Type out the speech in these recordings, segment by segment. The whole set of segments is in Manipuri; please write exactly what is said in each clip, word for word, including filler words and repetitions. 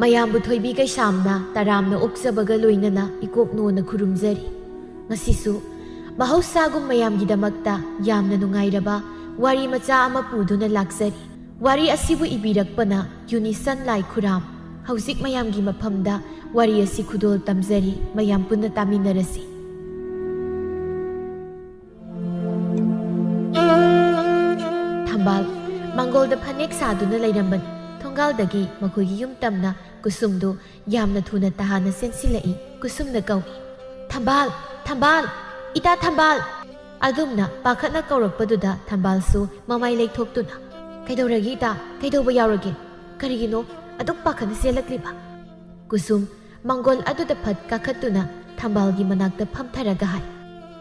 ꯃꯌꯥꯝꯕꯨ ꯊꯣꯏꯕꯤ ꯀꯩꯁꯥꯝꯅ ꯇꯔꯥꯝꯅ ꯑꯣꯛꯆꯕꯒ ꯂꯣꯏꯅꯅ ꯏꯀꯣꯛ ꯅꯣꯟꯅ ꯈꯨꯔꯨꯝꯖꯔꯤ꯫ ꯉꯁꯤꯁꯨ ꯃꯍꯧꯁꯥꯒꯨꯝ ꯃꯌꯥꯝꯒꯤꯗꯃꯛꯇ ꯌꯥꯝꯅ ꯅꯨꯡꯉꯥꯏꯔꯕ ꯋꯥꯔꯤ ꯃꯆꯥ ꯑꯃ ꯄꯨꯗꯨꯅ ꯂꯥꯛꯆꯔꯤ꯫ ꯋꯥꯔꯤ ꯑꯁꯤꯕꯨ ꯏꯕꯤꯔꯛꯄꯅ ꯌꯨꯅꯤꯁꯟ ꯂꯥꯏ ꯈꯨꯔꯥꯝ꯫ ꯍꯧꯖꯤꯛ ꯃꯌꯥꯝꯒꯤ ꯃꯐꯝꯗ ꯋꯥꯔꯤ ꯑꯁꯤ ꯈꯨꯗꯣꯜ ꯇꯝꯖꯔꯤ, ꯃꯌꯥꯝ ꯄꯨꯟꯅ ꯇꯥꯃꯤꯟꯅꯔꯁꯤ꯫ ꯊꯝꯕꯥꯜ ꯃꯪꯒꯣꯜꯗ ꯐꯅꯦꯛ ꯁꯥꯗꯨꯅ ꯂꯩꯔꯝꯕꯅꯤ꯫ ꯊꯣꯡꯒꯥꯜꯗꯒꯤ ꯃꯈꯣꯏꯒꯤ ꯌꯨꯝ ꯇꯝꯅ ꯀꯨꯁꯨꯝꯗꯨ ꯌꯥꯝꯅ ꯊꯨꯅ ꯇꯍꯥꯅ ꯆꯦꯟꯁꯤꯜꯂꯛꯏ꯫ ꯀꯨꯁꯨꯝꯅ ꯀꯧꯏ, "ꯊꯝꯕꯥꯜ! ꯊꯝꯕꯥꯜ! ꯏꯇꯥ ꯊꯝꯕꯥꯜ!" ꯑꯗꯨꯝꯅ ꯄꯥꯈꯠꯅ ꯀꯧꯔꯛꯄꯗꯨꯗ ꯊꯝꯕꯥꯜꯁꯨ ꯃꯃꯥꯏ ꯂꯩꯊꯣꯛꯇꯨꯅ, "ꯀꯩꯗꯧꯔꯒꯦ ꯏꯇꯥ? ꯀꯩꯗꯧꯕ ꯌꯥꯎꯔꯒꯦ? ꯀꯔꯤꯒꯤꯅꯣ ꯑꯗꯨꯛ ꯄꯥꯈꯠꯅ ꯆꯦꯜꯂꯛꯂꯤꯕ?" ꯀꯨꯁꯨꯝ ꯃꯪꯒꯣꯜ ꯑꯗꯨꯗ ꯐꯠ ꯀꯥꯈꯠꯇꯨꯅ ꯊꯝꯕꯥꯜꯒꯤ ꯃꯅꯥꯛꯇ ꯐꯝꯊꯔꯒ ꯍꯥꯏ,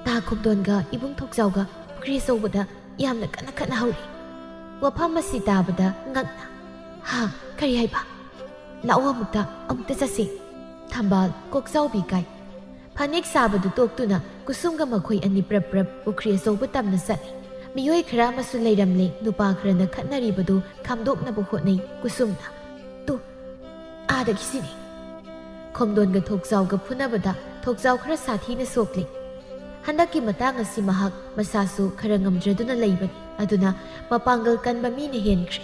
"ꯇꯥ ꯈꯣꯝꯗꯣꯟꯒ ꯏꯕꯨꯡ ꯊꯣꯛꯆꯥꯎꯒ ꯄꯨꯈ꯭ꯔꯤ ꯑꯆꯧꯕꯗ ꯌꯥꯝꯅ ꯀꯟꯅ ꯈꯠꯅꯍꯧꯔꯤ꯫" ꯋꯥꯐꯝ ꯑꯁꯤ ꯇꯥꯕꯗ ꯉꯛꯅ, "ꯍꯥ? ꯀꯔꯤ ꯍꯥꯏꯕ? ꯂꯥꯛꯑꯣ ꯑꯃꯨꯛꯇ, ꯑꯃꯨꯛꯇ ꯆꯠꯁꯤ꯫" ꯊꯝꯕꯥꯜ ꯀꯣꯛꯆꯥꯎꯕꯤ ꯀꯥꯏ꯫ ꯐꯅꯦꯛ ꯁꯥꯕꯗꯨ ꯇꯣꯛꯇꯨꯅ ꯀꯨꯁꯨꯝꯒ ꯃꯈꯣꯏ ꯑꯅꯤ ꯄ꯭ꯔꯞ ꯄ꯭ꯔꯞ ꯄꯨꯈ꯭ꯔꯤ ꯑꯆꯧꯕ ꯇꯝꯅ ꯆꯠꯂꯤ꯫ ꯃꯤꯑꯣꯏ ꯈꯔ ꯑꯃꯁꯨ ꯂꯩꯔꯝꯂꯦ꯫ ꯅꯨꯄꯥ ꯈꯔꯅ ꯈꯠꯅꯔꯤꯕꯗꯨ ꯈꯥꯝꯗꯣꯛꯅꯕ ꯍꯣꯠꯅꯩ꯫ ꯀꯨꯁꯨꯝꯅ, "ꯇꯨ, ꯑꯥꯗꯒꯤꯁꯤꯅꯤ꯫" ꯈꯣꯝꯗꯣꯟꯒ ꯊꯣꯛꯆꯥꯎꯒ ꯐꯨꯅꯕꯗ ꯊꯣꯛꯆꯥꯎ ꯈꯔ ꯁꯥꯊꯤꯅ ꯁꯣꯛꯂꯤ꯫ ꯍꯟꯗꯛꯀꯤ ꯃꯇꯥꯡ ꯑꯁꯤ ꯃꯍꯥꯛ ꯃꯁꯥꯁꯨ ꯈꯔ ꯉꯝꯗ꯭ꯔꯗꯨꯅ ꯂꯩꯕꯅꯤ꯫ ꯑꯗꯨꯅ ꯃꯄꯥꯡꯒꯜ ꯀꯟꯕ ꯃꯤꯅ ꯍꯦꯟꯈ꯭ꯔꯦ꯫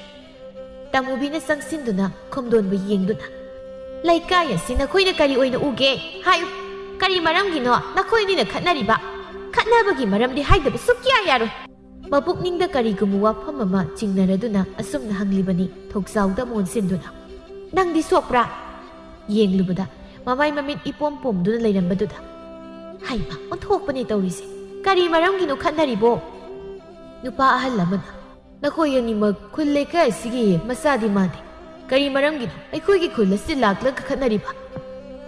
ꯇꯥꯃꯨꯕꯤꯅ ꯆꯪꯁꯤꯟꯗꯨꯅ ꯈꯣꯝꯗꯣꯟꯕꯨ ꯌꯦꯡꯗꯨꯅ, "ꯂꯩꯀꯥꯏ ꯑꯁꯤ ꯅꯈꯣꯏꯅ ꯀꯔꯤ ꯑꯣꯏꯅ ꯎꯒꯦ? ꯍꯥꯏꯌꯨ, ꯀꯔꯤ ꯃꯔꯝꯒꯤꯅꯣ ꯅꯈꯣꯏ ꯑꯅꯤꯅ ꯈꯠꯅꯔꯤꯕ? ꯈꯠꯅꯕꯒꯤ ꯃꯔꯝꯗꯤ ꯍꯥꯏꯗꯕ ꯁꯨꯛꯌꯥ ꯌꯥꯔꯣꯏ꯫" ꯃꯄꯨꯛꯅꯤꯡꯗ ꯀꯔꯤꯒꯨꯝꯕ ꯋꯥꯐꯝ ꯑꯃ ꯆꯤꯡꯅꯔꯗꯨꯅ ꯑꯁꯨꯝꯅ ꯍꯪꯂꯤꯕꯅꯤ, ꯊꯣꯛꯆꯥꯎꯗ ꯑꯃꯨꯛ ꯑꯣꯟꯁꯤꯟꯗꯨꯅ, "ꯅꯪꯗꯤ ꯁꯣꯛꯄ꯭ꯔꯥ?" ꯌꯦꯡꯂꯨꯕꯗ ꯃꯃꯥꯏ ꯃꯃꯤꯠ ꯏꯄꯣꯝ ꯄꯣꯝꯗꯨꯅ ꯂꯩꯔꯝꯕꯗꯨꯗ, "ꯍꯩꯃ, ꯑꯣꯟꯊꯣꯛꯄꯅꯦ ꯇꯧꯔꯤꯁꯦ꯫ ꯀꯔꯤ ꯃꯔꯝꯒꯤꯅꯣ ꯈꯠꯅꯔꯤꯕꯣ?" ꯅꯨꯄꯥ ꯑꯍꯜ ꯑꯃꯅ, "ꯅꯈꯣꯏ ꯑꯅꯤꯃꯛ ꯈꯨꯜ ꯂꯩꯀꯥꯏ ꯑꯁꯤꯒꯤ ꯃꯆꯥꯗꯤ ꯃꯥꯟꯗꯦ꯫ ꯀꯔꯤ ꯃꯔꯝꯒꯤꯅꯣ ꯑꯩꯈꯣꯏꯒꯤ ꯈꯨꯜ ꯑꯁꯤ ꯂꯥꯛꯂꯒ ꯈꯠꯅꯔꯤꯕ?"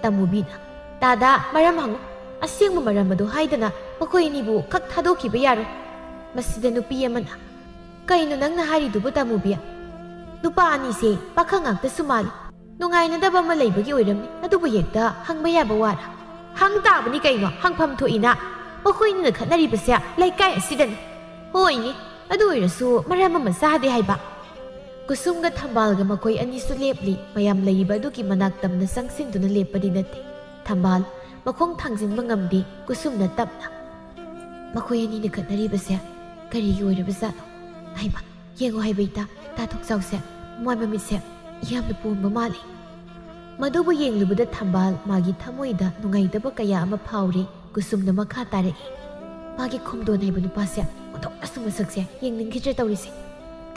ꯇꯥꯃꯨꯕꯤꯅ, "ꯇꯥꯗ, ꯃꯔꯝ ꯍꯪꯉꯨ꯫ ꯑꯁꯦꯡꯕ ꯃꯔꯝ ꯑꯗꯨ ꯍꯥꯏꯗꯅ ꯃꯈꯣꯏ ꯑꯅꯤꯕꯨ ꯈꯛ ꯊꯥꯗꯣꯛꯈꯤꯕ ꯌꯥꯔꯣꯏ꯫" ꯃꯁꯤꯗ ꯅꯨꯄꯤ ꯑꯃꯅ, "ꯀꯩꯅꯣ ꯅꯪꯅ ꯍꯥꯏꯔꯤꯗꯨꯕꯨ, ꯇꯥꯃꯨꯕꯤ? ꯅꯨꯄꯥ ꯑꯅꯤꯁꯦ ꯄꯥꯈꯪ ꯉꯥꯛꯇꯁꯨ ꯃꯥꯜꯂꯤ꯫ ꯅꯨꯡꯉꯥꯏꯅꯗꯕ ꯑꯃ ꯂꯩꯕꯒꯤ ꯑꯣꯏꯔꯝꯅꯤ꯫ ꯑꯗꯨꯕꯨ ꯍꯦꯛꯇ ꯍꯪꯕ ꯌꯥꯕ ꯋꯥꯔ? ꯍꯪ ꯇꯥꯕꯅꯤ ꯀꯩꯅꯣ, ꯍꯪꯐꯝ ꯊꯣꯛꯏꯅ꯫ ꯃꯈꯣꯏꯅꯤꯅ ꯈꯠꯅꯔꯤꯕꯁꯦ ꯂꯩꯀꯥꯏ ꯑꯁꯤꯗꯅꯤ꯫ ꯍꯣꯏꯅꯦ, ꯑꯗꯨ ꯑꯣꯏꯔꯁꯨ ꯃꯔꯝ ꯑꯃ ꯆꯥꯗꯦ ꯍꯥꯏꯕ꯫ ꯀꯨꯁꯨꯝꯒ ꯊꯝꯕꯥꯜꯒ ꯃꯈꯣꯏ ꯑꯅꯤꯁꯨ ꯂꯦꯞꯂꯤ꯫ ꯃꯌꯥꯝ ꯂꯩꯔꯤꯕ ꯑꯗꯨꯒꯤ ꯃꯅꯥꯛ ꯇꯝꯅ ꯆꯪꯁꯤꯟꯗꯨꯅ ꯂꯦꯞꯄꯗꯤ ꯅꯠꯇꯦ꯫ ꯊꯝꯕꯥꯜ ꯃꯈꯣꯡ ꯊꯥꯡꯖꯤꯟꯕ ꯉꯝꯗꯦ꯫ ꯀꯨꯁꯨꯝꯅ ꯇꯞꯅ, "ꯃꯈꯣꯏ ꯑꯅꯤꯅ ꯈꯠꯅꯔꯤꯕꯁꯦ ꯀꯔꯤꯒꯤ ꯑꯣꯏꯔꯕꯖꯥꯠꯅꯣ? ꯍꯩꯃꯥ, ꯌꯦꯡꯉꯣ ꯍꯥꯏꯕ ꯏꯇꯥ, ꯇꯥ ꯊꯣꯛꯆꯥꯎꯁꯦ, ꯃꯃꯥꯏ ꯃꯃꯤꯠꯁꯦ ꯌꯥꯝꯅ ꯄꯣꯝꯕ ꯃꯥꯜꯂꯤ꯫" ꯃꯗꯨꯕꯨ ꯌꯦꯡꯂꯨꯕꯗ ꯊꯝꯕꯥꯜ ꯃꯥꯒꯤ ꯊꯃꯣꯏꯗ ꯅꯨꯡꯉꯥꯏꯇꯕ ꯀꯌꯥ ꯑꯃ ꯐꯥꯎꯔꯦ꯫ ꯀꯨꯁꯨꯝꯅ ꯃꯈꯥ ꯇꯥꯔꯛꯏ, "ꯃꯥꯒꯤ ꯈꯣꯝꯗꯣꯟ ꯍꯥꯏꯕ ꯅꯨꯄꯥꯁꯦ ꯑꯣꯟꯊꯣꯛꯅꯁꯨ ꯃꯁꯛꯁꯦ ꯌꯦꯡꯅꯤꯡꯈꯤꯗ꯭ꯔꯦ ꯇꯧꯔꯤꯁꯦ꯫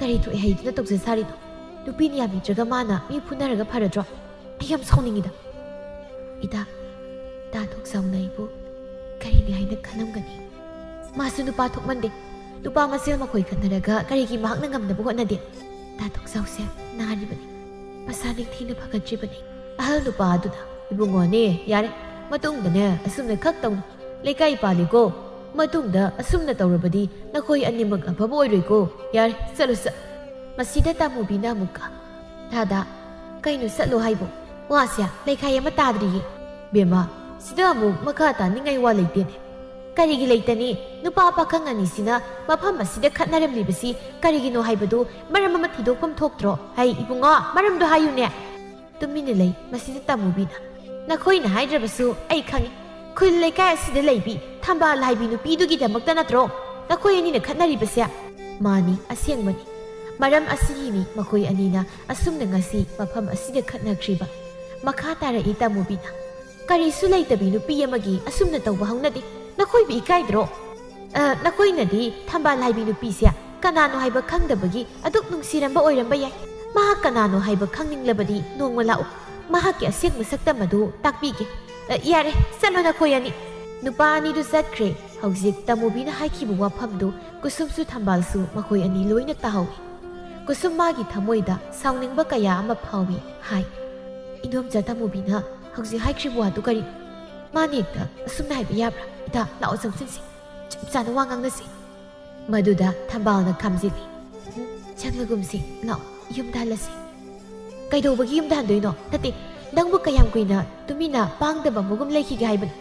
ꯀꯔꯤ ꯊꯣꯛꯑꯦ ꯍꯥꯏꯗꯨꯅ ꯇꯧꯖ ꯁꯥꯔꯤꯅꯣ? ꯅꯨꯄꯤꯅ ꯌꯥꯕꯤꯗ꯭ꯔꯒ ꯃꯥꯅ ꯃꯤ ꯐꯨꯅꯔꯒ ꯐꯔꯗ꯭ꯔꯣ? ꯑꯩ ꯌꯥꯝ ꯁꯥꯎꯅꯤꯡꯉꯤꯗ꯫" ꯏꯇꯥ, ꯇꯥ ꯊꯣꯛꯆꯥꯎꯅ ꯑꯩꯕꯨ ꯀꯔꯤꯅꯤ ꯍꯥꯏꯅ ꯈꯜꯂꯝꯒꯅꯤ? ꯃꯥꯁꯨ ꯅꯨꯄꯥ ꯊꯣꯛꯃꯟꯗꯦ꯫ ꯅꯨꯄꯥ ꯃꯁꯦꯜ ꯃꯈꯣꯏ ꯈꯠꯅꯔꯒ ꯀꯔꯤꯒꯤ ꯃꯍꯥꯛꯅ ꯉꯝꯅꯕ ꯍꯣꯠꯅꯗꯦ? ꯇꯥ ꯊꯣꯛꯆꯥꯎꯁꯦ ꯅꯥꯔꯤꯕꯅꯤ꯫ ꯃꯁꯥ ꯅꯤꯡꯊꯤꯅ ꯐꯒꯠꯇ꯭ꯔꯤꯕꯅꯤ꯫ ꯑꯍꯜ ꯅꯨꯄꯥ ꯑꯗꯨꯅ, "ꯏꯕꯨꯡꯉꯣꯅꯦ, ꯌꯥꯔꯦ, ꯃꯇꯨꯡꯗꯅꯦ ꯑꯁꯨꯝꯅ ꯈꯛ ꯇꯧꯅꯨ꯫ ꯂꯩꯀꯥꯏ ꯄꯥꯜꯂꯤꯀꯣ꯫ ꯃꯇꯨꯡꯗ ꯑꯁꯨꯝꯅ ꯇꯧꯔꯕꯗꯤ ꯅꯈꯣꯏ ꯑꯅꯤꯃꯛ ꯑꯐꯕ ꯑꯣꯏꯔꯣꯏꯀꯣ꯫ ꯌꯥꯔꯦ, ꯆꯠꯂꯨ, ꯆꯠ-" ꯃꯁꯤꯗ ꯇꯥꯃꯨꯕꯤꯅ ꯑꯃꯨꯛꯀ, "ꯗꯥꯗꯥ, ꯀꯩꯅꯣ ꯆꯠꯂꯣ ꯍꯥꯏꯕꯣ? ꯋꯥꯁꯦ ꯂꯩꯈꯥꯏ ꯑꯃ ꯇꯥꯗ꯭ꯔꯤꯌꯦ꯫" "ꯕꯦꯝꯃ, ꯁꯤꯗ ꯑꯃꯨꯛ ꯃꯈꯥ ꯇꯥꯅꯤꯡꯉꯥꯏ ꯋꯥ ꯂꯩꯇꯦꯅꯦ꯫ ꯀꯔꯤꯒꯤ ꯂꯩꯇꯅꯤ? ꯅꯨꯄꯥ ꯄꯥꯈꯪ ꯑꯅꯤꯁꯤꯅ ꯃꯐꯝ ꯑꯁꯤꯗ ꯈꯠꯅꯔꯝꯂꯤꯕꯁꯤ ꯀꯔꯤꯒꯤꯅꯣ ꯍꯥꯏꯕꯗꯨ ꯃꯔꯝ ꯑꯃ ꯊꯤꯗꯣꯛꯐꯝ ꯊꯣꯛꯇ꯭ꯔꯣ? ꯍꯩ, ꯏꯕꯨꯡꯉꯣ, ꯃꯔꯝꯗꯣ ꯍꯥꯏꯌꯨꯅꯦ꯫" ꯇꯨꯃꯤꯟꯅ ꯂꯩ꯫ ꯃꯁꯤꯗ ꯇꯥꯃꯨꯕꯤꯅ, "ꯅꯈꯣꯏꯅ ꯍꯥꯏꯗ꯭ꯔꯕꯁꯨ ꯑꯩ ꯈꯪꯏ꯫ ꯈꯨꯜ ꯂꯩꯀꯥꯏ ꯑꯁꯤꯗ ꯂꯩꯕꯤ ꯊꯝꯕꯥꯜ ꯍꯥꯏꯕꯤ ꯅꯨꯄꯤꯗꯨꯒꯤꯗꯃꯛꯇ ꯅꯠꯇ꯭ꯔꯣ ꯅꯈꯣꯏ ꯑꯅꯤꯅ ꯈꯠꯅꯔꯤꯕꯁꯦ?" "ꯃꯥꯅꯤ, ꯑꯁꯦꯡꯕꯅꯤ꯫ ꯃꯔꯝ ꯑꯁꯤꯒꯤꯅꯤ ꯃꯈꯣꯏ ꯑꯅꯤꯅ ꯑꯁꯨꯝꯅ ꯉꯁꯤ ꯃꯐꯝ ꯑꯁꯤꯗ ꯈꯠꯅꯈ꯭ꯔꯤꯕ꯫" ꯃꯈꯥ ꯇꯥꯔꯛꯏ ꯇꯥꯃꯨꯕꯤꯅ, "ꯀꯔꯤꯁꯨ ꯂꯩꯇꯕꯤ ꯅꯨꯄꯤ ꯑꯃꯒꯤ ꯑꯁꯨꯝꯅ ꯇꯧꯕ ꯍꯧꯅꯗꯦ꯫ ꯅꯈꯣꯏꯕꯨ ꯏꯀꯥꯏꯗ꯭ꯔꯣ? ꯑ, ꯅꯈꯣꯏꯅꯗꯤ ꯊꯝꯕꯥꯜ ꯍꯥꯏꯕꯤ ꯅꯨꯄꯤꯁꯦ ꯀꯅꯥꯅꯣ ꯍꯥꯏꯕ ꯈꯪꯗꯕꯒꯤ ꯑꯗꯨꯛ ꯅꯨꯡꯁꯤꯔꯝꯕ ꯑꯣꯏꯔꯝꯕ ꯌꯥꯏ꯫ ꯃꯍꯥꯛ ꯀꯅꯥꯅꯣ ꯍꯥꯏꯕ ꯈꯪꯅꯤꯡꯂꯕꯗꯤ ꯅꯣꯡꯃ ꯂꯥꯛꯎ꯫ ꯃꯍꯥꯛꯀꯤ ꯑꯁꯦꯡꯕ ꯁꯛꯇꯝ ꯑꯗꯨ ꯇꯥꯛꯄꯤꯒꯦ꯫ ꯑ, ꯌꯥꯔꯦ, ꯆꯠꯂꯣ ꯅꯈꯣꯏ ꯑꯅꯤ꯫" ꯅꯨꯄꯥ ꯑꯅꯤꯗꯨ ꯆꯠꯈ꯭ꯔꯦ꯫ ꯍꯧꯖꯤꯛ ꯇꯥꯃꯨꯕꯤꯅ ꯍꯥꯏꯈꯤꯕ ꯋꯥꯐꯝꯗꯨ ꯀꯨꯁꯨꯝꯁꯨ ꯊꯝꯕꯥꯜꯁꯨ ꯃꯈꯣꯏ ꯑꯅꯤ ꯂꯣꯏꯅ ꯇꯥꯍꯧꯏ꯫ ꯀꯨꯁꯨꯝ ꯃꯥꯒꯤ ꯊꯃꯣꯏꯗ ꯁꯥꯎꯅꯤꯡꯕ ꯀꯌꯥ ꯑꯃ ꯐꯥꯎꯏ꯫ ꯍꯥꯏ, "ꯏꯗꯣꯝꯆꯥ ꯇꯥꯃꯨꯕꯤꯅ ꯍꯧꯖꯤꯛ ꯍꯥꯏꯈ꯭ꯔꯤꯕ ꯋꯥꯗꯨ ꯀꯔꯤ? ꯃꯥꯅ ꯍꯦꯛꯇ ꯑꯁꯨꯝꯅ ꯍꯥꯏꯕ ꯌꯥꯕ꯭ꯔꯥ? ꯏꯇꯥ, ꯂꯥꯛꯑꯣ ꯆꯪꯁꯤꯟꯁꯤ꯫ ꯆꯞ ꯆꯥꯅ ꯋꯥ ꯉꯥꯡꯅꯁꯤ꯫" ꯃꯗꯨꯗ ꯊꯝꯕꯥꯜꯅ ꯈꯥꯝꯖꯤꯜꯂꯤ꯫ "ꯎꯝ, ꯆꯪꯂꯒꯨꯝꯁꯤ, ꯂꯥꯛꯑꯣ, ꯌꯨꯝꯗ ꯍꯜꯂꯁꯤ꯫" "ꯀꯩꯗꯧꯕꯒꯤ ꯌꯨꯝꯗ ꯍꯟꯗꯣꯏꯅꯣ? ꯅꯠꯇꯦ, ꯅꯪꯕꯨ ꯀꯌꯥꯝ ꯀꯨꯏꯅ ꯇꯨꯃꯤꯟꯅ ꯄꯥꯡꯗꯕ ꯃꯒꯨꯝ ꯂꯩꯈꯤꯒꯦ ꯍꯥꯏꯕꯅꯣ?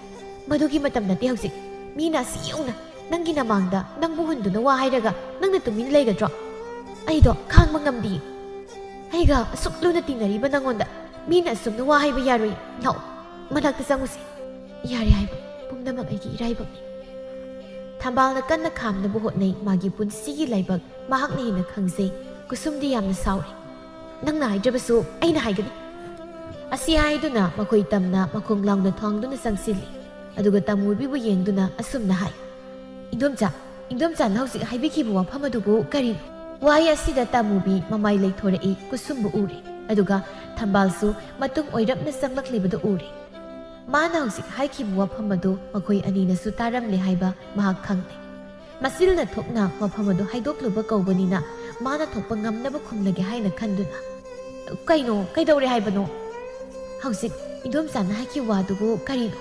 ꯃꯗꯨꯒꯤ ꯃꯇꯝ ꯅꯠꯇꯦ ꯍꯧꯖꯤꯛ꯫ ꯃꯤꯅ ꯑꯁꯤ ꯌꯧꯅ ꯅꯪꯒꯤ ꯅꯃꯥꯡꯗ ꯅꯪꯕꯨ ꯍꯨꯟꯗꯨꯅ ꯋꯥ ꯍꯥꯏꯔꯒ ꯅꯪꯅ ꯇꯨꯃꯤꯟ ꯂꯩꯒꯗ꯭ꯔꯣ? ꯑꯩꯗꯣ ꯈꯥꯡꯕ ꯉꯝꯗꯦ꯫ ꯑꯩꯒ ꯑꯁꯨꯛ ꯂꯨꯅ ꯇꯤꯟꯅꯔꯤꯕ ꯅꯪꯉꯣꯟꯗ ꯃꯤꯅ ꯑꯁꯨꯝꯅ ꯋꯥ ꯍꯥꯏꯕ ꯌꯥꯔꯣꯏ꯫ ꯂꯥꯛꯑꯣ, ꯃꯅꯥꯛꯇ ꯆꯪꯉꯨꯁꯦ꯫ ꯌꯥꯔꯦ ꯍꯥꯏꯕ, ꯄꯨꯝꯅꯃꯛ ꯑꯩꯒꯤ ꯏꯔꯥꯏꯕꯛꯅꯤ꯫ ꯊꯝꯕꯥꯜꯅ ꯀꯟꯅ ꯈꯥꯝꯅꯕ ꯍꯣꯠꯅꯩ꯫ ꯃꯥꯒꯤ ꯄꯨꯟꯁꯤꯒꯤ ꯂꯥꯏꯕꯛ ꯃꯍꯥꯛꯅ ꯍꯦꯟꯅ ꯈꯪꯖꯩ꯫ ꯀꯨꯁꯨꯝꯗꯤ ꯌꯥꯝꯅ ꯁꯥꯎꯔꯦ꯫ "ꯅꯪꯅ ꯍꯥꯏꯗ꯭ꯔꯕꯁꯨ ꯑꯩꯅ ꯍꯥꯏꯒꯅꯤ꯫" ꯑꯁꯤ ꯍꯥꯏꯗꯨꯅ ꯃꯈꯣꯏ ꯇꯝꯅ ꯃꯈꯣꯡ ꯂꯥꯎꯅ ꯊꯥꯡꯗꯨꯅ ꯆꯪꯁꯤꯜꯂꯤ꯫ ꯑꯗꯨꯒ ꯇꯥꯃꯨꯕꯤꯕꯨ ꯌꯦꯡꯗꯨꯅ ꯑꯁꯨꯝꯅ ꯍꯥꯏ, "ꯏꯟꯗꯣꯝꯆꯥ, ꯏꯟꯗꯣꯝꯆꯥꯅ ꯍꯧꯖꯤꯛ ꯍꯥꯏꯕꯤꯈꯤꯕ ꯋꯥꯐꯝ ꯑꯗꯨꯕꯨ ꯀꯔꯤꯅꯣ?" ꯋꯥꯍꯩ ꯑꯁꯤꯗ ꯇꯥꯃꯨꯕꯤ ꯃꯃꯥꯏ ꯂꯩꯊꯣꯔꯛꯏ꯫ ꯀꯨꯁꯨꯝꯕꯨ ꯎꯔꯦ꯫ ꯑꯗꯨꯒ ꯊꯝꯕꯥꯜꯁꯨ ꯃꯇꯨꯡ ꯑꯣꯏꯔꯞꯅ ꯆꯪꯂꯛꯂꯤꯕꯗꯨ ꯎꯔꯦ꯫ ꯃꯥꯅ ꯍꯧꯖꯤꯛ ꯍꯥꯏꯈꯤꯕ ꯋꯥꯐꯝ ꯑꯗꯨ ꯃꯈꯣꯏ ꯑꯅꯤꯅꯁꯨ ꯇꯥꯔꯝꯂꯦ ꯍꯥꯏꯕ ꯃꯍꯥꯛ ꯈꯪꯂꯦ꯫ ꯃꯆꯤꯜꯅ ꯊꯣꯛꯅ ꯋꯥꯐꯝ ꯑꯗꯨ ꯍꯥꯏꯗꯣꯛꯂꯨꯕ ꯀꯧꯕꯅꯤꯅ ꯃꯥꯅ ꯊꯣꯛꯄ ꯉꯝꯅꯕ ꯈꯨꯝꯂꯒꯦ ꯍꯥꯏꯅ ꯈꯟꯗꯨꯅ, "ꯀꯩꯅꯣ? ꯀꯩꯗꯧꯔꯦ ꯍꯥꯏꯕꯅꯣ? ꯍꯧꯖꯤꯛ ꯏꯟꯗꯣꯝꯆꯥꯅ ꯍꯥꯏꯈꯤꯕ ꯋꯥꯗꯨꯕꯨ ꯀꯔꯤꯅꯣ?"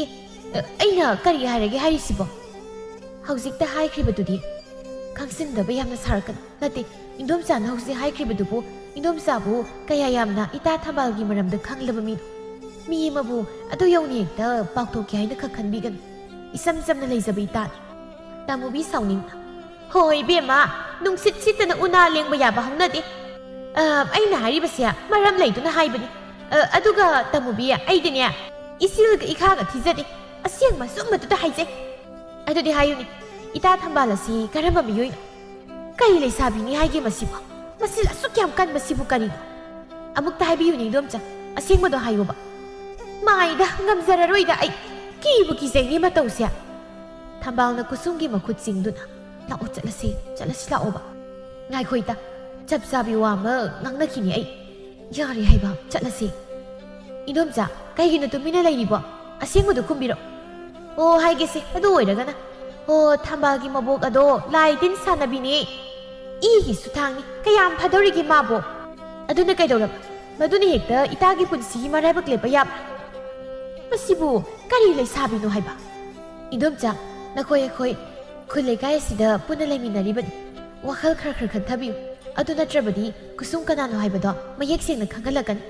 "ꯑꯦ, ꯑꯩꯅ ꯀꯔꯤ ꯍꯥꯏꯔꯒꯦ ꯍꯥꯏꯔꯤꯁꯤꯕꯣ? ꯍꯧꯖꯤꯛꯇ ꯍꯥꯏꯈ꯭ꯔꯤꯕꯗꯨꯗꯤ꯫" "ꯈꯪꯁꯤꯟꯗꯕ ꯌꯥꯝꯅ ꯁꯥꯔꯛꯀꯅꯨ꯫ ꯅꯠꯇꯦ, ꯏꯟꯗꯣꯝꯆꯥꯅ ꯍꯧꯖꯤꯛ ꯍꯥꯏꯈ꯭ꯔꯤꯕꯗꯨꯕꯨ, ꯏꯟꯗꯣꯝꯆꯥꯕꯨ ꯀꯌꯥ ꯌꯥꯝꯅ ꯏꯇꯥ ꯊꯝꯕꯥꯜꯒꯤ ꯃꯔꯝꯗ ꯈꯪꯂꯕ ꯃꯤꯅꯣ? ꯃꯤ ꯑꯃꯕꯨ ꯑꯗꯨ ꯌꯧꯅ ꯍꯦꯛꯇ ꯄꯥꯎꯊꯣꯛꯀꯦ ꯍꯥꯏꯅ ꯈꯛ ꯈꯟꯕꯤꯒꯅꯨ꯫ ꯏꯆꯝ ꯆꯝꯅ ꯂꯩꯖꯕ ꯏꯇꯥꯅꯤ꯫" ꯇꯥꯃꯨꯕꯤ ꯁꯥꯎꯅꯤꯡꯅ, "ꯍꯣꯏ ꯏꯕꯦꯝꯃ, ꯅꯨꯡꯁꯤꯠ ꯁꯤꯠꯇꯅ ꯎꯅꯥ ꯂꯦꯡꯕ ꯌꯥꯕ ꯍꯧꯅꯗꯦ꯫ ꯑ, ꯑꯩꯅ ꯍꯥꯏꯔꯤꯕꯁꯦ ꯃꯔꯝ ꯂꯩꯗꯨꯅ ꯍꯥꯏꯕꯅꯤ꯫ ꯑ, ꯑꯗꯨꯒ ꯇꯥꯃꯨꯕꯤ, ꯑꯩꯗꯤꯅꯦ, ꯏꯆꯤꯜꯒ ꯏꯈꯥꯒ ꯊꯤꯖꯗꯦ꯫ ꯑꯁꯦꯡꯕ ꯑꯆꯨꯝꯕꯗꯨꯗ ꯍꯥꯏꯖꯩ꯫" "ꯑꯗꯨꯗꯤ ꯍꯥꯏꯌꯨꯅꯦ, ꯏꯇꯥ ꯊꯝꯕꯥꯜ ꯑꯁꯤ ꯀꯔꯝꯕ ꯃꯤꯑꯣꯏꯅꯣ? ꯀꯔꯤ ꯂꯩꯁꯥꯕꯤꯅꯤ ꯍꯥꯏꯒꯦ ꯃꯁꯤꯕꯣ? ꯃꯆꯤꯜ ꯑꯁꯨꯛ ꯌꯥꯝ ꯀꯟꯕꯁꯤꯕꯨ ꯀꯔꯤꯅꯣ? ꯑꯃꯨꯛꯇ ꯍꯥꯏꯕꯤꯌꯨꯅꯦ ꯏꯟꯗꯣꯝꯆꯥ, ꯑꯁꯦꯡꯕꯗꯣ ꯍꯥꯏꯌꯣꯕ꯫" "ꯃꯥꯏꯗ, ꯉꯝꯖꯔꯔꯣꯏꯗ ꯑꯩ꯫ ꯀꯤꯕꯨ ꯀꯤꯖꯩꯅꯦ ꯃꯇꯧꯁꯦ꯫" ꯊꯝꯕꯥꯜꯅ ꯀꯨꯁꯨꯝꯒꯤ ꯃꯈꯨꯠ ꯆꯤꯡꯗꯨꯅ, "ꯂꯥꯛꯑꯣ, ꯆꯠꯂꯁꯤ, ꯆꯠꯂꯁꯤ ꯂꯥꯛꯑꯣꯕ꯫" "ꯉꯥꯏꯈꯣ ꯏꯇꯥ, ꯆꯞ ꯆꯥꯕꯤ ꯋꯥ ꯑꯃ ꯉꯥꯡꯅꯈꯤꯅꯤ ꯑꯩ꯫ ꯌꯥꯔꯦ ꯍꯥꯏꯕ, ꯆꯠꯂꯁꯤ꯫" "ꯏꯟꯗꯣꯝꯆꯥ, ꯀꯩꯒꯤꯅꯣ ꯇꯨꯃꯤꯟꯅ ꯂꯩꯔꯤꯕꯣ? ꯑꯁꯦꯡꯕꯗꯣ ꯈꯨꯝꯕꯤꯔꯣ꯫" "ꯑꯣ, ꯍꯥꯏꯒꯦꯁꯦ, ꯑꯗꯨ ꯑꯣꯏꯔꯒꯅ꯫ ꯑꯣ, ꯊꯝꯕꯥꯜꯒꯤ ꯃꯕꯣꯛ ꯑꯗꯣ ꯂꯥꯏ ꯇꯤꯟ ꯁꯥꯟꯅꯕꯤꯅꯦ꯫ ꯏꯒꯤꯁꯨ ꯊꯥꯡꯅꯤ꯫ ꯀꯌꯥꯝ ꯐꯗꯧꯔꯤꯒꯦ ꯃꯥꯕꯣ?" "ꯑꯗꯨꯅ ꯀꯩꯗꯧꯔꯕ? ꯃꯗꯨꯅ ꯍꯦꯛꯇ ꯏꯇꯥꯒꯤ ꯄꯨꯟꯁꯤꯒꯤ ꯃꯔꯥꯏꯕꯛ ꯂꯦꯞꯄ ꯌꯥꯕ꯭ꯔꯥ? ꯃꯁꯤꯕꯨ ꯀꯔꯤ ꯂꯩꯁꯥꯕꯤꯅꯣ ꯍꯥꯏꯕ?" "ꯏꯟꯗꯣꯝꯆꯥ, ꯅꯈꯣꯏ ꯑꯩꯈꯣꯏ ꯈꯨꯜ ꯂꯩꯀꯥꯏ ꯑꯁꯤꯗ ꯄꯨꯟꯅ ꯂꯩꯃꯤꯟꯅꯔꯤꯕꯅꯤ꯫ ꯋꯥꯈꯜ ꯈꯔ ꯈꯔ ꯈꯟꯊꯕꯤꯌꯨ꯫ ꯑꯗꯨ ꯅꯠꯇ꯭ꯔꯕꯗꯤ ꯀꯨꯁꯨꯝ ꯀꯅꯥꯅꯣ ꯍꯥꯏꯕꯗꯣ ꯃꯌꯦꯛ ꯁꯦꯡꯅ ꯈꯪꯍꯜꯂꯛꯀꯅꯤ꯫"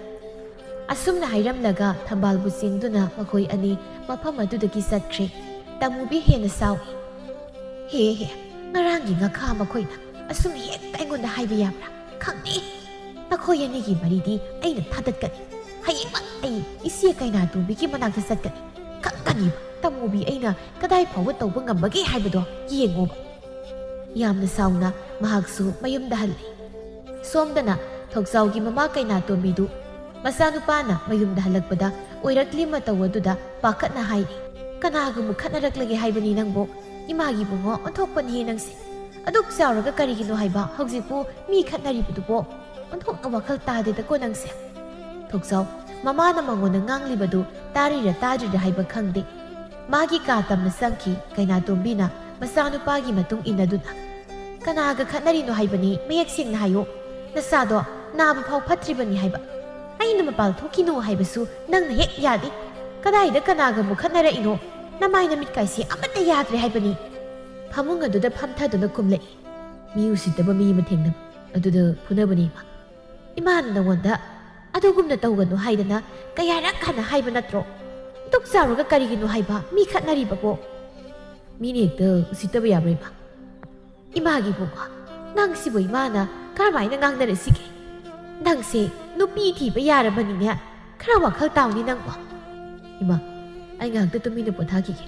ꯑꯁꯨꯝꯅ ꯍꯥꯏꯔꯝꯂꯒ ꯊꯝꯕꯥꯜꯕꯨ ꯆꯤꯡꯗꯨꯅ ꯃꯈꯣꯏ ꯑꯅꯤ ꯃꯐꯝ ꯑꯗꯨꯗꯒꯤ ꯆꯠꯈ꯭ꯔꯦ꯫ ꯇꯥꯃꯨꯕꯤ ꯍꯦꯟꯅ ꯁꯥꯎꯏ꯫ "ꯍꯦ ꯍꯦ, ꯉꯔꯥꯡꯒꯤ ꯉꯥꯈꯥ ꯃꯈꯣꯏꯅ ꯑꯁꯨꯝ ꯍꯦꯛꯇ ꯑꯩꯉꯣꯟꯗ ꯍꯥꯏꯕ ꯌꯥꯕ꯭ꯔꯥ? ꯈꯪꯗꯦ꯫" ꯅꯈꯣꯏ ꯑꯅꯤꯒꯤ ꯃꯔꯤꯗꯤ ꯑꯩꯅ ꯊꯥꯗꯠꯀꯅꯤ꯫ ꯍꯌꯦꯡꯃꯛ ꯑꯩ ꯏꯆꯦ ꯀꯩꯅꯥꯇꯣꯝꯕꯤꯒꯤ ꯃꯅꯥꯛꯇ ꯆꯠꯀꯅꯤ꯫ ꯈꯪꯒꯅꯤꯕ ꯇꯃꯨꯕꯤ ꯑꯩꯅ ꯀꯗꯥꯏ ꯐꯥꯎꯕ ꯇꯧꯕ ꯉꯝꯕꯒꯦ ꯍꯥꯏꯕꯗꯣ ꯌꯦꯡꯉꯣꯕ꯫ ꯌꯥꯝꯅ ꯁꯥꯎꯅ ꯃꯍꯥꯛꯁꯨ ꯃꯌꯨꯝꯗ ꯍꯜꯂꯦ꯫ ꯁꯣꯝꯗꯅ ꯊꯣꯛꯆꯥꯎꯒꯤ ꯃꯃꯥ ꯀꯩꯅꯥꯇꯣꯝꯕꯤꯗꯨ ꯃꯆꯥꯅꯨꯄꯥꯅ ꯃꯌꯨꯝꯗ ꯍꯜꯂꯛꯄꯗ ꯑꯣꯏꯔꯛꯂꯤ ꯃꯇꯧ ꯑꯗꯨꯗ ꯄꯥꯈꯠꯅ ꯍꯥꯏꯔꯤ, "ꯀꯅꯥꯒ ꯑꯃꯨꯛ ꯈꯠꯅꯔꯛꯂꯒꯦ ꯍꯥꯏꯕꯅꯤ ꯅꯪꯕꯨ? ꯏꯃꯥꯒꯤ ꯏꯕꯨꯡꯉꯣ, ꯑꯣꯟꯊꯣꯛꯄꯅꯤꯍꯦ ꯅꯪꯁꯦ꯫ ꯑꯗꯨꯛ ꯆꯥꯎꯔꯒ ꯀꯔꯤꯒꯤꯅꯣ ꯍꯥꯏꯕ ꯍꯧꯖꯤꯛꯄꯨ ꯃꯤ ꯈꯠꯅꯔꯤꯕꯗꯨꯕꯣ? ꯑꯣꯟꯊꯣꯛꯅ ꯋꯥꯈꯜ ꯇꯥꯗꯦꯗꯀꯣ ꯅꯪꯁꯦ꯫" ꯊꯣꯛꯆꯥꯎ ꯃꯃꯥꯅ ꯃꯉꯣꯟꯗ ꯉꯥꯡꯂꯤꯕꯗꯨ ꯇꯥꯔꯤꯔ ꯇꯥꯗ꯭ꯔꯤꯔ ꯍꯥꯏꯕ ꯈꯪꯗꯦ꯫ ꯃꯥꯒꯤ ꯀꯥ ꯇꯝꯅ ꯆꯪꯈꯤ ꯀꯩꯅꯥꯇꯣꯝꯕꯤꯅ ꯃꯆꯥꯅꯨꯄꯥꯒꯤ ꯃꯇꯨꯡ ꯏꯟꯅꯗꯨꯅ꯫ "ꯀꯅꯥꯒ ꯈꯠꯅꯔꯤꯅꯣ ꯍꯥꯏꯕꯅꯤ? ꯃꯌꯦꯛ ꯁꯦꯡꯅ ꯍꯥꯏꯌꯣ꯫ ꯅꯆꯥꯗꯣ ꯅꯥꯕ ꯐꯥꯎ ꯐꯠꯇ꯭ꯔꯤꯕꯅꯤ ꯍꯥꯏꯕ꯫ ꯑꯩꯅ ꯃꯄꯥꯜ ꯊꯣꯛꯈꯤꯅꯨ ꯍꯥꯏꯕꯁꯨ ꯅꯪꯅ ꯍꯦꯛ ꯌꯥꯗꯦ꯫ ꯀꯗꯥꯏꯗ ꯀꯅꯥꯒ ꯑꯃꯨꯛ ꯈꯠꯅꯔꯛꯏꯅꯣ? ꯅꯃꯥꯏ ꯅꯃꯤꯠ ꯀꯥꯏꯁꯦ ꯑꯃꯠꯇ ꯌꯥꯗ꯭ꯔꯦ ꯍꯥꯏꯕꯅꯤ꯫" ꯐꯃꯨꯡ ꯑꯗꯨꯗ ꯐꯝꯊꯗꯨꯅ ꯈꯨꯝꯂꯛꯏ, "ꯃꯤ ꯎꯁꯤꯠꯇꯕ ꯃꯤ ꯑꯃ ꯊꯦꯡꯅꯕ ꯑꯗꯨꯗ ꯐꯨꯅꯕꯅꯤ, ꯏꯃꯥ꯫ ꯏꯃꯥꯅ ꯅꯉꯣꯟꯗ ꯑꯗꯨꯒꯨꯝꯅ ꯇꯧꯒꯅꯨ ꯍꯥꯏꯗꯅ ꯀꯌꯥꯔꯛ ꯍꯥꯟꯅ ꯍꯥꯏꯕ ꯅꯠꯇ꯭ꯔꯣ? ꯑꯗꯨꯛ ꯆꯥꯎꯔꯒ ꯀꯔꯤꯒꯤꯅꯣ ꯍꯥꯏꯕ ꯃꯤ ꯈꯠꯅꯔꯤꯕꯕꯣ?" "ꯃꯤꯅ ꯍꯦꯛꯇ ꯎꯁꯤꯠꯇꯕ ꯌꯥꯕ꯭ꯔꯥ, ꯏꯃꯥ?" "ꯏꯃꯥꯒꯤ ꯏꯕꯨꯡꯉꯣ, ꯅꯪꯁꯤꯕꯨ ꯏꯃꯥꯅ ꯀꯔꯝꯍꯥꯏꯅ ꯉꯥꯡꯅꯔꯁꯤꯒꯦ? ꯅꯪꯁꯦ ꯅꯨꯄꯤ ꯊꯤꯕ ꯌꯥꯔꯕꯅꯤꯅꯦ, ꯈꯔ ꯋꯥꯈꯜ ꯇꯥꯎꯅꯤ ꯅꯪꯕꯣ꯫" "ꯏꯃꯥ, ꯑꯩ ꯉꯥꯏꯍꯥꯛꯇ ꯇꯨꯃꯤꯟꯅ ꯄꯣꯊꯥꯈꯤꯒꯦ꯫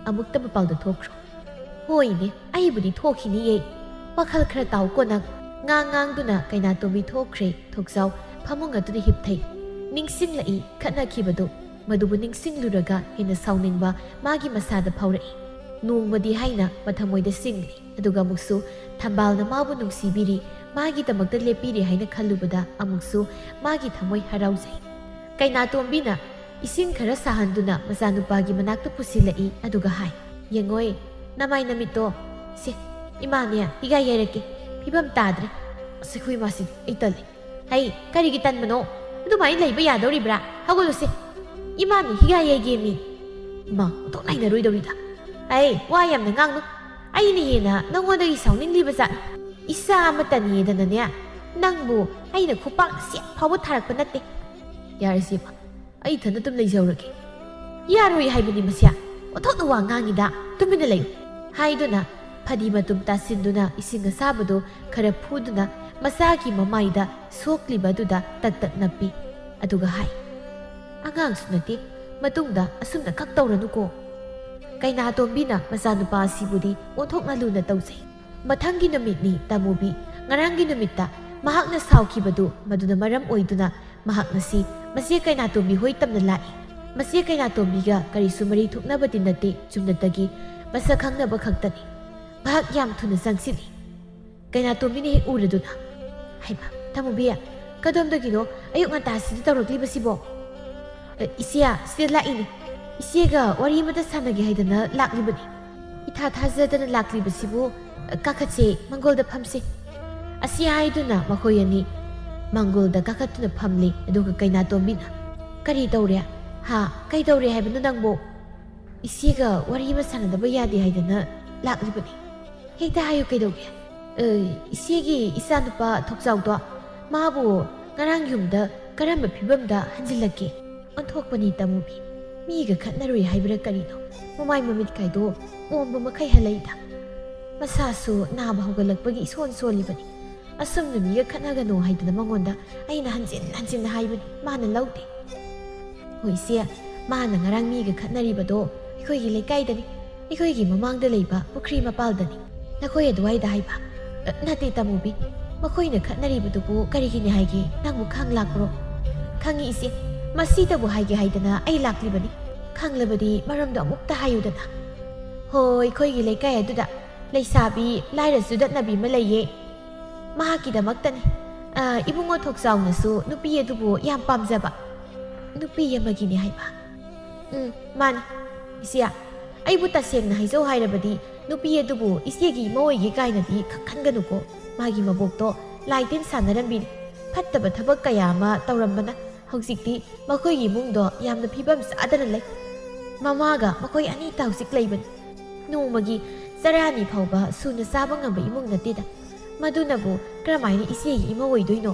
ꯑꯃꯨꯛꯇ ꯃꯄꯥꯜꯗ ꯊꯣꯛꯈ꯭ꯔꯣ꯫" "ꯍꯣꯏꯅꯦ, ꯑꯩꯕꯨꯗꯤ ꯊꯣꯛꯈꯤꯅꯤꯌꯦ꯫ ꯋꯥꯈꯜ ꯈꯔ ꯇꯥꯎꯀꯣ ꯅꯪ꯫" ꯉꯥꯡ ꯉꯥꯡꯗꯨꯅ ꯀꯩꯅꯥꯇꯣꯝꯕꯤ ꯊꯣꯛꯈ꯭ꯔꯦ꯫ ꯊꯣꯛꯆꯥꯎ ꯐꯃꯨꯡ ꯑꯗꯨꯗ ꯍꯤꯞꯊꯩ꯫ ꯅꯤꯡꯁꯤꯡꯂꯛꯏ ꯈꯠꯅꯈꯤꯕꯗꯨ꯫ ꯃꯗꯨꯕꯨ ꯅꯤꯡꯁꯤꯡꯂꯨꯔꯒ ꯍꯦꯟꯅ ꯁꯥꯎꯅꯤꯡꯕ ꯃꯥꯒꯤ ꯃꯁꯥꯗ ꯐꯥꯎꯔꯛꯏ꯫ ꯅꯣꯡꯃꯗꯤ ꯍꯥꯏꯅ ꯃꯊꯃꯣꯏꯗ ꯆꯤꯡꯂꯤ꯫ ꯑꯗꯨꯒ ꯑꯃꯨꯛꯁꯨ ꯊꯝꯕꯥꯜꯅ ꯃꯥꯕꯨ ꯅꯨꯡꯁꯤꯕꯤꯔꯤ, ꯃꯥꯒꯤꯗꯃꯛꯇ ꯂꯦꯞꯄꯤꯔꯤ ꯍꯥꯏꯅ ꯈꯜꯂꯨꯕꯗ ꯑꯃꯨꯛꯁꯨ ꯃꯥꯒꯤ ꯊꯃꯣꯏ ꯍꯔꯥꯎꯖꯩ꯫ ꯀꯩꯅꯥꯇꯣꯝꯕꯤꯅ ꯏꯁꯤꯡ ꯈꯔ ꯁꯥꯍꯟꯗꯨꯅ ꯃꯆꯥꯅꯨꯄꯥꯒꯤ ꯃꯅꯥꯛꯇ ꯄꯨꯁꯤꯜꯂꯛꯏ, ꯑꯗꯨꯒ ꯍꯥꯏ, "ꯌꯦꯡꯉꯣꯏ, ꯅꯃꯥꯏ ꯅꯃꯤꯠꯇꯣ꯫ ꯁꯦ, ꯏꯃꯥꯅꯦ ꯍꯤꯒꯥꯏ ꯌꯩꯔꯛꯀꯦ꯫ ꯐꯤꯕꯝ ꯇꯥꯗ꯭ꯔꯦ꯫ ꯑꯁ, ꯑꯩꯈꯣꯏ ꯃꯥꯁꯤꯗꯤ ꯑꯩ ꯇꯜꯂꯦ꯫" "ꯍꯩ, ꯀꯔꯤꯒꯤ ꯇꯟꯕꯅꯣ? ꯑꯗꯨꯃꯥꯏꯅ ꯂꯩꯕ ꯌꯥꯗꯧꯔꯤꯕ꯭ꯔꯥ? ꯍꯧꯒꯠꯂꯨꯁꯦ꯫ ꯏꯃꯥꯅꯦ ꯍꯤꯒꯥꯏ ꯌꯩꯒꯦ ꯃꯤ꯫ ꯏꯃꯥ, ꯑꯣꯟꯊꯣꯛ ꯅꯩꯅꯔꯣꯏꯗꯧꯔꯤꯗ꯫ ꯑꯩ ꯋꯥ ꯌꯥꯝꯅ ꯉꯥꯡꯅꯨ꯫ ꯑꯩꯅ ꯍꯦꯟꯅ ꯅꯉꯣꯟꯗꯒꯤ ꯁꯥꯎꯅꯤꯡꯂꯤꯕ ꯖꯥꯠꯅꯤ꯫ ꯏꯆꯥ ꯑꯃꯇꯅꯦꯗꯅꯅꯦ, ꯅꯪꯕꯨ ꯑꯩꯅ ꯈꯨꯄꯥꯛ ꯁꯦꯠ ꯐꯥꯎꯕ ꯊꯥꯔꯛꯄ ꯅꯠꯇꯦ꯫" "ꯌꯥꯔꯦꯁꯦ ꯏꯃꯥ, ꯑꯩ ꯏꯊꯟꯗ ꯑꯗꯨꯝ ꯂꯩꯖꯍꯧꯔꯒꯦ꯫" "ꯌꯥꯔꯣꯏ ꯍꯥꯏꯕꯅꯤ ꯃꯁꯤ꯫ ꯑꯣꯟꯊꯣꯛꯅ ꯋꯥ ꯉꯥꯡꯉꯤꯗ꯫ ꯇꯨꯃꯤꯟꯅ ꯂꯩꯌꯨ꯫" ꯍꯥꯏꯗꯨꯅ ꯐꯗꯤ ꯃꯇꯨꯝ ꯇꯥꯁꯤꯟꯗꯨꯅ ꯏꯁꯤꯡ ꯑꯁꯥꯕꯗꯨ ꯈꯔ ꯐꯨꯗꯨꯅ ꯃꯆꯥꯒꯤ ꯃꯃꯥꯏꯗ ꯁꯣꯛꯂꯤꯕ ꯑꯗꯨꯗ ꯇꯛ ꯇꯛ ꯅꯞꯄꯤ꯫ ꯑꯗꯨꯒ ꯍꯥꯏ, "ꯑꯉꯥꯡꯁꯨ ꯅꯠꯇꯦ, ꯃꯇꯨꯡꯗ ꯑꯁꯨꯝꯅ ꯈꯛ ꯇꯧꯔꯅꯨꯀꯣ꯫" ꯀꯩꯅꯥꯇꯣꯝꯕꯤꯅ ꯃꯆꯥꯅꯨꯄꯥ ꯑꯁꯤꯕꯨꯗꯤ ꯑꯣꯟꯊꯣꯛꯅ ꯂꯨꯅ ꯇꯧꯖꯩ꯫ ꯃꯊꯪꯒꯤ ꯅꯨꯃꯤꯠꯅꯤ ꯇꯥꯃꯨꯕꯤ꯫ ꯉꯔꯥꯡꯒꯤ ꯅꯨꯃꯤꯠꯇ ꯃꯍꯥꯛꯅ ꯁꯥꯎꯈꯤꯕꯗꯨ ꯃꯗꯨꯅ ꯃꯔꯝ ꯑꯣꯏꯗꯨꯅ ꯃꯍꯥꯛ ꯉꯁꯤ ꯃꯆꯦ ꯀꯩꯅꯥꯇꯣꯝꯕꯤ ꯍꯣꯏ ꯇꯝꯅ ꯂꯥꯛꯏ꯫ ꯃꯆꯦ ꯀꯩꯅꯥꯇꯣꯝꯕꯤꯒ ꯀꯔꯤꯁꯨ ꯃꯔꯤ ꯊꯣꯛꯅꯕꯗꯤ ꯅꯠꯇꯦ, ꯆꯨꯝꯅꯇꯒꯤ ꯃꯁꯛ ꯈꯪꯅꯕ ꯈꯛꯇꯅꯤ꯫ ꯃꯍꯥꯛ ꯌꯥꯝ ꯊꯨꯅ ꯆꯪꯁꯤꯜꯂꯤ꯫ ꯀꯩꯅꯥꯇꯣꯝꯕꯤꯅ ꯍꯦꯛ ꯎꯔꯗꯨꯅ, "ꯍꯩꯃꯥ, ꯇꯥꯃꯨꯕꯤ, ꯀꯗꯣꯝꯗꯒꯤꯅꯣ ꯑꯌꯨꯛ ꯉꯟꯇꯥꯁꯤꯗ ꯇꯧꯔꯛꯂꯤꯕꯁꯤꯕꯣ?" "ꯑ, ꯏꯆꯦ, ꯁꯤꯗ ꯂꯥꯛꯏꯅꯦ꯫ ꯏꯆꯦꯒ ꯋꯥꯔꯤ ꯑꯃꯇ ꯁꯥꯟꯅꯒꯦ ꯍꯥꯏꯗꯅ ꯂꯥꯛꯂꯤꯕꯅꯤ꯫ ꯏꯊꯥ ꯊꯥꯖꯗꯅ ꯂꯥꯛꯂꯤꯕꯁꯤꯕꯨ꯫ ꯑ, ꯀꯥꯈꯠꯁꯦ, ꯃꯪꯒꯣꯜꯗ ꯐꯝꯁꯦ꯫" ꯑꯁꯤ ꯍꯥꯏꯗꯨꯅ ꯃꯈꯣꯏ ꯑꯅꯤ ꯃꯪꯒꯣꯜꯗ ꯀꯥꯈꯠꯇꯨꯅ ꯐꯝꯂꯤ꯫ ꯑꯗꯨꯒ ꯀꯩꯅꯥꯇꯣꯝꯕꯤꯅ, "ꯀꯔꯤ ꯇꯧꯔꯦ? ꯍꯥ? ꯀꯩ ꯇꯧꯔꯦ ꯍꯥꯏꯕꯅꯣ ꯅꯪꯕꯨ?" "ꯏꯆꯦꯒ ꯋꯥꯔꯤ ꯑꯃ ꯁꯥꯟꯅꯗꯕ ꯌꯥꯗꯦ ꯍꯥꯏꯗꯅ ꯂꯥꯛꯂꯤꯕꯅꯤ꯫" "ꯍꯦꯛꯇ ꯍꯥꯏꯌꯨ, ꯀꯩꯗꯧꯒꯦ?" "ꯑ, ꯏꯆꯦꯒꯤ ꯏꯆꯥꯅꯨꯄꯥ ꯊꯣꯛꯆꯥꯎꯗꯣ, ꯃꯥꯕꯨ ꯉꯔꯥꯡ ꯌꯨꯝꯗ ꯀꯔꯝꯕ ꯐꯤꯕꯝꯗ ꯍꯟꯖꯤꯜꯂꯛꯀꯦ?" ꯑꯣꯟꯊꯣꯛꯄꯅꯤ ꯇꯥꯃꯨꯕꯤ꯫ ꯃꯤꯒ ꯈꯠꯅꯔꯨꯏ ꯍꯥꯏꯕ꯭ꯔꯥ ꯀꯔꯤꯅꯣ? ꯃꯃꯥꯏ ꯃꯃꯤꯠ ꯀꯥꯏꯗꯣ ꯄꯣꯝꯕ ꯃꯈꯩ ꯍꯜꯂꯛꯏꯗ꯫ ꯃꯁꯥꯁꯨ ꯅꯥꯕ ꯍꯧꯒꯠꯂꯛꯄꯒꯤ ꯏꯁꯣꯟ ꯁꯣꯜꯂꯤꯕꯅꯤ꯫ ꯑꯁꯨꯝꯅ ꯃꯤꯒ ꯈꯠꯅꯒꯅꯨ ꯍꯥꯏꯗꯅ ꯃꯉꯣꯟꯗ ꯑꯩꯅ ꯍꯟꯖꯤꯟ ꯍꯟꯖꯤꯟꯅ ꯍꯥꯏꯕꯅꯤ, ꯃꯥꯅ ꯂꯧꯗꯦ꯫ "ꯍꯣꯏ ꯏꯆꯦ, ꯃꯥꯅ ꯉꯔꯥꯡ ꯃꯤꯒ ꯈꯠꯅꯔꯤꯕꯗꯣ ꯑꯩꯈꯣꯏꯒꯤ ꯂꯩꯀꯥꯏꯗꯅꯤ, ꯑꯩꯈꯣꯏꯒꯤ ꯃꯃꯥꯡꯗ ꯂꯩꯕ ꯄꯨꯈ꯭ꯔꯤ ꯃꯄꯥꯜꯗꯅꯤ꯫" "ꯅꯈꯣꯏ ꯑꯗꯨꯋꯥꯏꯗ ꯍꯥꯏꯕ?" "ꯑ, ꯅꯠꯇꯦ ꯇꯥꯃꯨꯕꯤ, ꯃꯈꯣꯏꯅ ꯈꯠꯅꯔꯤꯕꯗꯨꯕꯨ ꯀꯔꯤꯒꯤꯅꯤ ꯍꯥꯏꯒꯦ? ꯅꯪꯕꯨ ꯈꯪ ꯂꯥꯛꯄ꯭ꯔꯣ?" "ꯈꯪꯉꯤ ꯏꯆꯦ, ꯃꯁꯤꯗꯕꯨ ꯍꯥꯏꯒꯦ ꯍꯥꯏꯗꯅ ꯑꯩ ꯂꯥꯛꯂꯤꯕꯅꯤ꯫ ꯈꯪꯂꯕꯗꯤ ꯃꯔꯝꯗꯣ ꯑꯃꯨꯛꯇ ꯍꯥꯏꯌꯨꯗꯅ꯫" "ꯍꯣ, ꯑꯩꯈꯣꯏꯒꯤ ꯂꯩꯀꯥꯏ ꯑꯗꯨꯗ ꯂꯩꯁꯥꯕꯤ ꯂꯥꯏꯔ ꯆꯨꯗꯠꯅꯕꯤ ꯑꯃ ꯂꯩꯌꯦ꯫ ꯃꯍꯥꯛꯀꯤꯗꯃꯛꯇꯅꯤ꯫ ꯑ, ꯏꯕꯨꯡꯉꯣ ꯊꯣꯛꯆꯥꯎꯅꯁꯨ ꯅꯨꯄꯤ ꯑꯗꯨꯕꯨ ꯌꯥꯝ ꯄꯥꯝꯖꯕ꯫" "ꯅꯨꯄꯤ ꯑꯃꯒꯤꯅꯤ ꯍꯥꯏꯕ?" "ꯎꯝ, ꯃꯥꯅꯤ꯫ ꯏꯆꯦ, ꯑꯩꯕꯨ ꯇꯁꯦꯡꯅ ꯍꯥꯏꯖꯧ ꯍꯥꯏꯔꯕꯗꯤ ꯅꯨꯄꯤ ꯑꯗꯨꯕꯨ ꯏꯆꯦꯒꯤ ꯏꯃꯧ ꯑꯣꯏꯒꯦ ꯀꯥꯏꯅꯗꯤ ꯈꯛ ꯈꯟꯒꯅꯨꯀꯣ꯫ ꯃꯥꯒꯤ ꯃꯕꯣꯛꯇꯣ ꯂꯥꯏ ꯇꯤꯟ ꯁꯥꯟꯅꯔꯝꯕꯤꯅꯤ꯫ ꯐꯠꯇꯕ ꯊꯕꯛ ꯀꯌꯥ ꯑꯃ ꯇꯧꯔꯝꯕꯅ ꯍꯧꯖꯤꯛꯇꯤ ꯃꯈꯣꯏꯒꯤ ꯏꯃꯨꯡꯗꯣ ꯌꯥꯝꯅ ꯐꯤꯕꯝ ꯆꯥꯗꯅ ꯂꯩ꯫ ꯃꯃꯥꯒ ꯃꯈꯣꯏ ꯑꯅꯤꯇ ꯍꯧꯖꯤꯛ ꯂꯩꯕꯅꯤ꯫ ꯅꯣꯡꯃꯒꯤ ꯆꯔꯥ ꯑꯅꯤ ꯐꯥꯎꯕ ꯁꯨꯅ ꯆꯥꯕ ꯉꯝꯕ ꯏꯃꯨꯡ ꯅꯠꯇꯦꯗ꯫ ꯃꯗꯨꯅꯕꯨ ꯀꯔꯝꯍꯥꯏꯅ ꯏꯆꯦꯒꯤ ꯏꯃꯧ ꯑꯣꯏꯗꯣꯏꯅꯣ?"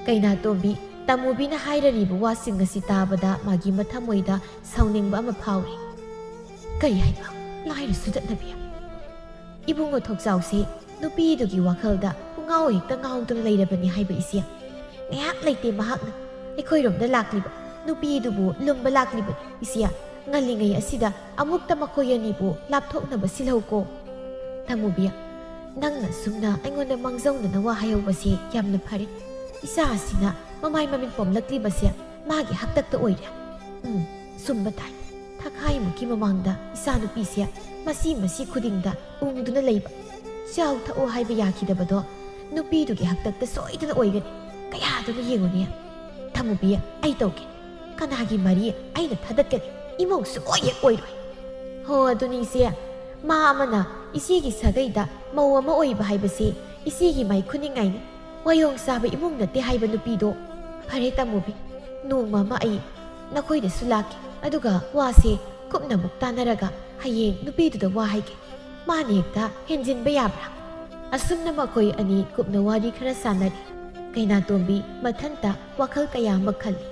ꯀꯩꯅꯥꯇꯣꯝꯕꯤ, ꯇꯥꯃꯨꯕꯤꯅ ꯍꯥꯏꯔꯔꯤꯕ ꯋꯥꯁꯤꯡ ꯑꯁꯤ ꯇꯥꯕꯗ ꯃꯥꯒꯤ ꯃꯊꯃꯣꯏꯗ ꯁꯥꯎꯅꯤꯡꯕ ꯑꯃ ꯐꯥꯎꯔꯤ꯫ "ꯀꯔꯤ ꯍꯥꯏꯕ? ꯂꯥꯏꯔ ꯁꯨꯗꯠꯅꯕꯤ? ꯏꯕꯨꯡꯉꯣ ꯊꯣꯛꯆꯥꯎꯁꯦ ꯅꯨꯄꯤꯗꯨꯒꯤ ꯋꯥꯈꯜꯗ ꯄꯨꯡꯉꯥꯎ ꯍꯦꯛꯇ ꯉꯥꯎꯗꯨꯅ ꯂꯩꯔꯕꯅꯤ ꯍꯥꯏꯕ ꯏꯆꯦ꯫ ꯉꯥꯏꯍꯥꯛ ꯂꯩꯇꯦ ꯃꯍꯥꯛꯅ ꯑꯩꯈꯣꯏꯔꯣꯝꯗ ꯂꯥꯛꯂꯤꯕ ꯅꯨꯄꯤꯗꯨꯕꯨ ꯂꯨꯝꯕ ꯂꯥꯛꯂꯤꯕꯅꯤ ꯏꯆꯦ꯫ ꯉꯜꯂꯤꯉꯩ ꯑꯁꯤꯗ ꯑꯃꯨꯛꯇ ꯃꯈꯣꯏ ꯑꯅꯤꯕꯨ ꯂꯥꯞꯊꯣꯛꯅꯕ ꯁꯤꯜꯍꯧꯀꯣ꯫ ꯇꯥꯃꯨꯕꯤ, ꯅꯪꯅ ꯁꯨꯝꯅ ꯑꯩꯉꯣꯟꯗ ꯃꯥꯡꯖꯧꯅꯅ ꯋꯥ ꯍꯥꯏꯍꯧꯕꯁꯦ ꯌꯥꯝꯅ ꯐꯔꯦ꯫ ꯏꯆꯥ ꯑꯁꯤꯅ ꯃꯃꯥꯏ ꯃꯃꯤꯠ ꯄꯣꯝꯂꯛꯂꯤꯕꯁꯦ ꯃꯥꯒꯤ ꯍꯥꯛꯇꯛꯇ ꯑꯣꯏꯔꯦ꯫ ꯎꯝ, ꯆꯨꯝꯕ ꯇꯥꯏ꯫ ꯊꯈꯥꯏꯃꯨꯛꯀꯤ ꯃꯃꯥꯡꯗ ꯏꯆꯥꯅꯨꯄꯤꯁꯦ ꯃꯁꯤ ꯃꯁꯤ ꯈꯨꯗꯤꯡꯗ ꯎꯪꯗꯨꯅ ꯂꯩꯕ꯫ ꯆꯥꯎ ꯊꯛꯑꯣ ꯍꯥꯏꯕ ꯌꯥꯈꯤꯗꯕꯗꯣ ꯅꯨꯄꯤꯗꯨꯒꯤ ꯍꯥꯛꯇꯛꯇ ꯁꯣꯏꯗꯅ ꯑꯣꯏꯒꯅꯤ꯫ ꯀꯌꯥꯗꯨꯅ ꯌꯦꯡꯉꯨꯅꯦ꯫ ꯊꯃꯨꯕꯤ, ꯑꯩ ꯇꯧꯒꯦ꯫ ꯀꯅꯥꯒꯤ ꯃꯔꯤ ꯑꯩꯅ ꯊꯥꯗꯠꯀꯅꯤ? ꯏꯃꯧ ꯁꯨꯛꯑꯣꯏ ꯍꯦꯛ ꯑꯣꯏꯔꯣꯏ꯫ ꯍꯣ, ꯑꯗꯨꯅꯤ ꯏꯆꯦ꯫ ꯃꯥ ꯑꯃꯅ ꯏꯆꯦꯒꯤ ꯁꯥꯒꯩꯗ ꯃꯧ ꯑꯃ ꯑꯣꯏꯕ ꯍꯥꯏꯕꯁꯤ ꯏꯆꯦꯒꯤ ꯃꯥꯏ ꯈꯨꯅꯤꯡꯉꯥꯏꯅꯤ꯫ ꯋꯥꯌꯣꯡ ꯆꯥꯕ ꯏꯃꯨꯡ ꯅꯠꯇꯦ ꯍꯥꯏꯕ ꯅꯨꯄꯤꯗꯣ꯫ ꯐꯔꯦ ꯇꯥꯃꯨꯕꯤ, ꯅꯣꯡꯃ ꯑꯃ ꯑꯩ ꯅꯈꯣꯏꯗꯁꯨ ꯂꯥꯛꯀꯦ꯫ ꯑꯗꯨꯒ ꯋꯥꯁꯦ ꯀꯨꯞꯅ ꯑꯃꯨꯛ ꯇꯥꯟꯅꯔꯒ ꯍꯌꯦꯡ ꯅꯨꯄꯤꯗꯨꯗ ꯋꯥ ꯍꯥꯏꯒꯦ꯫ ꯃꯥꯅ ꯍꯦꯛꯇ ꯍꯦꯟꯖꯤꯟꯕ ꯌꯥꯕ꯭ꯔꯥ? ꯑꯁꯨꯝꯅ ꯃꯈꯣꯏ ꯑꯅꯤ ꯀꯨꯞꯅ ꯋꯥꯔꯤ ꯈꯔ ꯁꯥꯟꯅꯔꯤ꯫ ꯀꯩꯅꯥꯇꯣꯝꯕꯤ ꯃꯊꯟꯇ ꯋꯥꯈꯜ ꯀꯌꯥ ꯑꯃ ꯈꯜꯂꯤ꯫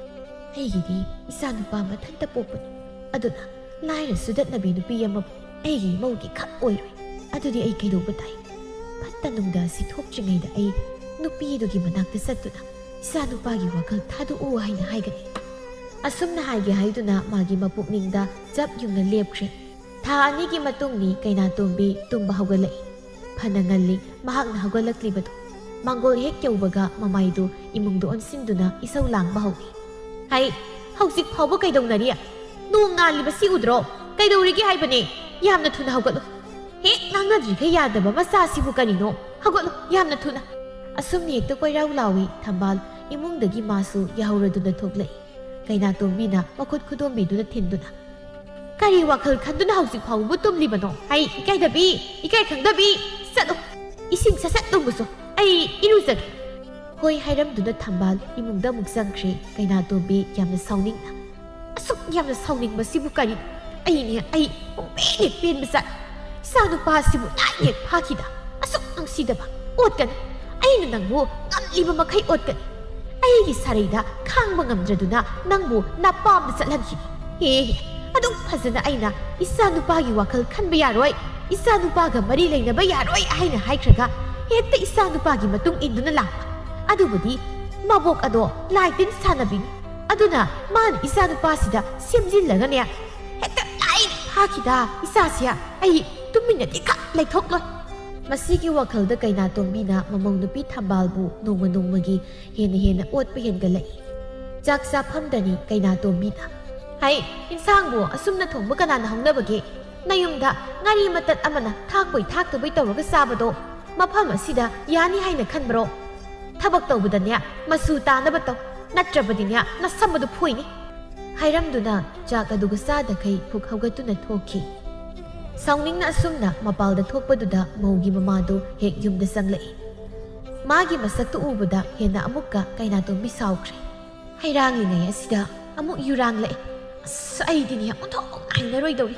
ꯑꯩꯒꯤꯗꯤ ꯏꯆꯥꯅꯨꯄꯥ ꯃꯊꯟꯇ ꯄꯣꯛꯄꯅꯤ꯫ ꯑꯗꯨꯅ ꯂꯥꯏꯔ ꯁꯨꯗꯠꯅꯕꯤ ꯅꯨꯄꯤ ꯑꯃꯕꯨ ꯑꯩꯒꯤ ꯏꯃꯧꯒꯤ ꯈꯛ ꯑꯣꯏꯔꯣꯏ꯫ ꯑꯗꯨꯗꯤ ꯑꯩ ꯀꯩꯗꯧꯕ ꯇꯥꯏ? ꯐꯠꯇ ꯅꯨꯡꯗ ꯑꯁꯤ ꯊꯣꯛꯇ꯭ꯔꯤꯉꯩꯗ ꯑꯩ ꯅꯨꯄꯤꯗꯨꯒꯤ ꯃꯅꯥꯛꯇ ꯆꯠꯇꯨꯅ ꯏꯆꯥꯅꯨꯄꯥꯒꯤ ꯋꯥꯈꯜ ꯊꯥꯗꯣꯛꯎ ꯍꯥꯏꯅ ꯍꯥꯏꯒꯅꯤ꯫ ꯑꯁꯨꯝꯅ ꯍꯥꯏꯒꯦ ꯍꯥꯏꯗꯨꯅ ꯃꯥꯒꯤ ꯃꯄꯨꯛꯅꯤꯡꯗ ꯆꯞ ꯌꯨꯡꯅ ꯂꯦꯞꯈ꯭ꯔꯦ꯫ ꯊꯥ ꯑꯅꯤꯒꯤ ꯃꯇꯨꯡꯅꯤ ꯀꯩꯅꯥꯇꯣꯝꯕꯤ ꯇꯨꯝꯕ ꯍꯧꯒꯠꯂꯛꯏ꯫ ꯐꯅ ꯉꯜꯂꯤ ꯃꯍꯥꯛꯅ ꯍꯧꯒꯠꯂꯛꯂꯤꯕꯗꯨ꯫ ꯃꯥꯡꯒꯣꯜ ꯍꯦꯛ ꯌꯧꯕꯒ ꯃꯃꯥꯏꯗꯨ ꯏꯃꯨꯡꯗ ꯑꯣꯟꯁꯤꯟꯗꯨꯅ ꯏꯁꯧ ꯂꯥꯡꯕ ꯍꯧꯏ꯫ ꯍꯩ, ꯍꯧꯖꯤꯛ ꯐꯥꯎꯕ ꯀꯩꯗꯧꯅꯔꯤ? ꯅꯣꯡ ꯉꯥꯜꯂꯤꯕꯁꯤ ꯎꯗ꯭ꯔꯣ? ꯀꯩꯗꯧꯔꯤꯒꯦ ꯍꯥꯏꯕꯅꯦ? ꯌꯥꯝꯅ ꯊꯨꯅ ꯍꯧꯒꯠꯂꯨ꯫ ꯍꯦꯛ ꯉꯥꯡꯅꯗ꯭ꯔꯤꯈꯩ ꯌꯥꯗꯕ ꯃꯆꯥꯁꯤꯕꯨ ꯀꯔꯤꯅꯣ? ꯍꯧꯒꯠꯂꯨ, ꯌꯥꯝꯅ ꯊꯨꯅ꯫ ꯑꯁꯨꯝꯅ ꯍꯦꯛꯇ ꯀꯣꯏꯔꯥꯎ ꯂꯥꯎꯏ ꯊꯝꯕꯥꯜ꯫ ꯏꯃꯨꯡꯗꯒꯤ ꯃꯥꯁꯨ ꯌꯥꯍꯧꯔꯗꯨꯅ ꯊꯣꯛꯂꯛꯏ꯫ ꯀꯩꯅꯥꯇꯣꯝꯕꯤꯅ ꯃꯈꯨꯠ ꯈꯨꯗꯣꯝꯕꯤꯗꯨꯅ ꯊꯤꯟꯗꯨꯅ, "ꯀꯔꯤ ꯋꯥꯈꯜ ꯈꯟꯗꯨꯅ ꯍꯧꯖꯤꯛ ꯐꯥꯎꯕꯕꯨ ꯇꯨꯝꯂꯤꯕꯅꯣ? ꯍꯩ, ꯏꯀꯥꯏꯗꯕꯤ, ꯏꯀꯥꯏ ꯈꯪꯗꯕꯤ, ꯆꯠꯂꯨ, ꯏꯁꯤꯡ ꯁꯠ ꯁꯠ ꯂꯨꯝꯃꯨꯆꯣ, ꯑꯩ ꯏꯔꯨꯖꯒꯦ"꯫ ꯍꯣꯏ ꯍꯥꯏꯔꯝꯗꯨꯅ ꯊꯝꯕꯥꯜ ꯏꯃꯨꯡꯗ ꯑꯃꯨꯛ ꯆꯪꯈ꯭ꯔꯦ ꯀꯩꯅꯥꯇꯣꯝꯕꯤ ꯌꯥꯝꯅ ꯁꯥꯎꯅꯤꯡꯅ꯫ "ꯑꯁꯨꯛ ꯌꯥꯝꯅ ꯁꯥꯎꯅꯤꯡꯕꯁꯤꯕꯨ ꯀꯔꯤ? ꯑꯩꯅꯦ, ꯑꯩ ꯄꯨꯡꯄꯦꯟ ꯍꯦꯛ ꯄꯦꯟꯕ ꯖꯥꯠ꯫ ꯏꯆꯥ ꯅꯨꯄꯥꯁꯤꯕꯨ ꯂꯥꯏꯅ ꯍꯦꯛ ꯐꯥꯈꯤꯗ꯫ ꯑꯁꯨꯛ ꯅꯨꯡꯁꯤꯗꯕ꯫ ꯑꯣꯠꯀꯅꯤ꯫ ꯑꯩꯅ ꯅꯪꯕꯨ ꯉꯝꯂꯤꯕ ꯃꯈꯩ ꯑꯣꯠꯀꯅꯤ꯫ ꯑꯩꯒꯤ ꯁꯥꯔꯩꯗ ꯈꯥꯡꯕ ꯉꯝꯗ꯭ꯔꯗꯨꯅ ꯅꯪꯕꯨ ꯅꯄꯥꯝꯗ ꯆꯠꯍꯟꯈꯤꯅꯤ꯫ ꯍꯦ ꯍꯦ, ꯑꯗꯨꯛ ꯐꯖꯅ ꯑꯩꯅ ꯏꯆꯥ ꯅꯨꯄꯥꯒꯤ ꯋꯥꯈꯜ ꯈꯟꯕ ꯌꯥꯔꯣꯏ꯫ "ꯏꯆꯥꯅꯨꯄꯥꯒ ꯃꯔꯤ ꯂꯩꯅꯕ ꯌꯥꯔꯣꯏ" ꯍꯥꯏꯅ ꯍꯥꯏꯈ꯭ꯔꯒ ꯍꯦꯛꯇ ꯏꯆꯥꯅꯨꯄꯥꯒꯤ ꯃꯇꯨꯡ ꯏꯟꯗꯨꯅ ꯂꯥꯛꯄ꯫ ꯑꯗꯨꯕꯨꯗꯤ ꯃꯕꯣꯛ ꯑꯗꯣ ꯂꯥꯏ ꯇꯤꯟ ꯁꯥꯟꯅꯕꯤꯅꯤ꯫ ꯑꯗꯨꯅ ꯃꯥꯅ ꯏꯆꯥꯅꯨꯄꯥꯁꯤꯗ ꯁꯦꯝꯖꯤꯜꯂꯒꯅꯦ, ꯍꯦꯛꯇ ꯂꯥꯏ ꯐꯥꯈꯤꯗ ꯏꯆꯥꯁꯦ ꯑꯩ ꯇꯨꯃꯤꯟꯅꯗꯤ ꯈꯛ ꯂꯩꯊꯣꯛꯂꯣꯏ꯫ ꯃꯁꯤꯒꯤ ꯋꯥꯈꯜꯗ ꯀꯩꯅꯥꯇꯣꯝꯕꯤꯅ ꯃꯃꯧ ꯅꯨꯄꯤ ꯊꯝꯕꯥꯜꯕꯨ ꯅꯣꯡꯃ ꯅꯣꯡꯃꯒꯤ ꯍꯦꯟꯅ ꯍꯦꯟꯅ ꯑꯣꯠꯄ ꯍꯦꯟꯒꯠꯂꯛꯏ꯫ ꯆꯥꯛ ꯆꯥꯐꯝꯗꯅꯤ ꯀꯩꯅꯥꯇꯣꯝꯕꯤꯅ, "ꯍꯩ, ꯏꯟꯁꯥꯡꯕꯨ ꯑꯁꯨꯝꯅ ꯊꯣꯡꯕ ꯀꯅꯥꯅ ꯍꯧꯅꯕꯒꯦ? ꯅꯌꯨꯝꯗ ꯉꯥꯔꯤ ꯃꯇꯠ ꯑꯃꯅ ꯊꯥꯛꯄꯣꯏ ꯊꯥꯛꯇꯕꯣꯏ ꯇꯧꯔꯒ ꯆꯥꯕꯗꯣ ꯃꯐꯝ ꯑꯁꯤꯗ ꯌꯥꯅꯤ ꯍꯥꯏꯅ ꯈꯟꯕ꯭ꯔꯣ? ꯊꯕꯛ ꯇꯧꯕꯗꯅꯦ ꯃꯆꯨ ꯇꯥꯅꯕ ꯇꯧ, ꯅꯠꯇ꯭ꯔꯕꯗꯤꯅꯦ ꯅꯁꯝꯕꯗꯨ ꯐꯣꯏꯅꯤ"꯫ ꯍꯥꯏꯔꯝꯗꯨꯅ ꯆꯥꯛ ꯑꯗꯨꯒ ꯆꯥꯗꯈꯩ ꯐꯨꯛ ꯍꯧꯒꯠꯇꯨꯅ ꯊꯣꯛꯈꯤ꯫ ꯁꯥꯎꯅꯤꯡꯅ ꯑꯁꯨꯝꯅ ꯃꯄꯥꯜꯗ ꯊꯣꯛꯄꯗꯨꯗ ꯃꯧꯒꯤ ꯃꯃꯥꯗꯨ ꯍꯦꯛ ꯌꯨꯝꯗ ꯆꯪꯂꯛꯏ꯫ ꯃꯥꯒꯤ ꯃꯁꯛꯇꯨ ꯎꯕꯗ ꯍꯦꯟꯅ ꯑꯃꯨꯛꯀ ꯀꯩꯅꯥꯇꯣꯝꯕꯤ ꯁꯥꯎꯈ꯭ꯔꯦ꯫ ꯍꯩꯔꯥꯡꯂꯤꯉꯩ ꯑꯁꯤꯗ ꯑꯃꯨꯛ ꯌꯨꯔꯥꯡꯂꯛꯑꯦ꯫ ꯑꯁ, ꯑꯩꯗꯤꯅꯦ ꯑꯣꯟꯊꯣꯛ ꯍꯩꯅꯔꯣꯏꯗꯧꯔꯤ꯫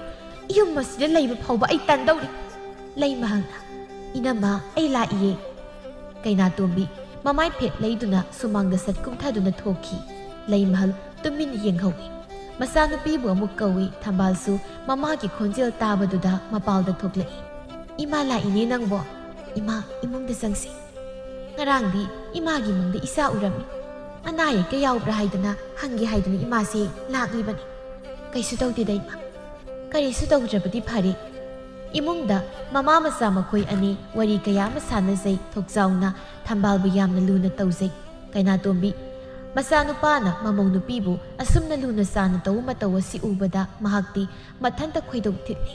ꯌꯨꯝ ꯑꯁꯤꯗ ꯂꯩꯕ ꯐꯥꯎꯕ ꯑꯩ ꯇꯟꯗꯧꯔꯤ꯫ ꯂꯩꯃꯍꯜꯅ, "ꯏꯅꯝꯃ, ꯑꯩ ꯂꯥꯛꯏꯌꯦ"꯫ ꯀꯩꯅꯥꯇꯣꯝꯕꯤ ꯃꯃꯥꯏ ꯐꯦꯠ ꯂꯩꯗꯨꯅ ꯁꯨꯃꯥꯡꯗ ꯁꯠ ꯀꯨꯝꯊꯗꯨꯅ ꯊꯣꯛꯈꯤ꯫ ꯂꯩꯃꯍꯜ ꯇꯨꯃꯤꯟ ꯌꯦꯡꯍꯧꯏ꯫ ꯃꯆꯥꯅꯨꯄꯤꯕꯨ ꯑꯃꯨꯛ ꯀꯧꯏ꯫ ꯊꯝꯕꯥꯜꯁꯨ ꯃꯃꯥꯒꯤ ꯈꯣꯟꯖꯦꯜ ꯇꯥꯕꯗꯨꯗ ꯃꯄꯥꯜꯗ ꯊꯣꯛꯂꯛꯏ꯫ "ꯏꯃꯥ ꯂꯥꯛꯏꯅꯦ ꯅꯪꯕꯣ꯫ ꯏꯃꯥ, ꯏꯃꯨꯡꯗ ꯆꯪꯁꯤ꯫ ꯉꯔꯥꯡꯗꯤ ꯏꯃꯥꯒꯤ ꯃꯪꯗ ꯏꯆꯥ ꯎꯔꯝꯃꯤ꯫ ꯑꯅꯥ ꯑꯌꯦꯛꯀ ꯌꯥꯎꯕ꯭ꯔꯥ ꯍꯥꯏꯗꯅ ꯍꯪꯒꯦ ꯍꯥꯏꯗꯨꯅ ꯏꯃꯥꯁꯦ ꯂꯥꯛꯂꯤꯕꯅꯤ꯫ ꯀꯩꯁꯨ ꯇꯧꯗꯦꯗ ꯏꯃꯥ꯫ ꯀꯔꯤꯁꯨ ꯇꯧꯗ꯭ꯔꯕꯗꯤ ꯐꯔꯦ"꯫ ꯏꯃꯨꯡꯗ ꯃꯃꯥ ꯃꯆꯥ ꯃꯈꯣꯏ ꯑꯅꯤ ꯋꯥꯔꯤ ꯀꯌꯥ ꯑꯃ ꯁꯥꯟꯅꯖꯩ꯫ ꯊꯣꯛꯆꯥꯎꯅ ꯊꯝꯕꯥꯜꯕꯨ ꯌꯥꯝꯅ ꯂꯨꯅ ꯇꯧꯖꯩ꯫ ꯀꯩꯅꯥꯇꯣꯝꯕꯤ ꯃꯆꯥꯅꯨꯄꯥꯅ ꯃꯃꯧ ꯅꯨꯄꯤꯕꯨ ꯑꯁꯨꯝꯅ ꯂꯨꯅ ꯆꯥꯟꯅ ꯇꯧꯕ ꯃꯇꯧ ꯑꯁꯤ ꯎꯕꯗ ꯃꯍꯥꯛꯇꯤ ꯃꯊꯟꯇ ꯈꯣꯏꯗꯧ ꯊꯤꯠꯂꯤ꯫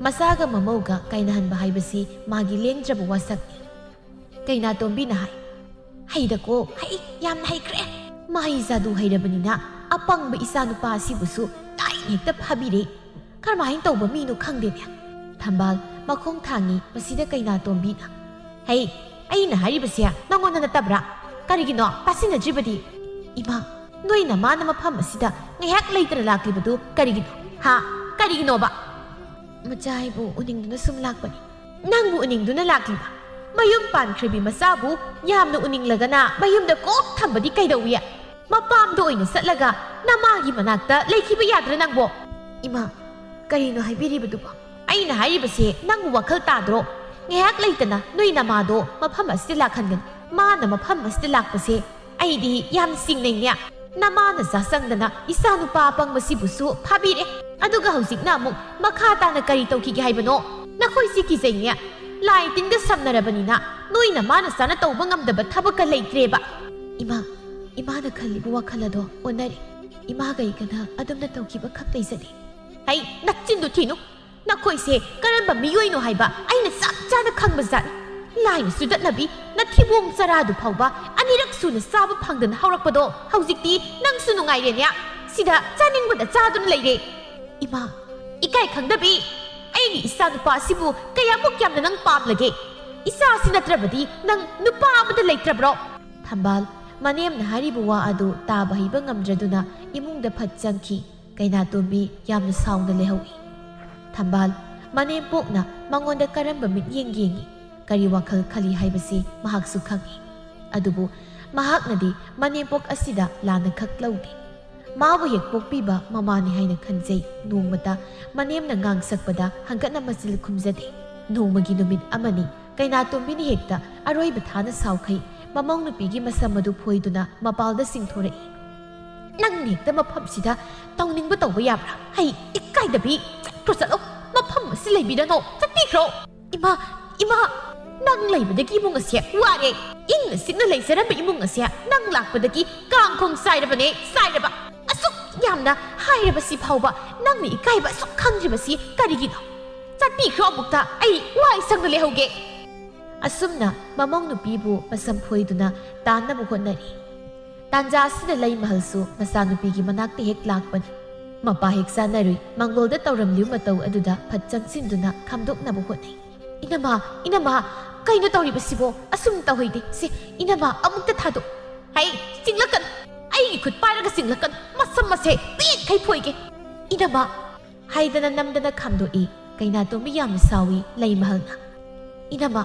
ꯃꯆꯥꯒ ꯃꯃꯧꯒ ꯀꯥꯏꯅꯍꯟꯕ ꯍꯥꯏꯕꯁꯤ ꯃꯥꯒꯤ ꯂꯦꯡꯗ꯭ꯔꯕ ꯋꯥꯁꯛꯅꯤ꯫ ꯀꯩꯅꯥꯇꯣꯝꯕꯤꯅ ꯍꯥꯏ, "ꯍꯩꯗꯀꯣ, ꯍꯩ, ꯌꯥꯝꯅ ꯍꯩꯈ꯭ꯔꯦ꯫ ꯃꯍꯩ ꯖꯥꯗꯨ ꯍꯩꯔꯕꯅꯤꯅ ꯑꯄꯪꯕ ꯏꯆꯥꯅꯨꯄꯥ ꯑꯁꯤꯕꯨꯁꯨ ꯂꯥꯏꯅ ꯍꯦꯛꯇ ꯐꯥꯕꯤꯔꯦ꯫ ꯀꯔꯝꯍꯥꯏꯅ ꯇꯧꯕ ꯃꯤꯅꯣ ꯈꯪꯗꯦꯅꯦ"꯫ ꯊꯝꯕꯥꯜ ꯃꯈꯣꯡ ꯊꯥꯡꯉꯤ꯫ ꯃꯁꯤꯗ ꯀꯩꯅꯥꯇꯣꯝꯕꯤꯅ, "ꯍꯩ, ꯑꯩꯅ ꯍꯥꯏꯔꯤꯕꯁꯦ ꯅꯪꯉꯣꯟꯗ ꯅꯠꯇꯕ꯭ꯔꯥ? ꯀꯔꯤꯒꯤꯅꯣ ꯇꯥꯁꯤꯟꯅꯗ꯭ꯔꯤꯕꯗꯤ? ꯏꯃꯥ, ꯅꯣꯏ ꯅꯃꯥꯅ ꯃꯐꯝ ꯑꯁꯤꯗ ꯉꯥꯏꯍꯥꯛ ꯂꯩꯇꯅ ꯂꯥꯛꯂꯤꯕꯗꯨ ꯀꯔꯤꯒꯤꯅꯣ? ꯍꯥ? ꯀꯔꯤꯒꯤꯅꯣꯕ?" "ꯃꯆꯥ ꯑꯩꯕꯨ ꯎꯅꯤꯡꯗꯨꯅ ꯁꯨꯝ ꯂꯥꯛꯄꯅꯤ"꯫ "ꯅꯪꯕꯨ ꯎꯅꯤꯡꯗꯨꯅ ꯂꯥꯛꯂꯤꯕ? ꯃꯌꯨꯝ ꯄꯥꯟꯈ꯭ꯔꯕꯤ ꯃꯆꯥꯕꯨ ꯌꯥꯝꯅ ꯎꯅꯤꯡꯂꯒꯅ ꯃꯌꯨꯝꯗ ꯀꯣꯛ ꯊꯝꯕꯗꯤ ꯀꯩꯗꯧꯏ? ꯃꯄꯥꯝꯗ ꯑꯣꯏꯅ ꯆꯠꯂꯒ ꯅꯃꯥꯒꯤ ꯃꯅꯥꯛꯇ ꯂꯩꯈꯤꯕ ꯌꯥꯗ꯭ꯔꯥ ꯅꯪꯕꯣ?" "ꯏꯃꯥ, ꯀꯔꯤꯅꯣ ꯍꯥꯏꯕꯤꯔꯤꯕꯗꯨꯕꯣ?" ꯑꯩꯅ ꯍꯥꯏꯔꯤꯕꯁꯦ ꯅꯪꯕꯨ ꯋꯥꯈꯜ ꯇꯥꯗ꯭ꯔꯣ? ꯉꯥꯏꯍꯥꯛ ꯂꯩꯇꯅ ꯅꯣꯏ ꯅꯃꯥꯗꯣ ꯃꯐꯝ ꯑꯁꯤꯗ ꯂꯥꯛꯍꯟꯒꯅꯤ꯫ ꯃꯥꯅ ꯃꯐꯝ ꯑꯁꯤꯗ ꯂꯥꯛꯄꯁꯦ ꯑꯩꯗꯤ ꯌꯥꯝ ꯆꯤꯡꯅꯩꯅꯦ꯫ ꯅꯃꯥ ꯅꯆꯥ ꯆꯪꯗꯅ ꯏꯆꯥ ꯅꯨꯄꯥ ꯑꯄꯪꯕꯁꯤꯕꯨꯁꯨ ꯐꯥꯕꯤꯔꯦ꯫ ꯑꯗꯨꯒ ꯍꯧꯖꯤꯛꯅ ꯑꯃꯨꯛ ꯃꯈꯥ ꯇꯥꯅ ꯀꯔꯤ ꯇꯧꯈꯤꯒꯦ ꯍꯥꯏꯕꯅꯣ? ꯅꯈꯣꯏꯁꯤ ꯀꯤꯖꯩꯅꯦ꯫ ꯂꯥꯏ ꯇꯤꯟꯒ ꯁꯝꯅꯔꯕꯅꯤꯅ ꯅꯣꯏ ꯅꯃꯥ ꯅꯆꯥꯅ ꯇꯧꯕ ꯉꯝꯗꯕ ꯊꯕꯛꯀ ꯂꯩꯇ꯭ꯔꯦꯕ꯫ ꯏꯃꯥ, ꯏꯃꯥꯅ ꯈꯜꯂꯤꯕ ꯋꯥꯈꯜ ꯑꯗꯣ ꯑꯣꯟꯅꯔꯦ꯫ ꯏꯃꯥꯒ ꯑꯩꯒꯅ ꯑꯗꯨꯝꯅ ꯇꯧꯈꯤꯕ ꯈꯛ ꯂꯩꯖꯗꯦ꯫ ꯍꯩ, ꯅꯆꯤꯟꯗꯨ ꯊꯤꯅꯨ꯫ ꯅꯈꯣꯏꯁꯦ ꯀꯔꯝꯕ ꯃꯤꯑꯣꯏꯅꯣ ꯍꯥꯏꯕ ꯑꯩꯅ ꯆꯞ ꯆꯥꯅ ꯈꯪꯕ ꯖꯥꯠꯅꯤ꯫ ꯂꯥꯏꯅ ꯆꯨꯗꯠꯅꯕꯤ ꯅꯊꯤꯕꯣꯡ ꯆꯔꯥꯗꯨ ꯐꯥꯎꯕ ꯑꯅꯤꯔꯛ ꯁꯨꯅ ꯆꯥꯕ ꯐꯪꯗꯅ ꯍꯧꯔꯛꯄꯗꯣ ꯍꯧꯖꯤꯛꯇꯤ ꯅꯪꯁꯨ ꯅꯨꯡꯉꯥꯏꯔꯦꯅꯦ꯫ ꯁꯤꯗ ꯆꯥꯅꯤꯡꯕꯗ ꯆꯥꯗꯨꯅ ꯂꯩꯔꯦ꯫ ꯏꯃꯥ, ꯏꯀꯥꯏ ꯈꯪꯗꯕꯤ, ꯑꯩꯒꯤ ꯏꯆꯥ ꯅꯨꯄꯥ ꯑꯁꯤꯕꯨ ꯀꯌꯥꯃꯨꯛ ꯌꯥꯝꯅ ꯅꯪ ꯄꯥꯝꯂꯒꯦ? ꯏꯆꯥ ꯑꯁꯤ ꯅꯠꯇ꯭ꯔꯕꯗꯤ ꯅꯪ ꯅꯨꯄꯥ ꯑꯃꯗ ꯂꯩꯇ꯭ꯔꯕ꯭ꯔꯣ? ꯊꯝꯕꯥꯜ, ꯃꯅꯦꯝꯅ ꯍꯥꯏꯔꯤꯕ ꯋꯥ ꯑꯗꯨ ꯇꯥꯕ ꯍꯩꯕ ꯉꯝꯗ꯭ꯔꯗꯨꯅ ꯏꯃꯨꯡꯗ ꯐꯠ ꯆꯪꯈꯤ꯫ ꯀꯩꯅꯥꯇꯣꯝꯕꯤ ꯌꯥꯝꯅ ꯁꯥꯎꯅ ꯂꯩꯍꯧꯏ꯫ ꯊꯝꯕꯥꯜ, ꯃꯅꯦꯝꯄꯣꯛꯅ ꯃꯉꯣꯟꯗ ꯀꯔꯝꯕ ꯃꯤꯠꯌꯦꯡ ꯌꯦꯡꯏ, ꯀꯔꯤ ꯋꯥꯈꯜ ꯈꯜꯂꯤ ꯍꯥꯏꯕꯁꯤ ꯃꯍꯥꯛꯁꯨ ꯈꯪꯏ꯫ ꯑꯗꯨꯕꯨ ꯃꯍꯥꯛꯅꯗꯤ ꯃꯅꯦꯝꯄꯣꯛ ꯑꯁꯤꯗ ꯂꯥꯟꯅ ꯈꯛ ꯂꯧꯗꯦ꯫ ꯃꯥꯕꯨ ꯍꯦꯛ ꯄꯣꯛꯄꯤꯕ ꯃꯃꯥꯅꯤ ꯍꯥꯏꯅ ꯈꯟꯖꯩ꯫ ꯅꯣꯡꯃꯇ ꯃꯅꯦꯝꯅ ꯉꯥꯡ ꯁꯛꯄꯗ ꯍꯪꯒꯠꯅ ꯃꯆꯤꯜ ꯈꯨꯝꯖꯗꯦ꯫ ꯅꯣꯡꯃꯒꯤ ꯅꯨꯃꯤꯠ ꯑꯃꯅꯤ ꯀꯩꯅꯥꯇꯣꯝꯕꯤꯅ ꯍꯦꯛꯇ ꯑꯔꯣꯏꯕ ꯊꯥꯅ ꯁꯥꯎꯈꯩ ꯃꯃꯧ ꯅꯨꯄꯤꯒꯤ ꯃꯁꯝ ꯑꯗꯨ ꯐꯣꯏꯗꯨꯅ ꯃꯄꯥꯜꯗ ꯆꯤꯡꯊꯣꯔꯛꯏ꯫ "ꯅꯪꯅ ꯍꯦꯛꯇ ꯃꯐꯝꯁꯤꯗ ꯇꯧꯅꯤꯡꯕ ꯇꯧꯕ ꯌꯥꯕ꯭ꯔꯥ? ꯍꯩ, ꯏꯀꯥꯏꯗꯕꯤ! ꯆꯠꯈ꯭ꯔꯣ, ꯆꯠꯂꯣ! ꯃꯐꯝ ꯑꯁꯤ ꯂꯩꯕꯤꯔꯅꯣ! ꯆꯠꯄꯤꯈ꯭ꯔꯣ!" "ꯏꯃꯥ, ꯏꯃꯥ! ꯅꯪ ꯂꯩꯕꯗꯒꯤ ꯏꯃꯨꯡ ꯑꯁꯦ ꯋꯥꯔꯦ꯫ ꯏꯪꯅ ꯆꯤꯛꯅ ꯂꯩꯖꯔꯝꯕ ꯏꯃꯨꯡ ꯑꯁꯦ ꯅꯪ ꯂꯥꯛꯄꯗꯒꯤ ꯀꯥꯡꯈꯣꯡ ꯆꯥꯏꯔꯕꯅꯦ, ꯆꯥꯏꯔꯕ! ꯑꯁꯨꯛ ꯌꯥꯝꯅ ꯍꯥꯏꯔꯕꯁꯤ ꯐꯥꯎꯕ ꯅꯪꯅ ꯏꯀꯥꯏꯕ ꯑꯁꯨꯛ ꯈꯪꯗ꯭ꯔꯤꯕꯁꯤ ꯀꯔꯤꯒꯤꯅꯣ? ꯆꯠꯄꯤꯈ꯭ꯔꯣ ꯑꯃꯨꯛꯇ, ꯑꯩ ꯋꯥꯏ ꯁꯪꯅ ꯂꯩꯍꯧꯒꯦ!" ꯑꯁꯨꯝꯅ ꯃꯃꯧ ꯅꯨꯄꯤꯕꯨ ꯃꯁꯝ ꯐꯣꯏꯗꯨꯅ ꯇꯥꯟꯅꯕ ꯍꯣꯠꯅꯔꯤ꯫ ꯇꯥꯟꯖꯥ ꯑꯁꯤꯗ ꯂꯩꯃꯍꯜꯁꯨ ꯃꯆꯥꯅꯨꯄꯤꯒꯤ ꯃꯅꯥꯛꯇ ꯍꯦꯛ ꯂꯥꯛꯄꯅꯤ꯫ ꯃꯄꯥ ꯍꯦꯛ ꯆꯥꯅꯔꯨꯏ꯫ ꯃꯪꯒꯣꯜꯗ ꯇꯧꯔꯝꯂꯤꯕ ꯃꯇꯧ ꯑꯗꯨꯗ ꯐꯠ ꯆꯪꯁꯤꯟꯗꯨꯅ ꯈꯥꯝꯗꯣꯛꯅꯕ ꯍꯣꯠꯅꯩ꯫ "ꯏꯅꯝꯃ, ꯏꯅꯝꯃ, ꯀꯩꯅꯣ ꯇꯧꯔꯤꯕꯁꯤꯕꯣ? ꯑꯁꯨꯝ ꯇꯧꯍꯩꯗꯦ꯫ ꯁꯦ, ꯏꯅꯝꯃ, ꯑꯃꯨꯛꯇ ꯊꯥꯗꯣꯛ꯫" "ꯍꯩ, ꯆꯤꯡꯂꯛꯀꯅꯨ! ꯑꯩꯒꯤ ꯈꯨꯠ ꯄꯥꯏꯔꯒ ꯆꯤꯡꯂꯛꯀꯅꯨ꯫ ꯃꯁꯝ ꯑꯁꯦ ꯄꯦꯠꯈꯩ ꯐꯣꯏꯒꯦ!" "ꯏꯅꯝꯃ!" ꯍꯥꯏꯗꯅ ꯅꯝꯗꯅ ꯈꯥꯝꯗꯣꯛꯏ꯫ ꯀꯩꯅꯥꯇꯣꯝꯕꯤ ꯌꯥꯝꯅ ꯁꯥꯎꯏ꯫ ꯂꯩꯃꯍꯜꯅ, "ꯏꯅꯝꯃ,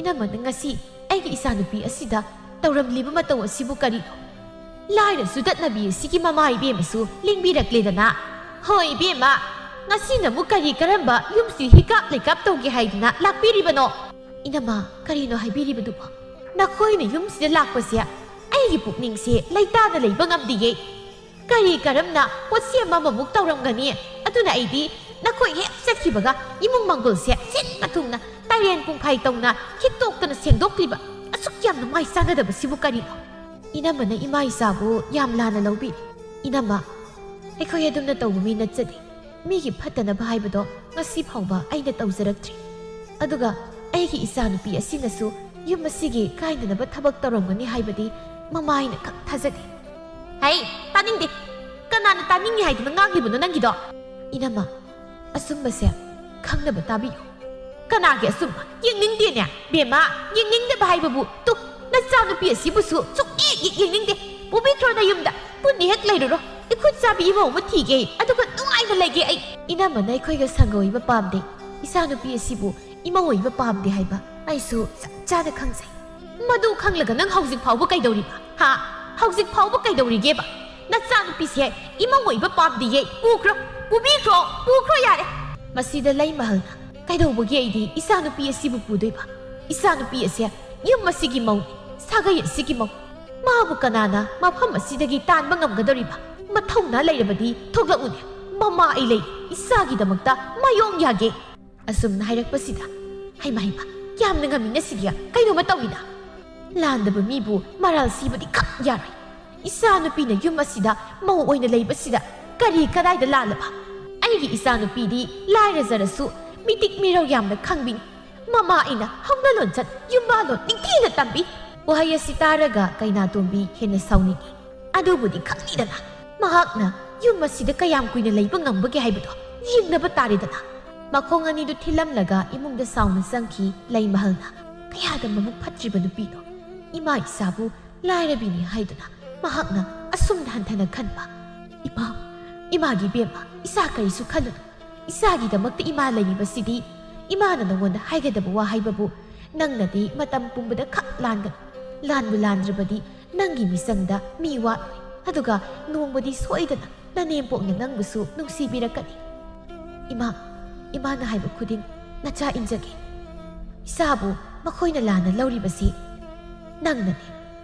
ꯏꯅꯝꯃꯅ ꯉꯁꯤ ꯑꯩꯒꯤ ꯏꯆꯥꯅꯨꯄꯤ ꯑꯁꯤꯗ ꯇꯧꯔꯝꯂꯤꯕ ꯃꯇꯧ ꯑꯁꯤꯕꯨ ꯀꯔꯤꯅꯣ? ꯂꯥꯏꯔ ꯆꯨꯗꯠꯅꯕꯤ ꯑꯁꯤꯒꯤ ꯃꯃꯥ ꯏꯕꯦꯝꯃꯁꯨ ꯂꯦꯡꯕꯤꯔꯛꯂꯦꯗꯅ꯫ ꯍꯣꯏ ꯏꯕꯦꯝꯃ, ꯉꯁꯤꯅ ꯑꯃꯨꯛ ꯀꯔꯤ ꯀꯔꯝꯕ ꯌꯨꯝꯁꯤ ꯍꯤꯀꯥꯞ ꯂꯩꯀꯥꯞ ꯇꯧꯒꯦ ꯍꯥꯏꯗꯨꯅ ꯂꯥꯛꯄꯤꯔꯤꯕꯅꯣ? ꯏꯅꯝꯃ, ꯀꯔꯤꯅꯣ ꯍꯥꯏꯕꯤꯔꯤꯕꯗꯨꯕꯣ? ꯅꯈꯣꯏꯅ ꯌꯨꯝꯁꯤꯗ ꯂꯥꯛꯄꯁꯦ ꯑꯩꯒꯤ ꯄꯨꯛꯅꯤꯡꯁꯦ ꯂꯩꯇꯥꯅ ꯂꯩꯕ ꯉꯝꯗꯤꯌꯦ꯫ ꯀꯔꯤ ꯀꯔꯝꯅ ꯄꯣꯠꯁꯦꯝ ꯑꯃꯃꯨꯛ ꯇꯧꯔꯝꯒꯅꯤ? ꯑꯗꯨꯅ ꯑꯩꯗꯤ ꯅꯈꯣꯏ ꯍꯦꯛ ꯆꯠꯈꯤꯕꯒ ꯏꯃꯨꯡ ꯃꯪꯒꯣꯜꯁꯦ ꯁꯤꯟꯕ ꯊꯨꯡꯅ ꯇꯥꯏꯔꯦꯟ ꯄꯨꯡꯐꯥꯏ ꯇꯧꯅ ꯈꯤꯛꯇꯣꯛꯇꯅ ꯁꯦꯡꯗꯣꯛꯂꯤꯕ꯫ ꯑꯁꯨꯛ ꯌꯥꯝꯅ ꯃꯥꯏ ꯆꯥꯟꯅꯗꯕꯁꯤꯕꯨ ꯀꯔꯤꯅꯣ? ꯏꯅꯝꯃꯅ ꯏꯃꯥ ꯏꯆꯥꯕꯨ ꯌꯥꯝ ꯂꯥꯟꯅ ꯂꯧꯕꯤꯔꯦ꯫ ꯏꯅꯝꯃ, ꯑꯩꯈꯣꯏ ꯑꯗꯨꯝꯅ ꯇꯧꯕ ꯃꯤ ꯅꯠꯆꯗꯦ꯫ ꯃꯤꯒꯤ ꯐꯠꯇꯅꯕ ꯍꯥꯏꯕꯗꯣ ꯉꯁꯤ ꯐꯥꯎꯕ ꯑꯩꯅ ꯇꯧꯖꯔꯛꯇ꯭ꯔꯤ꯫ ꯑꯗꯨꯒ ꯑꯩꯒꯤ ꯏꯆꯥꯅꯨꯄꯤ ꯑꯁꯤꯅꯁꯨ ꯌꯨꯝ ꯑꯁꯤꯒꯤ ꯀꯥꯏꯅꯅꯕ ꯊꯕꯛ ꯇꯧꯔꯝꯒꯅꯤ ꯍꯥꯏꯕꯗꯤ ꯃꯃꯥ ꯑꯩꯅ ꯈꯛ ꯊꯥꯖꯗꯦ꯫ ꯍꯩ, ꯇꯥꯅꯤꯡꯗꯦ꯫ ꯀꯅꯥꯅ ꯇꯥꯅꯤꯡꯉꯤ ꯍꯥꯏꯗꯨꯅ ꯉꯥꯡꯂꯤꯕꯅꯣ ꯅꯪꯒꯤꯗꯣ? ꯏꯅꯝꯃ, ꯑꯆꯨꯝꯕꯁꯦ ꯈꯪꯅꯕ ꯇꯥꯕꯤꯌꯨ꯫ ꯀꯅꯥꯒꯤ ꯑꯆꯨꯝꯕ? ꯌꯦꯡꯅꯤꯡꯗꯦꯅꯦ꯫ ꯕꯦꯝꯃ, ꯌꯦꯡꯅꯤꯡꯗꯕ ꯍꯥꯏꯕꯕꯨ ꯇꯨ, ꯅꯆꯥꯅꯨꯄꯤ ꯑꯁꯤꯕꯨꯁꯨ ꯁꯨꯛꯌꯦꯡ ꯍꯦꯛ ꯌꯦꯡꯅꯤꯡꯗꯦ꯫ ꯄꯨꯕꯤꯈ꯭ꯔꯣ ꯅꯌꯨꯝꯗ꯫ ꯄꯨꯟꯅ ꯍꯦꯛ ꯂꯩꯔꯨꯔꯣ꯫ ꯏꯈꯨꯠ ꯆꯥꯕꯤ ꯏꯃꯧ ꯑꯃ ꯊꯤꯒꯦ꯫ ꯑꯗꯨꯒ ꯅꯨꯡꯉꯥꯏꯅ ꯂꯩꯒꯦ ꯑꯩ꯫ ꯏꯅꯝꯃꯅ ꯑꯩꯈꯣꯏꯒ ꯁꯪꯒ ꯑꯣꯏꯕ ꯄꯥꯝꯗꯦ꯫ ꯏꯆꯥꯅꯨꯄꯤ ꯑꯁꯤꯕꯨ ꯏꯃꯧ ꯑꯣꯏꯕ ꯄꯥꯝꯗꯦ ꯍꯥꯏꯕ ꯑꯩꯁꯨ ꯆꯞ ꯆꯥꯅ ꯈꯪꯖꯩ꯫ ꯃꯗꯨ ꯈꯪꯂꯒ ꯅꯪ ꯍꯧꯖꯤꯛ ꯐꯥꯎꯕ ꯀꯩꯗꯧꯔꯤꯕ? ꯍꯥ? ꯍꯧꯖꯤꯛ ꯐꯥꯎꯕ ꯀꯩꯗꯧꯔꯤꯒꯦꯕ? ꯅꯆꯥꯅꯨꯄꯤꯁꯦ ꯏꯃꯧ ꯑꯣꯏꯕ ꯄꯥꯝꯗꯤꯌꯦ꯫ ꯄꯨꯈ꯭ꯔꯣ, ꯄꯨꯕꯤꯈ꯭ꯔꯣ, ꯄꯨꯈ꯭ꯔꯣ ꯌꯥꯔꯦ꯫ ꯃꯁꯤꯗ ꯂꯩꯃꯍꯜꯅ, "ꯀꯩꯗꯧꯕꯒꯤ ꯑꯩꯗꯤ ꯏꯆꯥꯅꯨꯄꯤ ꯑꯁꯤꯕꯨ ꯄꯨꯗꯣꯏꯕ? ꯏꯆꯥꯅꯨꯄꯤ ꯑꯁꯦ ꯌꯨꯝ ꯑꯁꯤꯒꯤ ꯃꯧꯅꯤ, ꯁꯥꯒꯩ ꯑꯁꯤꯒꯤ ꯃꯧ꯫ ꯃꯥꯕꯨ ꯀꯅꯥꯅ ꯃꯐꯝ ꯑꯁꯤꯗꯒꯤ ꯇꯥꯟꯕ ꯉꯝꯒꯗꯧꯔꯤꯕ? ꯃꯊꯧꯅꯥ ꯂꯩꯔꯕꯗꯤ ꯊꯣꯛꯂꯛꯎꯅꯦ꯫ ꯃꯃꯥ ꯑꯩ ꯂꯩ, ꯏꯆꯥꯒꯤꯗꯃꯛꯇ ꯃꯥꯌꯣꯡ ꯌꯥꯒꯦ"꯫ ꯑꯁꯨꯝꯅ ꯍꯥꯏꯔꯛꯄꯁꯤꯗ, ꯍꯩꯃ ꯍꯩꯃ, ꯌꯥꯝꯅ ꯉꯝꯃꯤꯅ ꯁꯤꯗꯤ, ꯀꯩꯅꯣꯝꯃ ꯇꯧꯏꯗ꯫ ꯂꯥꯟꯗꯕ ꯃꯤꯕꯨ ꯃꯔꯥꯜ ꯁꯤꯕꯗꯤ ꯈꯛ ꯌꯥꯔꯣꯏ꯫ ꯏꯆꯥꯅꯨꯄꯤꯅ ꯌꯨꯝ ꯑꯁꯤꯗ ꯃꯧ ꯑꯣꯏꯅ ꯂꯩꯕꯁꯤꯗ ꯀꯔꯤ ꯀꯗꯥꯏꯗ ꯂꯥꯜꯂꯕ? ꯑꯩꯒꯤ ꯏꯆꯥꯅꯨꯄꯤꯗꯤ ꯂꯥꯏꯔꯖꯔꯁꯨ ꯃꯤꯇꯤꯛ ꯃꯤꯔꯧ ꯌꯥꯝꯅ ꯈꯪꯕꯤꯅꯤ꯫ ꯃꯃꯥ ꯑꯩꯅ ꯍꯧꯅ ꯂꯣꯟꯆꯠ ꯌꯨꯝꯕꯥꯜꯂꯣꯟ ꯅꯤꯡꯊꯤꯅ ꯇꯝꯕꯤ꯫ ꯋꯥꯍꯩ ꯑꯁꯤ ꯇꯥꯔꯒ ꯀꯩꯅꯥꯇꯣꯝꯕꯤ ꯍꯦꯟꯅ ꯁꯥꯎꯅꯤꯡꯏ꯫ ꯑꯗꯨꯕꯨꯗꯤ ꯈꯪꯂꯤꯗꯅ, ꯃꯍꯥꯛꯅ ꯌꯨꯝ ꯑꯁꯤꯗ ꯀꯌꯥꯝ ꯀꯨꯏꯅ ꯂꯩꯕ ꯉꯝꯕꯒꯦ ꯍꯥꯏꯕꯗꯣ ꯌꯦꯡꯅꯕ ꯇꯥꯔꯦꯗꯅ꯫ ꯃꯈꯣꯡ ꯑꯅꯤꯗꯨ ꯊꯤꯜꯂꯝꯂꯒ ꯏꯃꯨꯡꯗ ꯁꯥꯎꯅ ꯆꯪꯈꯤ ꯂꯩꯃꯍꯜꯅ꯫ ꯀꯌꯥꯗ ꯃꯕꯨꯛ ꯐꯠꯇ꯭ꯔꯤꯕ ꯅꯨꯄꯤꯅꯣ! ꯏꯃꯥ ꯏꯆꯥꯕꯨ ꯂꯥꯏꯔꯕꯤꯅꯤ ꯍꯥꯏꯗꯨꯅ ꯃꯍꯥꯛꯅ ꯑꯁꯨꯝꯅ ꯍꯟꯊꯅ ꯈꯟꯕ꯫ "ꯏꯃꯥ, ꯏꯃꯥꯒꯤ ꯏꯕꯦꯝꯃ, ꯏꯆꯥ ꯀꯔꯤꯁꯨ ꯈꯜꯂꯨꯅꯨ꯫ ꯏꯆꯥꯒꯤꯗꯃꯛꯇ ꯏꯃꯥ ꯂꯩꯔꯤꯕꯁꯤꯗꯤ ꯏꯃꯥꯅ ꯅꯉꯣꯟꯗ ꯍꯥꯏꯒꯗꯕ ꯋꯥ ꯍꯥꯏꯕꯕꯨ ꯅꯪꯅꯗꯤ ꯃꯇꯝ ꯄꯨꯝꯕꯗ ꯈꯛ ꯂꯥꯟꯒꯅꯨ꯫ ꯂꯥꯟꯕꯨ ꯂꯥꯟꯗ꯭ꯔꯕꯗꯤ ꯅꯪꯒꯤ ꯃꯤꯆꯪꯗ ꯃꯤ ꯋꯥꯠꯂꯣꯏ꯫ ꯑꯗꯨꯒ ꯅꯣꯡꯃꯗꯤ ꯁꯣꯏꯗꯅ ꯅꯅꯦꯝꯄꯣꯛꯅ ꯅꯪꯕꯨꯁꯨ ꯅꯨꯡꯁꯤꯕꯤꯔꯛꯀꯅꯤ"꯫ ꯏꯃꯥ, ꯏꯃꯥꯅ ꯍꯥꯏꯕ ꯈꯨꯗꯤꯡ ꯅꯆꯥ ꯏꯟꯖꯒꯦ꯫ ꯏꯆꯥꯕꯨ ꯃꯈꯣꯏꯅ ꯂꯥꯟꯅ ꯂꯧꯔꯤꯕꯁꯤ ꯅꯪꯅꯅꯦ꯫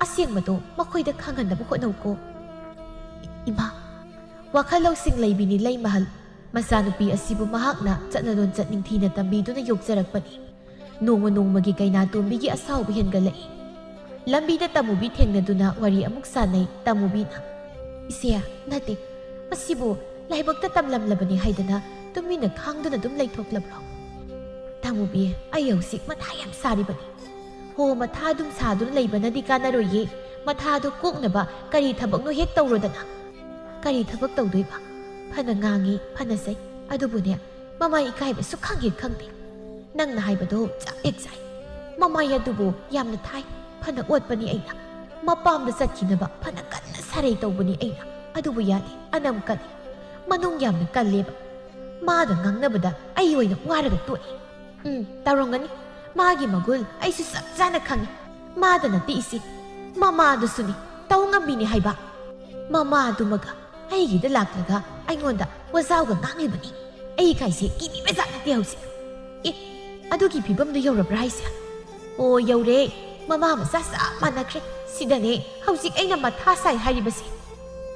ꯑꯁꯦꯡꯕꯗꯣ ꯃꯈꯣꯏꯗ ꯈꯪꯍꯟꯅꯕ ꯍꯣꯠꯅꯧꯀꯣ꯫ ꯏꯃꯥ, ꯋꯥꯈꯜ ꯂꯧꯁꯤꯡ ꯂꯩꯕꯤꯅꯤ ꯂꯩꯃꯍꯜ꯫ ꯃꯆꯥꯅꯨꯄꯤ ꯑꯁꯤꯕꯨ ꯃꯍꯥꯛꯅ ꯆꯠꯅ ꯂꯣꯟꯆꯠ ꯅꯤꯡꯊꯤꯅ ꯇꯝꯕꯤꯗꯨꯅ ꯌꯣꯛꯆꯔꯛꯄꯅꯤ꯫ ꯅꯣꯡꯃ ꯅꯣꯡꯃꯒꯤ ꯀꯩꯅꯥꯇꯣꯝꯕꯤꯒꯤ ꯑꯁꯥꯎꯕ ꯍꯦꯟꯒꯠꯂꯛꯏ꯫ ꯂꯝꯕꯤꯗ ꯇꯥꯃꯨꯕꯤ ꯊꯦꯡꯅꯗꯨꯅ ꯋꯥꯔꯤ ꯑꯃꯨꯛ ꯁꯥꯟꯅꯩ꯫ ꯇꯥꯃꯨꯕꯤꯅ, "ꯏꯆꯦ, ꯅꯠꯇꯦ, ꯃꯁꯤꯕꯨ ꯂꯥꯏꯕꯛꯇ ꯇꯝꯂꯝꯂꯕꯅꯤ ꯍꯥꯏꯗꯅ ꯇꯨꯃꯤꯟꯅ ꯈꯥꯡꯗꯨꯅ ꯑꯗꯨꯝ ꯂꯩꯊꯣꯛꯂꯕ꯭ꯔꯣ?" "ꯇꯥꯃꯨꯕꯤ, ꯑꯩ ꯍꯧꯖꯤꯛ ꯃꯊꯥ ꯌꯥꯝ ꯁꯥꯔꯤꯕꯅꯤ꯫" "ꯍꯣ, ꯃꯊꯥ ꯑꯗꯨꯝ ꯁꯥꯗꯨꯅ ꯂꯩꯕꯅꯗꯤ ꯀꯥꯟꯅꯔꯣꯏꯌꯦ꯫ ꯃꯊꯥꯗꯨ ꯀꯣꯛꯅꯕ ꯀꯔꯤ ꯊꯕꯛꯅꯣ ꯍꯦꯛ ꯇꯧꯔꯣꯗꯅ꯫" "ꯀꯔꯤ ꯊꯕꯛ ꯇꯧꯗꯣꯏꯕ? ꯐꯅ ꯉꯥꯡꯉꯤ, ꯐꯅ ꯆꯩ, ꯑꯗꯨꯕꯨꯅꯦ, ꯃꯃꯥꯏ ꯏꯀꯥꯏꯕ ꯁꯨꯛꯈꯪ ꯍꯦꯛ ꯈꯪꯗꯦ꯫ ꯅꯪꯅ ꯍꯥꯏꯕꯗꯣ ꯆꯞ ꯍꯦꯛ ꯆꯥꯏ꯫ ꯃꯃꯥꯏ ꯑꯗꯨꯕꯨ ꯌꯥꯝꯅ ꯊꯥꯏ꯫ ꯐꯅ ꯑꯣꯠꯄꯅꯤ ꯑꯩꯅ꯫ ꯃꯄꯥꯝꯗ ꯆꯠꯈꯤꯅꯕ ꯐꯅ ꯀꯟꯅ ꯁꯥꯔꯩ ꯇꯧꯕꯅꯤ ꯑꯩꯅ꯫ ꯑꯗꯨꯕꯨ ꯌꯥꯗꯦ, ꯑꯅꯝ ꯀꯜꯂꯤ꯫ ꯃꯅꯨꯡ ꯌꯥꯝꯅ ꯀꯜꯂꯦꯕ꯫ ꯃꯥꯒ ꯉꯥꯡꯅꯕꯗ ꯑꯩ ꯑꯣꯏꯅ ꯋꯥꯔꯒ ꯇꯣꯛꯑꯦ꯫ ꯎꯝ, ꯇꯧꯔꯝꯒꯅꯤ꯫ ꯃꯥꯒꯤ ꯃꯒꯨꯜ ꯑꯩꯁꯨ ꯆꯞ ꯆꯥꯅ ꯈꯪꯉꯤ꯫ ꯃꯥꯗ ꯅꯠꯇꯦ ꯏꯆꯦ, ꯃꯃꯥꯗꯨꯁꯨꯅꯤ꯫ ꯇꯧ ꯉꯝꯕꯤꯅꯤ ꯍꯥꯏꯕ꯫ ꯃꯃꯥꯗꯨꯃꯒ ꯑꯩꯒꯤꯗ ꯂꯥꯛꯂꯒ ꯑꯩꯉꯣꯟꯗ ꯋꯥꯖꯥꯎꯒ ꯉꯥꯡꯂꯤꯕꯅꯤ꯫ ꯑꯩ ꯀꯥꯏꯁꯦ ꯀꯤꯕꯤꯕ ꯖꯥꯠ ꯅꯠꯇꯦ ꯍꯧꯖꯤꯛ꯫ ꯑꯦ, ꯑꯗꯨꯒꯤ ꯐꯤꯕꯝꯗꯨ ꯌꯧꯔꯕ꯭ꯔꯥ ꯍꯥꯏꯁꯦ? ꯑꯣ, ꯌꯧꯔꯦ꯫ ꯃꯃꯥ ꯃꯆꯥ ꯆꯞ ꯃꯥꯟꯅꯈ꯭ꯔꯦ꯫ ꯁꯤꯗꯅꯦ ꯍꯧꯖꯤꯛ ꯑꯩꯅ ꯃꯊꯥ ꯁꯥꯏ ꯍꯥꯏꯔꯤꯕꯁꯦ꯫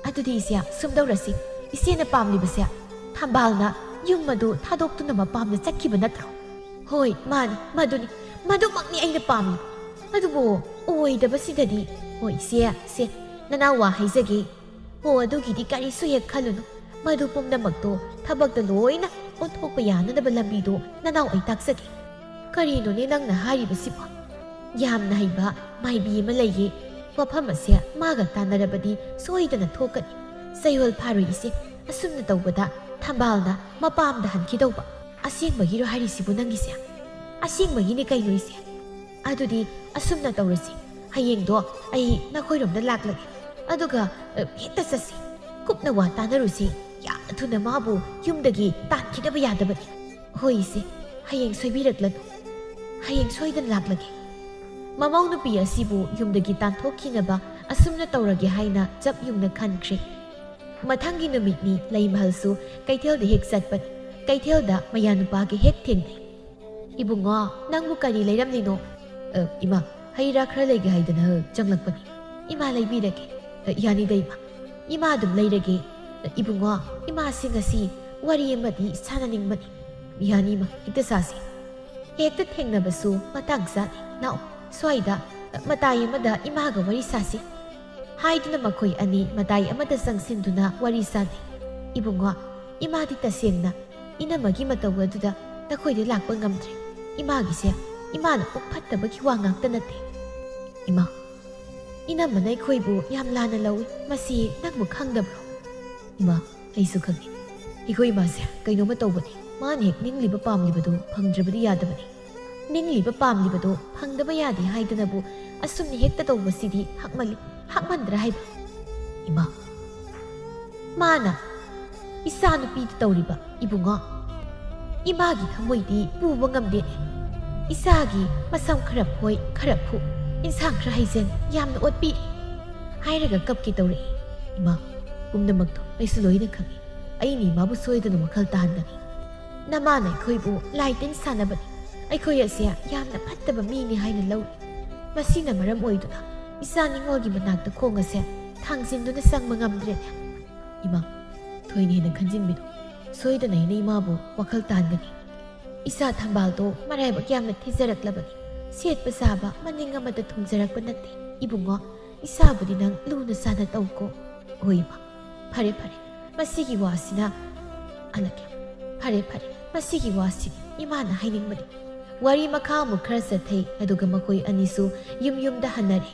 ꯑꯗꯨꯗꯤ ꯏꯆꯦ, ꯁꯨꯝꯗꯧꯔꯁꯤ꯫ ꯏꯆꯦꯅ ꯄꯥꯝꯂꯤꯕꯁꯦ ꯊꯝꯕꯥꯜꯅ ꯌꯨꯝ ꯑꯗꯨ ꯊꯥꯗꯣꯛꯇꯨꯅ ꯃꯄꯥꯝꯗ ꯆꯠꯈꯤꯕ ꯅꯠꯇ꯭ꯔꯣ? ꯍꯣꯏ, ꯃꯥꯅꯤ, ꯃꯗꯨꯅꯤ꯫ ꯃꯗꯨꯃꯛꯅꯤ ꯑꯩꯅ ꯄꯥꯝꯂꯤꯕ꯫ ꯑꯗꯨꯕꯨ ꯑꯣꯏꯗꯕꯁꯤꯗꯗꯤ꯫ ꯍꯣꯏ, ꯏꯆꯦ, ꯁꯦ, ꯅꯅꯥꯎ ꯋꯥ ꯍꯥꯏꯖꯒꯦ꯫ ꯍꯣ, ꯑꯗꯨꯒꯤꯗꯤ ꯀꯔꯤꯁꯨ ꯍꯦꯛ ꯈꯜꯂꯨꯅꯨ꯫ ꯃꯗꯨ ꯄꯨꯝꯅꯃꯛꯇꯣ ꯊꯕꯛꯇ ꯂꯣꯏꯅ ꯑꯣꯟꯊꯣꯛꯄ ꯌꯥꯅꯅꯕ ꯂꯝꯕꯤꯗꯣ ꯅꯅꯥꯎ ꯑꯩ ꯇꯥꯛꯆꯒꯦ꯫ ꯀꯔꯤꯅꯣꯅꯦ ꯅꯪꯅ ꯍꯥꯏꯔꯤꯕꯁꯤꯕꯣ? ꯌꯥꯝꯅ ꯍꯩꯕ ꯃꯥꯏꯕꯤ ꯑꯃ ꯂꯩꯌꯦ꯫ ꯋꯥꯐꯝ ꯑꯁꯦ ꯃꯥꯒ ꯇꯥꯟꯅꯔꯕꯗꯤ ꯁꯣꯏꯗꯅ ꯊꯣꯛꯀꯅꯤ꯫ ꯆꯌꯣꯜ ꯐꯥꯔꯣꯏ ꯏꯆꯦ꯫ ꯑꯁꯨꯝꯅ ꯇꯧꯕꯗ ꯊꯝꯕꯥꯜꯅ ꯃꯄꯥꯝꯗ ꯍꯟꯈꯤꯗꯧꯕ꯫ ꯑꯁꯦꯡꯕꯒꯤꯔꯣ ꯍꯥꯏꯔꯤꯁꯤꯕꯨ ꯅꯪꯒꯤꯁꯦ? ꯑꯁꯦꯡꯕꯒꯤꯅꯤ ꯀꯩꯅꯣ ꯏꯆꯦ꯫ ꯑꯗꯨꯗꯤ ꯑꯁꯨꯝꯅ ꯇꯧꯔꯁꯤ꯫ ꯍꯌꯦꯡꯗꯣ ꯑꯩ ꯅꯈꯣꯏꯔꯣꯝꯗ ꯂꯥꯛꯂꯒꯦ꯫ ꯑꯗꯨꯒ, ꯑ, ꯍꯦꯛꯇ ꯆꯠꯁꯤ꯫ ꯀꯨꯞꯅ ꯋꯥ ꯇꯥꯅꯔꯨꯁꯤ꯫ ꯌꯥꯝꯅ ꯊꯨꯅ ꯃꯥꯕꯨ ꯌꯨꯝꯗꯒꯤ ꯇꯥꯟꯈꯤꯗꯕ ꯌꯥꯗꯕꯅꯤ꯫ ꯍꯣꯏ ꯏꯆꯦ, ꯍꯌꯦꯡ ꯁꯣꯏꯕꯤꯔꯛꯂꯅꯨ꯫ ꯍꯌꯦꯡ ꯁꯣꯏꯗꯅ ꯂꯥꯛꯂꯒꯦ꯫ ꯃꯃꯧ ꯅꯨꯄꯤ ꯑꯁꯤꯕꯨ ꯌꯨꯝꯗꯒꯤ ꯇꯥꯟꯊꯣꯛꯈꯤꯅꯕ ꯑꯁꯨꯝꯅ ꯇꯧꯔꯒꯦ ꯍꯥꯏꯅ ꯆꯞ ꯌꯨꯡꯅ ꯈꯟꯈ꯭ꯔꯦ꯫ ꯃꯊꯪꯒꯤ ꯅꯨꯃꯤꯠꯅꯤ꯫ ꯂꯩꯃꯍꯜꯁꯨ ꯀꯩꯊꯦꯜꯗ ꯍꯦꯛ ꯆꯠꯄꯅꯤ꯫ ꯀꯩꯊꯦꯜꯗ ꯃꯌꯥ ꯅꯨꯄꯥꯒ ꯍꯦꯛ ꯊꯦꯡꯅꯩ꯫ "ꯏꯕꯨꯡꯉꯣ, ꯅꯪꯕꯨ ꯀꯔꯤ ꯂꯩꯔꯝꯂꯤꯅꯣ?" "ꯑ, ꯏꯃꯥ, ꯍꯩ ꯔꯥ ꯈꯔ ꯂꯩꯒꯦ ꯍꯥꯏꯗꯅ ꯆꯪꯂꯛꯄꯅꯤ꯫" "ꯏꯃꯥ, ꯂꯩꯕꯤꯔꯒꯦ꯫" "ꯑ, ꯌꯥꯅꯤꯗ, ꯏꯃꯥ꯫ ꯏꯃꯥ ꯑꯗꯨꯝ ꯂꯩꯔꯒꯦ꯫ ꯑ, ꯏꯕꯨꯡꯉꯣ, ꯏꯃꯥꯁꯤ ꯉꯁꯤ ꯋꯥꯔꯤ ꯑꯃꯗꯤ ꯁꯥꯟꯅꯅꯤꯡꯕꯅꯤ꯫" "ꯌꯥꯅꯤ, ꯏꯃꯥ, ꯍꯦꯛꯇ ꯁꯥꯁꯤ꯫" ꯍꯦꯛꯇ ꯊꯦꯡꯅꯕꯁꯨ ꯃꯇꯥꯡ ꯆꯥꯅꯤ꯫ "ꯂꯥꯛꯑꯣ, ꯁ꯭ꯋꯥꯏꯗ, ꯑ, ꯃꯇꯥꯏ ꯑꯃꯗ ꯏꯃꯥꯒ ꯋꯥꯔꯤ ꯁꯥꯁꯤ꯫" ꯍꯥꯏꯗꯨꯅ ꯃꯈꯣꯏ ꯑꯅꯤ ꯃꯇꯥꯏ ꯑꯃꯗ ꯆꯪꯁꯤꯟꯗꯨꯅ ꯋꯥꯔꯤ ꯁꯥꯅꯩ꯫ "ꯏꯕꯨꯡꯉꯣ, ꯏꯃꯥꯗꯤ ꯇꯁꯦꯡꯅ ꯏꯅꯝꯃꯒꯤ ꯃꯇꯧ ꯑꯗꯨꯗ ꯅꯈꯣꯏꯗ ꯂꯥꯛꯄ ꯉꯝꯗ꯭ꯔꯦ꯫ ꯏꯃꯥꯒꯤꯁꯦ ꯏꯃꯥꯅ ꯄꯨꯛ ꯐꯠꯇꯕꯒꯤ ꯋꯥ ꯉꯥꯛꯇ ꯅꯠꯇꯦ꯫" "ꯏꯃꯥ, ꯏꯅꯝꯃꯅ ꯑꯩꯈꯣꯏꯕꯨ ꯌꯥꯝ ꯂꯥꯟꯅ ꯂꯧꯏ꯫ ꯃꯁꯤ ꯅꯪꯕꯨ ꯈꯪꯗꯕ꯭ꯔꯣ?" "ꯏꯃꯥ, ꯑꯩꯁꯨ ꯈꯪꯏ꯫ ꯑꯩꯈꯣꯏ ꯏꯃꯥꯁꯦ ꯀꯩꯅꯣꯝꯃ ꯇꯧꯕꯅꯤ꯫ ꯃꯥꯅ ꯍꯦꯛ ꯅꯤꯡꯂꯤꯕ ꯄꯥꯝꯂꯤꯕꯗꯨ ꯐꯪꯗ꯭ꯔꯕꯗꯤ ꯌꯥꯗꯕꯅꯤ꯫ ꯅꯤꯡꯂꯤꯕ ꯄꯥꯝꯂꯤꯕꯗꯨ ꯐꯪꯗꯕ ꯌꯥꯗꯦ ꯍꯥꯏꯗꯅꯕꯨ ꯑꯁꯨꯝꯅ ꯍꯦꯛꯇ ꯇꯧꯕꯁꯤꯗꯤ ꯍꯛꯃꯜꯂꯤ, ꯍꯛꯃꯟꯗ꯭ꯔꯥ ꯍꯥꯏꯕ?" "ꯏꯃꯥ, ꯃꯥꯅ ꯏꯆꯥ ꯅꯨꯄꯤꯗ ꯇꯧꯔꯤꯕ, ꯏꯕꯨꯡꯉꯣ꯫ ꯏꯃꯥꯒꯤ ꯊꯃꯣꯏꯗꯤ ꯄꯨꯕ ꯉꯝꯗꯦꯅꯦ꯫ ꯏꯆꯥꯒꯤ ꯃꯁꯝ ꯈꯔ ꯐꯣꯏ, ꯈꯔ ꯐꯨ, ꯏꯟꯁꯥꯡ ꯈꯔ ꯍꯩꯖꯟ, ꯌꯥꯝꯅ ꯑꯣꯠꯄꯤꯔꯤ" ꯍꯥꯏꯔꯒ ꯀꯞꯀꯦ ꯇꯧꯔꯛꯏ꯫ "ꯏꯃꯥ, ꯄꯨꯝꯅꯃꯛꯇꯣ ꯑꯩꯁꯨ ꯂꯣꯏꯅ ꯈꯪꯏ꯫ ꯑꯩꯅ ꯏꯃꯥꯕꯨ ꯁꯣꯏꯗꯅ ꯋꯥꯈꯜ ꯇꯥꯍꯟꯒꯅꯤ꯫ ꯅꯃꯥꯅ ꯑꯩꯈꯣꯏꯕꯨ ꯂꯥꯏ ꯇꯤꯟ ꯁꯥꯟꯅꯕꯅꯤ, ꯑꯩꯈꯣꯏ ꯑꯁꯦ ꯌꯥꯝꯅ ꯐꯠꯇꯕ ꯃꯤꯅꯤ ꯍꯥꯏꯅ ꯂꯧꯏ꯫ ꯃꯁꯤꯅ ꯃꯔꯝ ꯑꯣꯏꯗꯨꯅ ꯏꯆꯥ ꯅꯤꯉꯣꯜꯒꯤ ꯃꯅꯥꯛꯇ ꯈꯣꯡ ꯑꯁꯦ ꯊꯥꯡꯖꯤꯟꯗꯨꯅ ꯆꯪꯕ ꯉꯝꯗ꯭ꯔꯦꯅꯦ꯫" "ꯏꯃꯥ, ꯊꯣꯏꯅ ꯍꯦꯟꯅ ꯈꯟꯖꯤꯟꯕꯤꯅꯨ꯫ ꯁꯣꯏꯗꯅ ꯑꯩꯅ ꯏꯃꯥꯕꯨ ꯋꯥꯈꯜ ꯇꯥꯍꯟꯒꯅꯤ꯫ ꯏꯆꯥ ꯊꯝꯕꯥꯜꯗꯣ ꯃꯔꯥꯏꯕꯛ ꯌꯥꯝꯅ ꯊꯤꯖꯔꯛꯂꯕꯅꯤ꯫ ꯁꯦꯠꯄ ꯆꯥꯕ ꯃꯅꯤꯡ ꯑꯃꯠꯇ ꯊꯨꯡꯖꯔꯛꯄ ꯅꯠꯇꯦ꯫ ꯏꯕꯨꯡꯉꯣ, ꯏꯆꯥꯕꯨꯗꯤ ꯅꯪ ꯂꯨꯅ ꯆꯥꯅ ꯇꯧꯀꯣ꯫" "ꯍꯣꯏ, ꯏꯃꯥ꯫ ꯐꯔꯦ, ꯐꯔꯦ꯫ ꯃꯁꯤꯒꯤ ꯋꯥꯁꯤꯅ ꯑꯂꯛꯀꯦ꯫ ꯐꯔꯦ, ꯐꯔꯦ꯫ ꯃꯁꯤꯒꯤ ꯋꯥꯁꯤ ꯏꯃꯥꯅ ꯍꯥꯏꯅꯤꯡꯕꯅꯤ꯫" ꯋꯥꯔꯤ ꯃꯈꯥ ꯑꯃꯨꯛ ꯈꯔ ꯆꯠꯊꯩ, ꯑꯗꯨꯒ ꯃꯈꯣꯏ ꯑꯅꯤꯁꯨ ꯌꯨꯝ ꯌꯨꯝꯗ ꯍꯟꯅꯔꯦ꯫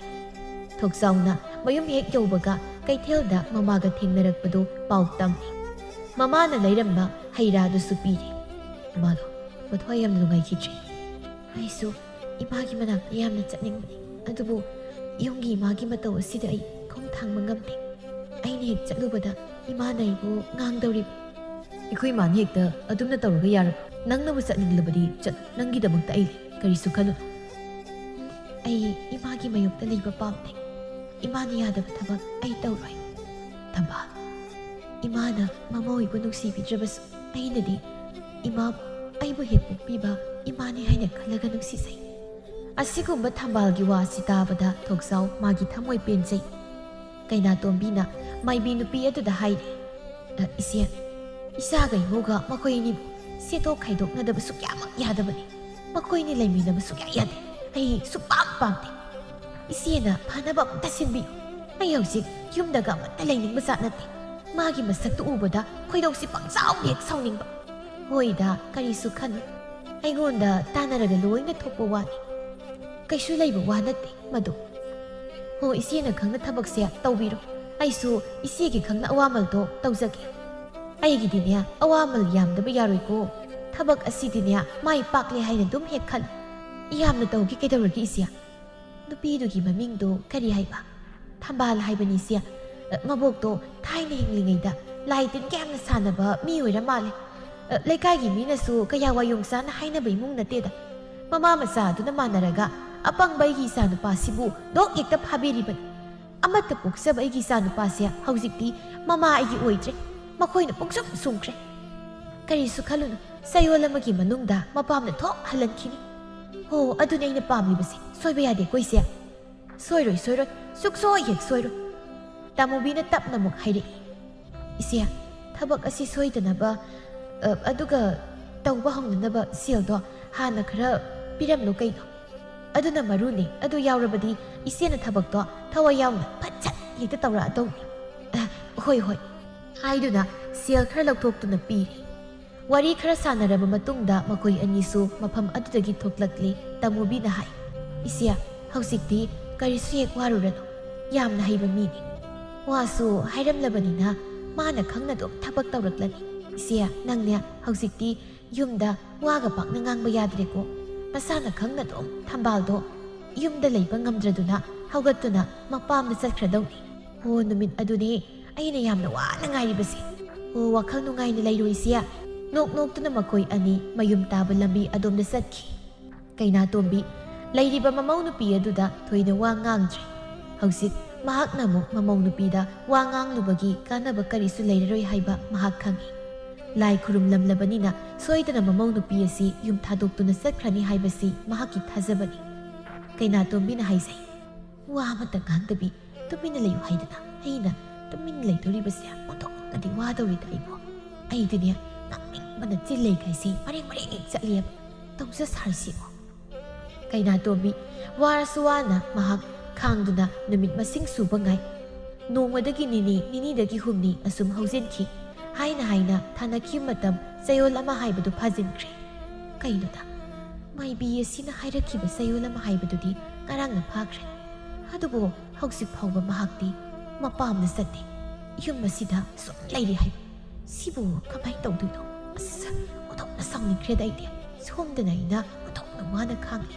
ꯊꯣꯛꯆꯥꯎꯅ ꯃꯌꯨꯝ ꯍꯦꯛ ꯌꯧꯕꯒ ꯀꯩꯊꯦꯜꯗ ꯃꯃꯥꯒ ꯊꯦꯡꯅꯔꯛꯄꯗꯨ ꯄꯥꯎ ꯇꯝꯃꯤ꯫ ꯃꯃꯥꯅ ꯂꯩꯔꯝꯕ ꯍꯩ ꯔꯥꯗꯨꯁꯨ ꯄꯤꯔꯦ꯫ ꯏꯃꯥꯗꯣ ꯃꯊ꯭ꯋꯥꯏ ꯌꯥꯝ ꯅꯨꯡꯉꯥꯏꯈꯤꯗ꯭ꯔꯦ꯫ ꯑꯩꯁꯨ ꯏꯃꯥꯒꯤ ꯃꯅꯥꯛꯇ ꯌꯥꯝꯅ ꯆꯠꯅꯤꯡꯕꯅꯤ, ꯑꯗꯨꯕꯨ ꯌꯨꯝꯒꯤ ꯏꯃꯥꯒꯤ ꯃꯇꯧ ꯑꯁꯤꯗ ꯑꯩ ꯈꯣꯡ ꯊꯥꯡꯕ ꯉꯝꯗꯦ꯫ ꯑꯩꯅ ꯍꯦꯛ ꯆꯠꯂꯨꯕꯗ ꯏꯃꯥꯅ ꯑꯩꯕꯨ ꯉꯥꯡꯗꯧꯔꯤꯕ꯫ "ꯑꯩꯈꯣꯏ ꯏꯃꯥꯅ ꯍꯦꯛꯇ ꯑꯗꯨꯝꯅ ꯇꯧꯔꯒ ꯌꯥꯔꯕ? ꯅꯪꯅꯕꯨ ꯆꯠꯅꯤꯡꯂꯕꯗꯤ ꯆꯠꯂꯨ, ꯅꯪꯒꯤꯗꯃꯛꯇ ꯑꯩ ꯂꯩ, ꯀꯔꯤꯁꯨ ꯈꯜꯂꯨꯅꯨ꯫" "ꯑꯩ ꯏꯃꯥꯒꯤ ꯃꯥꯌꯣꯛꯇ ꯂꯩꯕ ꯄꯥꯝꯗꯦ꯫ ꯏꯃꯥꯅ ꯌꯥꯗꯕ ꯊꯕꯛ ꯑꯩ ꯇꯧꯔꯣꯏ꯫" "ꯊꯝꯕꯥꯜ, ꯏꯃꯥꯅ ꯃꯃꯥ ꯍꯣꯏꯕꯨ ꯅꯨꯡꯁꯤꯕꯤꯗ꯭ꯔꯕꯁꯨ ꯑꯩꯅꯗꯤ ꯏꯃꯥꯕꯨ, ꯑꯩꯕꯨ ꯍꯦꯛ ꯄꯣꯛꯄꯤꯕ ꯏꯃꯥꯅꯤ ꯍꯥꯏꯅ ꯈꯜꯂꯒ ꯅꯨꯡꯁꯤꯖꯩ꯫ ꯑꯁꯤꯒꯨꯝꯕ ꯊꯝꯕꯥꯜꯒꯤ ꯋꯥꯁꯤ ꯇꯥꯕꯗ ꯊꯣꯛꯆꯥꯎ ꯃꯥꯒꯤ ꯊꯃꯣꯏ ꯄꯦꯟꯖꯩ꯫ ꯀꯩꯅꯥꯇꯣꯝꯕꯤꯅ ꯃꯥꯏꯕꯤ ꯅꯨꯄꯤ ꯑꯗꯨꯗ ꯍꯥꯏꯔꯤ, "ꯑ, ꯏꯆꯦ, ꯏꯆꯥꯒ ꯏꯃꯧꯒ ꯃꯈꯣꯏ ꯑꯅꯤꯕꯨ ꯁꯦꯠꯇꯣꯛ ꯈꯥꯏꯗꯣꯛꯅꯗꯕ ꯁꯨꯛꯌꯥꯃꯛ ꯌꯥꯗꯕꯅꯤ꯫ ꯃꯈꯣꯏ ꯑꯅꯤ ꯂꯩꯃꯤꯟꯅꯕ ꯁꯨꯛꯌꯥ ꯌꯥꯗꯦ꯫ ꯑꯩ ꯁꯨꯛꯄꯥꯝ ꯄꯥꯝꯗꯦ꯫ ꯏꯆꯦꯅ ꯐꯅꯕ ꯑꯃꯨꯛꯇ ꯁꯤꯟꯕꯤꯌꯨ꯫ ꯑꯩ ꯍꯧꯖꯤꯛ ꯌꯨꯝꯗꯒ ꯑꯃꯠꯇ ꯂꯩꯅꯤꯡꯕ ꯖꯥꯠ ꯅꯠꯇꯦ꯫ ꯃꯥꯒꯤ ꯃꯁꯛꯇꯨ ꯎꯕꯗ ꯈꯣꯏꯗꯧꯁꯤ ꯄꯪꯁꯥꯎꯗ ꯍꯦꯛ ꯁꯥꯎꯅꯤꯡꯕ꯫" "ꯍꯣꯏꯗ, ꯀꯔꯤꯁꯨ ꯈꯟꯅꯨ꯫ ꯑꯩꯉꯣꯟꯗ ꯇꯥꯟꯅꯔꯒ ꯂꯣꯏꯅ ꯊꯣꯛꯄ ꯋꯥꯅꯤ꯫ ꯀꯩꯁꯨ ꯂꯩꯕ ꯋꯥ ꯅꯠꯇꯦ ꯃꯗꯨ꯫ ꯍꯣ, ꯏꯆꯦꯅ ꯈꯪꯅ ꯊꯕꯛꯁꯦ ꯇꯧꯕꯤꯔꯣ꯫ ꯑꯩꯁꯨ ꯏꯆꯦꯒꯤ ꯈꯪꯅ ꯑꯋꯥꯃꯜꯗꯣ ꯇꯧꯖꯒꯦ꯫ ꯑꯩꯒꯤꯗꯤꯅꯦ, ꯑꯋꯥꯃꯜ ꯌꯥꯝꯗꯕ ꯌꯥꯔꯣꯏꯀꯣ꯫ ꯊꯕꯛ ꯑꯁꯤꯗꯤꯅꯦ, ꯃꯥꯏ ꯄꯥꯛꯂꯦ ꯍꯥꯏꯅ ꯑꯗꯨꯝ ꯍꯦꯛ ꯈꯜꯂꯨ꯫ ꯌꯥꯝꯅ ꯇꯧꯒꯦ ꯀꯩꯗꯧꯔꯒꯦ ꯏꯆꯦ?" ꯅꯨꯄꯤꯗꯨꯒꯤ ꯃꯃꯤꯡꯗꯣ ꯀꯔꯤ ꯍꯥꯏꯕ? ꯊꯝꯕꯥꯜ ꯍꯥꯏꯕꯅꯤ ꯏꯆꯦ꯫ ꯑ, ꯃꯕꯣꯛꯇꯣ ꯊꯥꯏꯅ ꯍꯤꯡꯂꯤꯉꯩꯗ ꯂꯥꯏ ꯇꯤꯟ ꯀꯌꯥꯝꯅ ꯁꯥꯟꯅꯕ ꯃꯤ ꯑꯣꯏꯔ ꯃꯥꯜꯂꯦ꯫ ꯑ, ꯂꯩꯀꯥꯏꯒꯤ ꯃꯤꯅꯁꯨ ꯀꯌꯥ ꯋꯥꯌꯣꯡ ꯆꯥꯅ ꯍꯥꯏꯅꯕ ꯏꯃꯨꯡ ꯅꯠꯇꯦꯗ꯫ ꯃꯃꯥ ꯃꯆꯥ ꯑꯗꯨꯅ ꯃꯥꯟꯅꯔꯒ ꯑꯄꯪꯕ ꯑꯩꯒꯤ ꯏꯆꯥꯅꯨꯄꯥꯁꯤꯕꯨ ꯗꯣꯛ ꯍꯦꯛꯇ ꯐꯥꯕꯤꯔꯤꯕꯅꯤ꯫ ꯑꯃꯠꯇ ꯄꯣꯛꯆꯕ ꯑꯩꯒꯤ ꯏꯆꯥꯅꯨꯄꯥꯁꯦ ꯍꯧꯖꯤꯛꯇꯤ ꯃꯃꯥ ꯑꯩꯒꯤ ꯑꯣꯏꯗ꯭ꯔꯦ꯫ ꯃꯈꯣꯏꯅ ꯄꯨꯡꯁꯨꯝ ꯁꯨꯝꯈ꯭ꯔꯦ꯫ ꯀꯔꯤꯁꯨ ꯈꯜꯂꯨꯅꯨ, ꯆꯌꯣꯜ ꯑꯃꯒꯤ ꯃꯅꯨꯡꯗ ꯃꯄꯥꯝꯅ ꯊꯣꯛ ꯍꯜꯍꯟꯈꯤꯅꯤ꯫ ꯍꯣ, ꯑꯗꯨꯅꯤ ꯑꯩꯅ ꯄꯥꯝꯂꯤꯕꯁꯦ꯫ ꯁꯣꯏꯕ ꯌꯥꯗꯦꯀꯣ ꯏꯆꯦ꯫ ꯁꯣꯏꯔꯣꯏ, ꯁꯣꯏꯔꯣꯏ, ꯁꯨꯛꯁꯣꯏ ꯍꯦꯛ ꯁꯣꯏꯔꯣꯏ꯫ ꯇꯥꯃꯨꯕꯤꯅ ꯇꯞꯅ ꯑꯃꯨꯛ ꯍꯥꯏꯔꯛꯏ, "ꯏꯆꯦ, ꯊꯕꯛ ꯑꯁꯤ ꯁꯣꯏꯗꯅꯕ, ꯑ, ꯑꯗꯨꯒ ꯇꯧꯕ ꯍꯧꯅꯅꯕ ꯁꯦꯜꯗꯣ ꯍꯥꯟꯅ ꯈꯔ ꯄꯤꯔꯝꯂꯣ ꯀꯩꯅꯣ꯫ ꯑꯗꯨꯅ ꯃꯔꯨꯅꯤ꯫ ꯑꯗꯨ ꯌꯥꯎꯔꯕꯗꯤ ꯏꯆꯦꯅ ꯊꯕꯛꯇꯣ ꯊꯋꯥꯏ ꯌꯥꯎꯅ ꯐꯠ ꯁꯠ ꯍꯦꯛꯇ ꯇꯧꯔꯛꯑꯗꯧꯅꯤ꯫" "ꯑ, ꯍꯣꯏ, ꯍꯣꯏ," ꯍꯥꯏꯗꯨꯅ ꯁꯦꯜ ꯈꯔ ꯂꯧꯊꯣꯛꯇꯨꯅ ꯄꯤꯔꯤ꯫ ꯋꯥꯔꯤ ꯈꯔ ꯁꯥꯟꯅꯔꯕ ꯃꯇꯨꯡꯗ ꯃꯈꯣꯏ ꯑꯅꯤꯁꯨ ꯃꯐꯝ ꯑꯗꯨꯗꯒꯤ ꯊꯣꯛꯂꯛꯂꯤ꯫ ꯇꯥꯃꯨꯕꯤꯅ ꯍꯥꯏ, "ꯏꯆꯦ, ꯍꯧꯖꯤꯛꯇꯤ ꯀꯔꯤꯁꯨ ꯍꯦꯛ ꯋꯥꯔꯨꯔꯅꯨ꯫ ꯌꯥꯝꯅ ꯍꯩꯕ ꯃꯤꯅꯤ꯫ ꯋꯥꯁꯨ ꯍꯥꯏꯔꯝꯂꯕꯅꯤꯅ ꯃꯥꯅ ꯈꯪꯅ ꯑꯗꯨꯝ ꯊꯕꯛ ꯇꯧꯔꯛꯂꯅꯤ꯫ ꯏꯆꯦ, ꯅꯪꯅꯦ ꯍꯧꯖꯤꯛꯇꯤ ꯌꯨꯝꯗ ꯋꯥꯒ ꯄꯥꯛꯅ ꯉꯥꯡꯕ ꯌꯥꯗ꯭ꯔꯦꯀꯣ꯫ ꯃꯁꯥꯅ ꯈꯪꯅ ꯑꯗꯨꯝ ꯊꯝꯕꯥꯜꯗꯣ ꯌꯨꯝꯗ ꯂꯩꯕ ꯉꯝꯗ꯭ꯔꯗꯨꯅ ꯍꯧꯒꯠꯇꯨꯅ ꯃꯄꯥꯝꯗ ꯆꯠꯈ꯭ꯔꯗꯧꯅꯤ꯫" "ꯍꯣ, ꯅꯨꯃꯤꯠ ꯑꯗꯨꯅꯦ ꯑꯩꯅ ꯌꯥꯝꯅ ꯋꯥꯅ ꯉꯥꯏꯔꯤꯕꯁꯦ꯫ ꯍꯣ, ꯋꯥꯈꯜ ꯅꯨꯡꯉꯥꯏꯅ ꯂꯩꯔꯣ ꯏꯆꯦ꯫" ꯅꯣꯛ ꯅꯣꯛꯇꯨꯅ ꯃꯈꯣꯏ ꯑꯅꯤ ꯃꯌꯨꯝ ꯇꯥꯕ ꯂꯝꯕꯤ ꯑꯗꯣꯝꯗ ꯆꯠꯈꯤ꯫ ꯀꯩꯅꯥꯇꯣꯝꯕꯤ, ꯂꯩꯔꯤꯕ ꯃꯃꯧ ꯅꯨꯄꯤ ꯑꯗꯨꯗ ꯊꯣꯏꯅ ꯋꯥ ꯉꯥꯡꯗ꯭ꯔꯦ꯫ ꯍꯧꯖꯤꯛ ꯃꯍꯥꯛꯅ ꯑꯃꯨꯛ ꯃꯃꯧ ꯅꯨꯄꯤꯗ ꯋꯥ ꯉꯥꯡꯂꯨꯕꯒꯤ ꯀꯥꯟꯅꯕ ꯀꯔꯤꯁꯨ ꯂꯩꯔꯔꯣꯏ ꯍꯥꯏꯕ ꯃꯍꯥꯛ ꯈꯪꯏ꯫ ꯂꯥꯏ ꯈꯨꯔꯨꯝꯂꯝꯂꯕꯅꯤꯅ ꯁꯣꯏꯗꯅ ꯃꯃꯧ ꯅꯨꯄꯤ ꯑꯁꯤ ꯌꯨꯝ ꯊꯥꯗꯣꯛꯇꯨꯅ ꯆꯠꯈ꯭ꯔꯅꯤ ꯍꯥꯏꯕꯁꯤ ꯃꯍꯥꯛꯀꯤ ꯊꯥꯖꯕꯅꯤ꯫ ꯀꯩꯅꯥꯇꯣꯝꯕꯤꯅ ꯍꯥꯏꯖꯩ, "ꯋꯥ ꯑꯃꯠꯇ ꯉꯥꯡꯗꯕꯤ ꯇꯨꯃꯤꯟꯅ ꯂꯩꯌꯨ ꯍꯥꯏꯗꯅ ꯑꯩꯅ ꯇꯨꯃꯤꯟꯅ ꯂꯩꯗꯣꯔꯤꯕꯁꯦ ꯑꯣꯟꯊꯣꯛꯅꯗꯤ ꯋꯥꯗꯧꯔꯤꯗ ꯑꯩꯕꯨ꯫ ꯑꯩꯗꯤꯅꯦ ꯅꯣꯛꯅꯤꯡꯕꯅ ꯆꯤꯜ ꯂꯩꯈꯩꯁꯤ ꯃꯔꯦꯡ ꯃꯔꯦꯡ ꯍꯦꯛ ꯆꯠꯂꯦꯕ꯫ ꯇꯧꯖ ꯁꯥꯔꯤꯁꯤꯕꯨ?" ꯀꯩꯅꯥꯇꯣꯝꯕꯤ ꯋꯥꯔꯁꯨ ꯋꯥꯅ ꯃꯍꯥꯛ ꯈꯥꯡꯗꯨꯅ ꯅꯨꯃꯤꯠ ꯃꯁꯤꯡ ꯁꯨꯕ ꯉꯥꯏ꯫ ꯅꯣꯡꯃꯗꯒꯤ ꯅꯤꯅꯤ, ꯅꯤꯅꯤꯗꯒꯤ ꯍꯨꯝꯅꯤ ꯑꯁꯨꯝ ꯍꯧꯖꯤꯟꯈꯤ꯫ ꯍꯥꯏꯅ ꯍꯥꯏꯅ ꯊꯥꯅꯈꯤꯕ ꯃꯇꯝ ꯆꯌꯣꯜ ꯑꯃ ꯍꯥꯏꯕꯗꯨ ꯐꯥꯖꯤꯟꯈ꯭ꯔꯦ꯫ ꯀꯩꯅꯣꯗ, ꯃꯥꯏꯕꯤ ꯑꯁꯤꯅ ꯍꯥꯏꯔꯛꯈꯤꯕ ꯆꯌꯣꯜ ꯑꯃ ꯍꯥꯏꯕꯗꯨꯗꯤ ꯉꯔꯥꯡꯅ ꯐꯥꯈ꯭ꯔꯦ꯫ ꯑꯗꯨꯕꯨ ꯍꯧꯖꯤꯛ ꯐꯥꯎꯕ ꯃꯍꯥꯛꯇꯤ ꯃꯄꯥꯝꯗ ꯆꯠꯇꯦ꯫ ꯌꯨꯝ ꯑꯁꯤꯗ ꯁꯨꯝ ꯂꯩꯔꯤ ꯍꯥꯏꯕ꯫ ꯁꯤꯕꯨ ꯀꯃꯥꯏꯅ ꯇꯧꯗꯣꯏꯅꯣ? ꯑꯁ, ꯑꯣꯟꯊꯣꯛꯅ ꯁꯥꯎꯅꯤꯡꯈ꯭ꯔꯦꯗ ꯑꯩꯗꯤ꯫ ꯁꯣꯝꯗꯅ ꯑꯩꯅ ꯑꯣꯟꯊꯣꯛꯅ ꯋꯥꯅ ꯈꯥꯡꯂꯤ꯫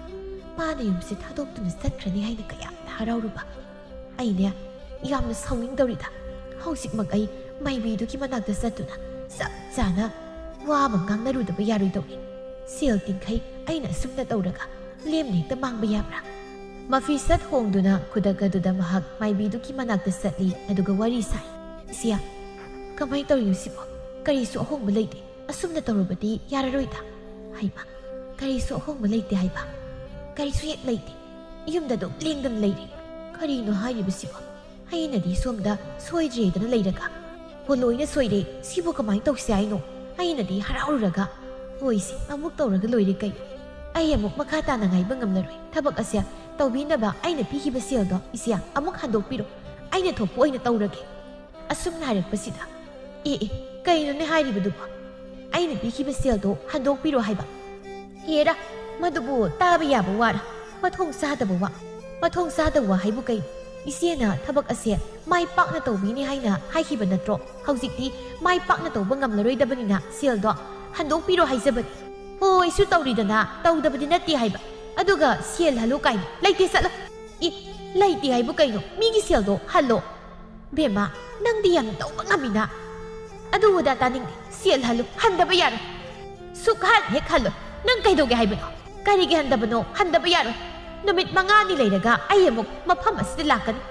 ꯃꯥꯅ ꯌꯨꯝꯁꯦ ꯊꯥꯗꯣꯛꯇꯨꯅ ꯆꯠꯈ꯭ꯔꯅꯤ ꯍꯥꯏꯅ ꯀꯌꯥꯝꯅ ꯍꯔꯥꯎꯔꯨꯕ꯫ ꯑꯩꯅꯦ ꯌꯥꯝꯅ ꯁꯥꯎꯅꯤꯡꯗꯧꯔꯤꯗ꯫ ꯍꯧꯖꯤꯛꯃꯛ ꯑꯩ ꯃꯥꯏꯕꯤꯗꯨꯒꯤ ꯃꯅꯥꯛꯇ ꯆꯠꯇꯨꯅ ꯆꯞ ꯆꯥꯅ ꯋꯥ ꯑꯃ ꯉꯥꯡꯅꯔꯨꯗꯕ ꯌꯥꯔꯣꯏꯗꯧꯔꯤ꯫ ꯁꯦꯜ ꯇꯤꯡꯈꯩ ꯑꯩꯅ ꯑꯁꯨꯝꯅ ꯇꯧꯔꯒ ꯂꯦꯝꯅ ꯍꯦꯛꯇ ꯃꯥꯡꯕ ꯌꯥꯕ꯭ꯔꯥ? ꯃꯐꯤ ꯁꯠ ꯍꯣꯡꯗꯨꯅ ꯈꯨꯗꯛ ꯑꯗꯨꯗ ꯃꯍꯥꯛ ꯃꯥꯏꯕꯤꯗꯨꯒꯤ ꯃꯅꯥꯛꯇ ꯆꯠꯂꯤ, ꯑꯗꯨꯒ ꯋꯥꯔꯤ ꯁꯥꯏ꯫ "ꯏꯆꯦ, ꯀꯃꯥꯏꯅ ꯇꯧꯔꯤꯅꯣ ꯁꯤꯕꯣ? ꯀꯔꯤꯁꯨ ꯑꯍꯣꯡꯕ ꯂꯩꯇꯦ꯫ ꯑꯁꯨꯝꯅ ꯇꯧꯔꯕꯗꯤ ꯌꯥꯔꯔꯣꯏꯗ" ꯍꯥꯏꯕ꯫ "ꯀꯔꯤꯁꯨ ꯑꯍꯣꯡꯕ ꯂꯩꯇꯦ" ꯍꯥꯏꯕ? "ꯀꯔꯤꯁꯨ ꯍꯦꯛ ꯂꯩꯇꯦ꯫ ꯌꯨꯝꯗ ꯑꯗꯨꯝ ꯂꯦꯡꯗꯅ ꯂꯩꯔꯦ꯫ ꯀꯔꯤꯅꯣ ꯍꯥꯏꯔꯤꯕꯁꯤꯕꯣ? ꯑꯩꯅꯗꯤ ꯁꯣꯝꯗ ꯁꯣꯏꯗ꯭ꯔꯦꯗꯅ ꯂꯩꯔꯒ꯫ ꯍꯣ, ꯂꯣꯏꯅ ꯁꯣꯏꯔꯦ꯫ ꯁꯤꯕꯨ ꯀꯃꯥꯏꯅ ꯇꯧꯁꯦ ꯍꯥꯏꯅꯣ? ꯑꯩꯅꯗꯤ ꯍꯔꯥꯎꯔꯨꯔꯒ꯫ ꯍꯣꯏꯁꯦ, ꯑꯃꯨꯛ ꯇꯧꯔꯒ ꯂꯣꯏꯔꯦ ꯀꯩꯅꯣ꯫ ꯑꯩ ꯑꯃꯨꯛ ꯃꯈꯥ ꯇꯥꯅ ꯉꯥꯏꯕ ꯉꯝꯂꯔꯣꯏ꯫ ꯊꯕꯛ ꯑꯁꯦ ꯇꯧꯕꯤꯅꯕ ꯑꯩꯅ ꯄꯤꯈꯤꯕ ꯁꯦꯜꯗꯣ ꯏꯆꯦ ꯑꯃꯨꯛ ꯍꯟꯗꯣꯛꯄꯤꯔꯣ꯫ ꯑꯩꯅ ꯊꯣꯛꯄ ꯑꯣꯏꯅ ꯇꯧꯔꯒꯦ꯫ ꯑꯁꯨꯝꯅ ꯍꯥꯏꯔꯛꯄꯁꯤꯗ, "ꯑꯦ, ꯑꯦ, ꯀꯩꯅꯣꯅꯦ ꯍꯥꯏꯔꯤꯕꯗꯨꯕꯣ? ꯑꯩꯅ ꯄꯤꯈꯤꯕ ꯁꯦꯜꯗꯣ ꯍꯟꯗꯣꯛꯄꯤꯔꯣ ꯍꯥꯏꯕ?" ꯍꯦꯔꯥ, ꯃꯗꯨꯕꯨ ꯇꯥꯕ ꯌꯥꯕ ꯋꯥꯔ? ꯃꯊꯣꯡ ꯆꯥꯗꯕ ꯋꯥ꯫ ꯃꯊꯣꯡ ꯆꯥꯗꯕ ꯋꯥ ꯍꯥꯏꯕꯨ ꯀꯩꯅꯣ? ꯏꯆꯦꯅ ꯊꯕꯛ ꯑꯁꯦ ꯃꯥꯏ ꯄꯥꯛꯅ ꯇꯧꯕꯤꯅꯤ ꯍꯥꯏꯅ ꯍꯥꯏꯈꯤꯕ ꯅꯠꯇ꯭ꯔꯣ? ꯍꯧꯖꯤꯛꯇꯤ ꯃꯥꯏ ꯄꯥꯛꯅ ꯇꯧꯕ ꯉꯝꯂꯔꯣꯏꯗꯕꯅꯤꯅ ꯁꯦꯜꯗꯣ ꯍꯟꯗꯣꯛꯄꯤꯔꯣ ꯍꯥꯏꯖꯕꯅꯤ꯫ ꯍꯣꯏꯁꯨ ꯇꯧꯔꯤꯗꯅ, ꯇꯧꯗꯕꯗꯤ ꯅꯠꯇꯦ ꯍꯥꯏꯕ꯫ ꯑꯗꯨꯒ ꯁꯦꯜ ꯍꯜꯂꯨ ꯀꯥꯏꯅ꯫ ꯂꯩꯇꯦ, ꯆꯠꯂꯣ꯫ ꯏ, ꯂꯩꯇꯦ ꯍꯥꯏꯕꯨ ꯀꯩꯅꯣ? ꯃꯤꯒꯤ ꯁꯦꯜꯗꯣ ꯍꯜꯂꯣ꯫ ꯕꯦꯝꯃ, ꯅꯪꯗꯤ ꯌꯥꯝ ꯇꯧꯕ ꯉꯝꯃꯤꯅ꯫ ꯑꯗꯨ ꯑꯗꯥ ꯇꯥꯅꯤꯡꯗꯦ꯫ ꯁꯦꯜ ꯍꯜꯂꯨ, ꯍꯟꯗꯕ ꯌꯥꯔꯣꯏ꯫ ꯁꯨꯛꯍꯟ ꯍꯦꯛ ꯍꯜꯂꯣꯏ꯫ ꯅꯪ ꯀꯩꯗꯧꯒꯦ ꯍꯥꯏꯕꯅꯣ? ꯀꯔꯤꯒꯤ ꯍꯟꯗꯕꯅꯣ? ꯍꯟꯗꯕ ꯌꯥꯔꯣꯏ꯫ ꯅꯨꯃꯤꯠ ꯃꯉꯥꯅꯤ ꯂꯩꯔꯒ ꯑꯩ ꯑꯃꯨꯛ ꯃꯐꯝ ꯑꯁꯤꯗ ꯂꯥꯛꯀꯅꯤ꯫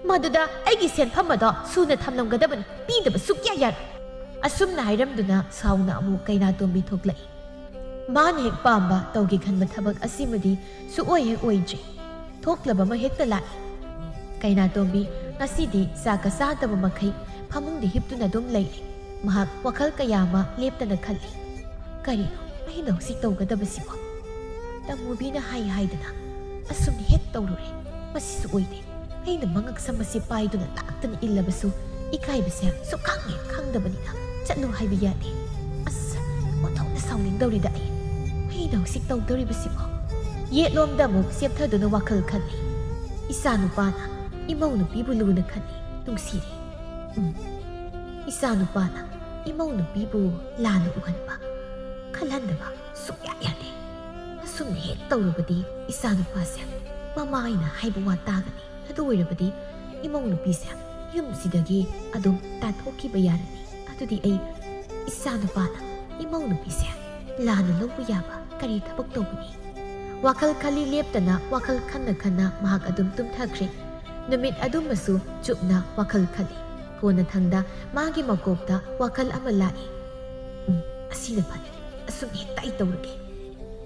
ꯃꯗꯨꯗ ꯑꯩꯒꯤ ꯁꯦꯟꯐꯝ ꯑꯗꯣ ꯁꯨꯅ ꯊꯝꯂꯝꯒꯗꯕꯅꯤ꯫ ꯄꯤꯗꯕ ꯁꯨꯛꯌꯥ ꯌꯥꯔꯣꯏ꯫ ꯑꯁꯨꯝꯅ ꯍꯥꯏꯔꯝꯗꯨꯅ ꯁꯥꯎꯅ ꯑꯃꯨꯛ ꯀꯩꯅꯥꯇꯣꯝꯕꯤ ꯊꯣꯛꯂꯛꯏ꯫ ꯃꯥꯅ ꯍꯦꯛ ꯄꯥꯝꯕ ꯇꯧꯒꯦ ꯈꯟꯕ ꯊꯕꯛ ꯑꯁꯤꯃꯗꯤ ꯁꯨꯛꯑꯣꯏ ꯍꯦꯛ ꯑꯣꯏꯗ꯭ꯔꯤ꯫ ꯊꯣꯛꯂꯕ ꯑꯃ ꯍꯦꯛꯇ ꯂꯥꯛꯏ꯫ ꯀꯩꯅꯥꯇꯣꯝꯕꯤ ꯉꯁꯤꯗꯤ ꯆꯥꯛꯀ ꯆꯥꯗꯕ ꯃꯈꯩ ꯐꯃꯨꯡꯗ ꯍꯤꯞꯇꯨꯅ ꯑꯗꯨꯝ ꯂꯩꯔꯦ꯫ ꯃꯍꯥꯛ ꯋꯥꯈꯜ ꯀꯌꯥ ꯑꯃ ꯂꯦꯞꯇꯅ ꯈꯜꯂꯤ꯫ ꯀꯔꯤꯅꯣ ꯑꯩꯅ ꯍꯧꯖꯤꯛ ꯇꯧꯒꯗꯕꯁꯤꯕꯣ? ꯇꯃꯨꯕꯤꯅ ꯍꯥꯏ ꯍꯥꯏꯗꯅ ꯑꯁꯨꯝ ꯍꯦꯛ ꯇꯧꯔꯨꯔꯦ꯫ ꯃꯁꯤꯁꯨ ꯑꯣꯏꯗꯦ꯫ ꯑꯩꯅ ꯃꯉꯛꯁꯝ ꯑꯁꯤ ꯄꯥꯏꯗꯨꯅ ꯂꯥꯛꯇꯅ ꯏꯜꯂꯕꯁꯨ ꯏꯀꯥꯏꯕꯁꯦ ꯁꯨꯛꯈꯪ ꯍꯦꯛ ꯈꯪꯗꯕꯅꯤꯅ ꯆꯠꯂꯨ ꯍꯥꯏꯕ ꯌꯥꯗꯦ꯫ ꯑꯁ, ꯑꯣꯟꯊꯣꯛꯅ ꯁꯥꯎꯅꯤꯡꯗꯧꯔꯤꯗ ꯑꯩ꯫ ꯑꯩꯅ ꯍꯧꯖꯤꯛ ꯇꯧꯗꯧꯔꯤꯕꯁꯤꯕꯣ? ꯌꯦꯠꯂꯣꯝꯗ ꯑꯃꯨꯛ ꯆꯦꯞꯊꯗꯨꯅ ꯋꯥꯈꯜ ꯈꯜꯂꯤ꯫ ꯏꯆꯥꯅꯨꯄꯥꯅ ꯏꯃꯧ ꯅꯨꯄꯤꯕꯨ ꯂꯨꯅ ꯈꯜꯂꯤ, ꯅꯨꯡꯁꯤꯔꯤ꯫ ꯎꯝ, ꯏꯆꯥꯅꯨꯄꯥꯅ ꯏꯃꯧ ꯅꯨꯄꯤꯕꯨ ꯂꯥꯟꯅ ꯎꯍꯟꯕ, ꯈꯜꯍꯟꯗꯕ ꯁꯨꯛꯌꯥ ꯌꯥꯗꯦ꯫ ꯑꯁꯨꯝ ꯍꯦꯛ ꯇꯧꯔꯕꯗꯤ ꯏꯆꯥꯅꯨꯄꯥꯁꯦ ꯃꯃꯥ ꯑꯩꯅ ꯍꯥꯏꯕ ꯋꯥ ꯇꯥꯒꯅꯤ꯫ ꯑꯗꯨ ꯑꯣꯏꯔꯕꯗꯤ ꯏꯃꯧ ꯅꯨꯄꯤꯁꯦ ꯌꯨꯝꯁꯤꯗꯒꯤ ꯑꯗꯨꯝ ꯇꯥꯟꯊꯣꯛꯈꯤꯕ ꯌꯥꯔꯅꯤ꯫ ꯑꯗꯨꯗꯤ ꯑꯩ ꯏꯆꯥꯅꯨꯄꯥꯅ ꯏꯃꯧ ꯅꯨꯄꯤꯁꯦ ꯂꯥꯟꯅ ꯂꯧꯕ ꯌꯥꯕ ꯀꯔꯤ ꯊꯕꯛ ꯇꯧꯒꯅꯤ? ꯋꯥꯈꯜ ꯈꯜꯂꯤ ꯂꯦꯞꯇꯅ ꯋꯥꯈꯜ ꯈꯟꯅ ꯈꯟꯅ ꯃꯍꯥꯛ ꯑꯗꯨꯝ ꯇꯨꯝꯊꯈ꯭ꯔꯦ꯫ ꯅꯨꯃꯤꯠ ꯑꯗꯨꯃꯁꯨ ꯆꯨꯞꯅ ꯋꯥꯈꯜ ꯈꯜꯂꯤ꯫ ꯀꯣꯟꯅꯊꯪꯗ ꯃꯥꯒꯤ ꯃꯀꯣꯛꯇ ꯋꯥꯈꯜ ꯑꯃ ꯂꯥꯛꯏ꯫ "ꯎꯝ, ꯑꯁꯤꯅ ꯐꯔꯦ꯫ ꯑꯁꯨꯝ ꯍꯦꯛꯇ ꯑꯩ ꯇꯧꯔꯒꯦ꯫"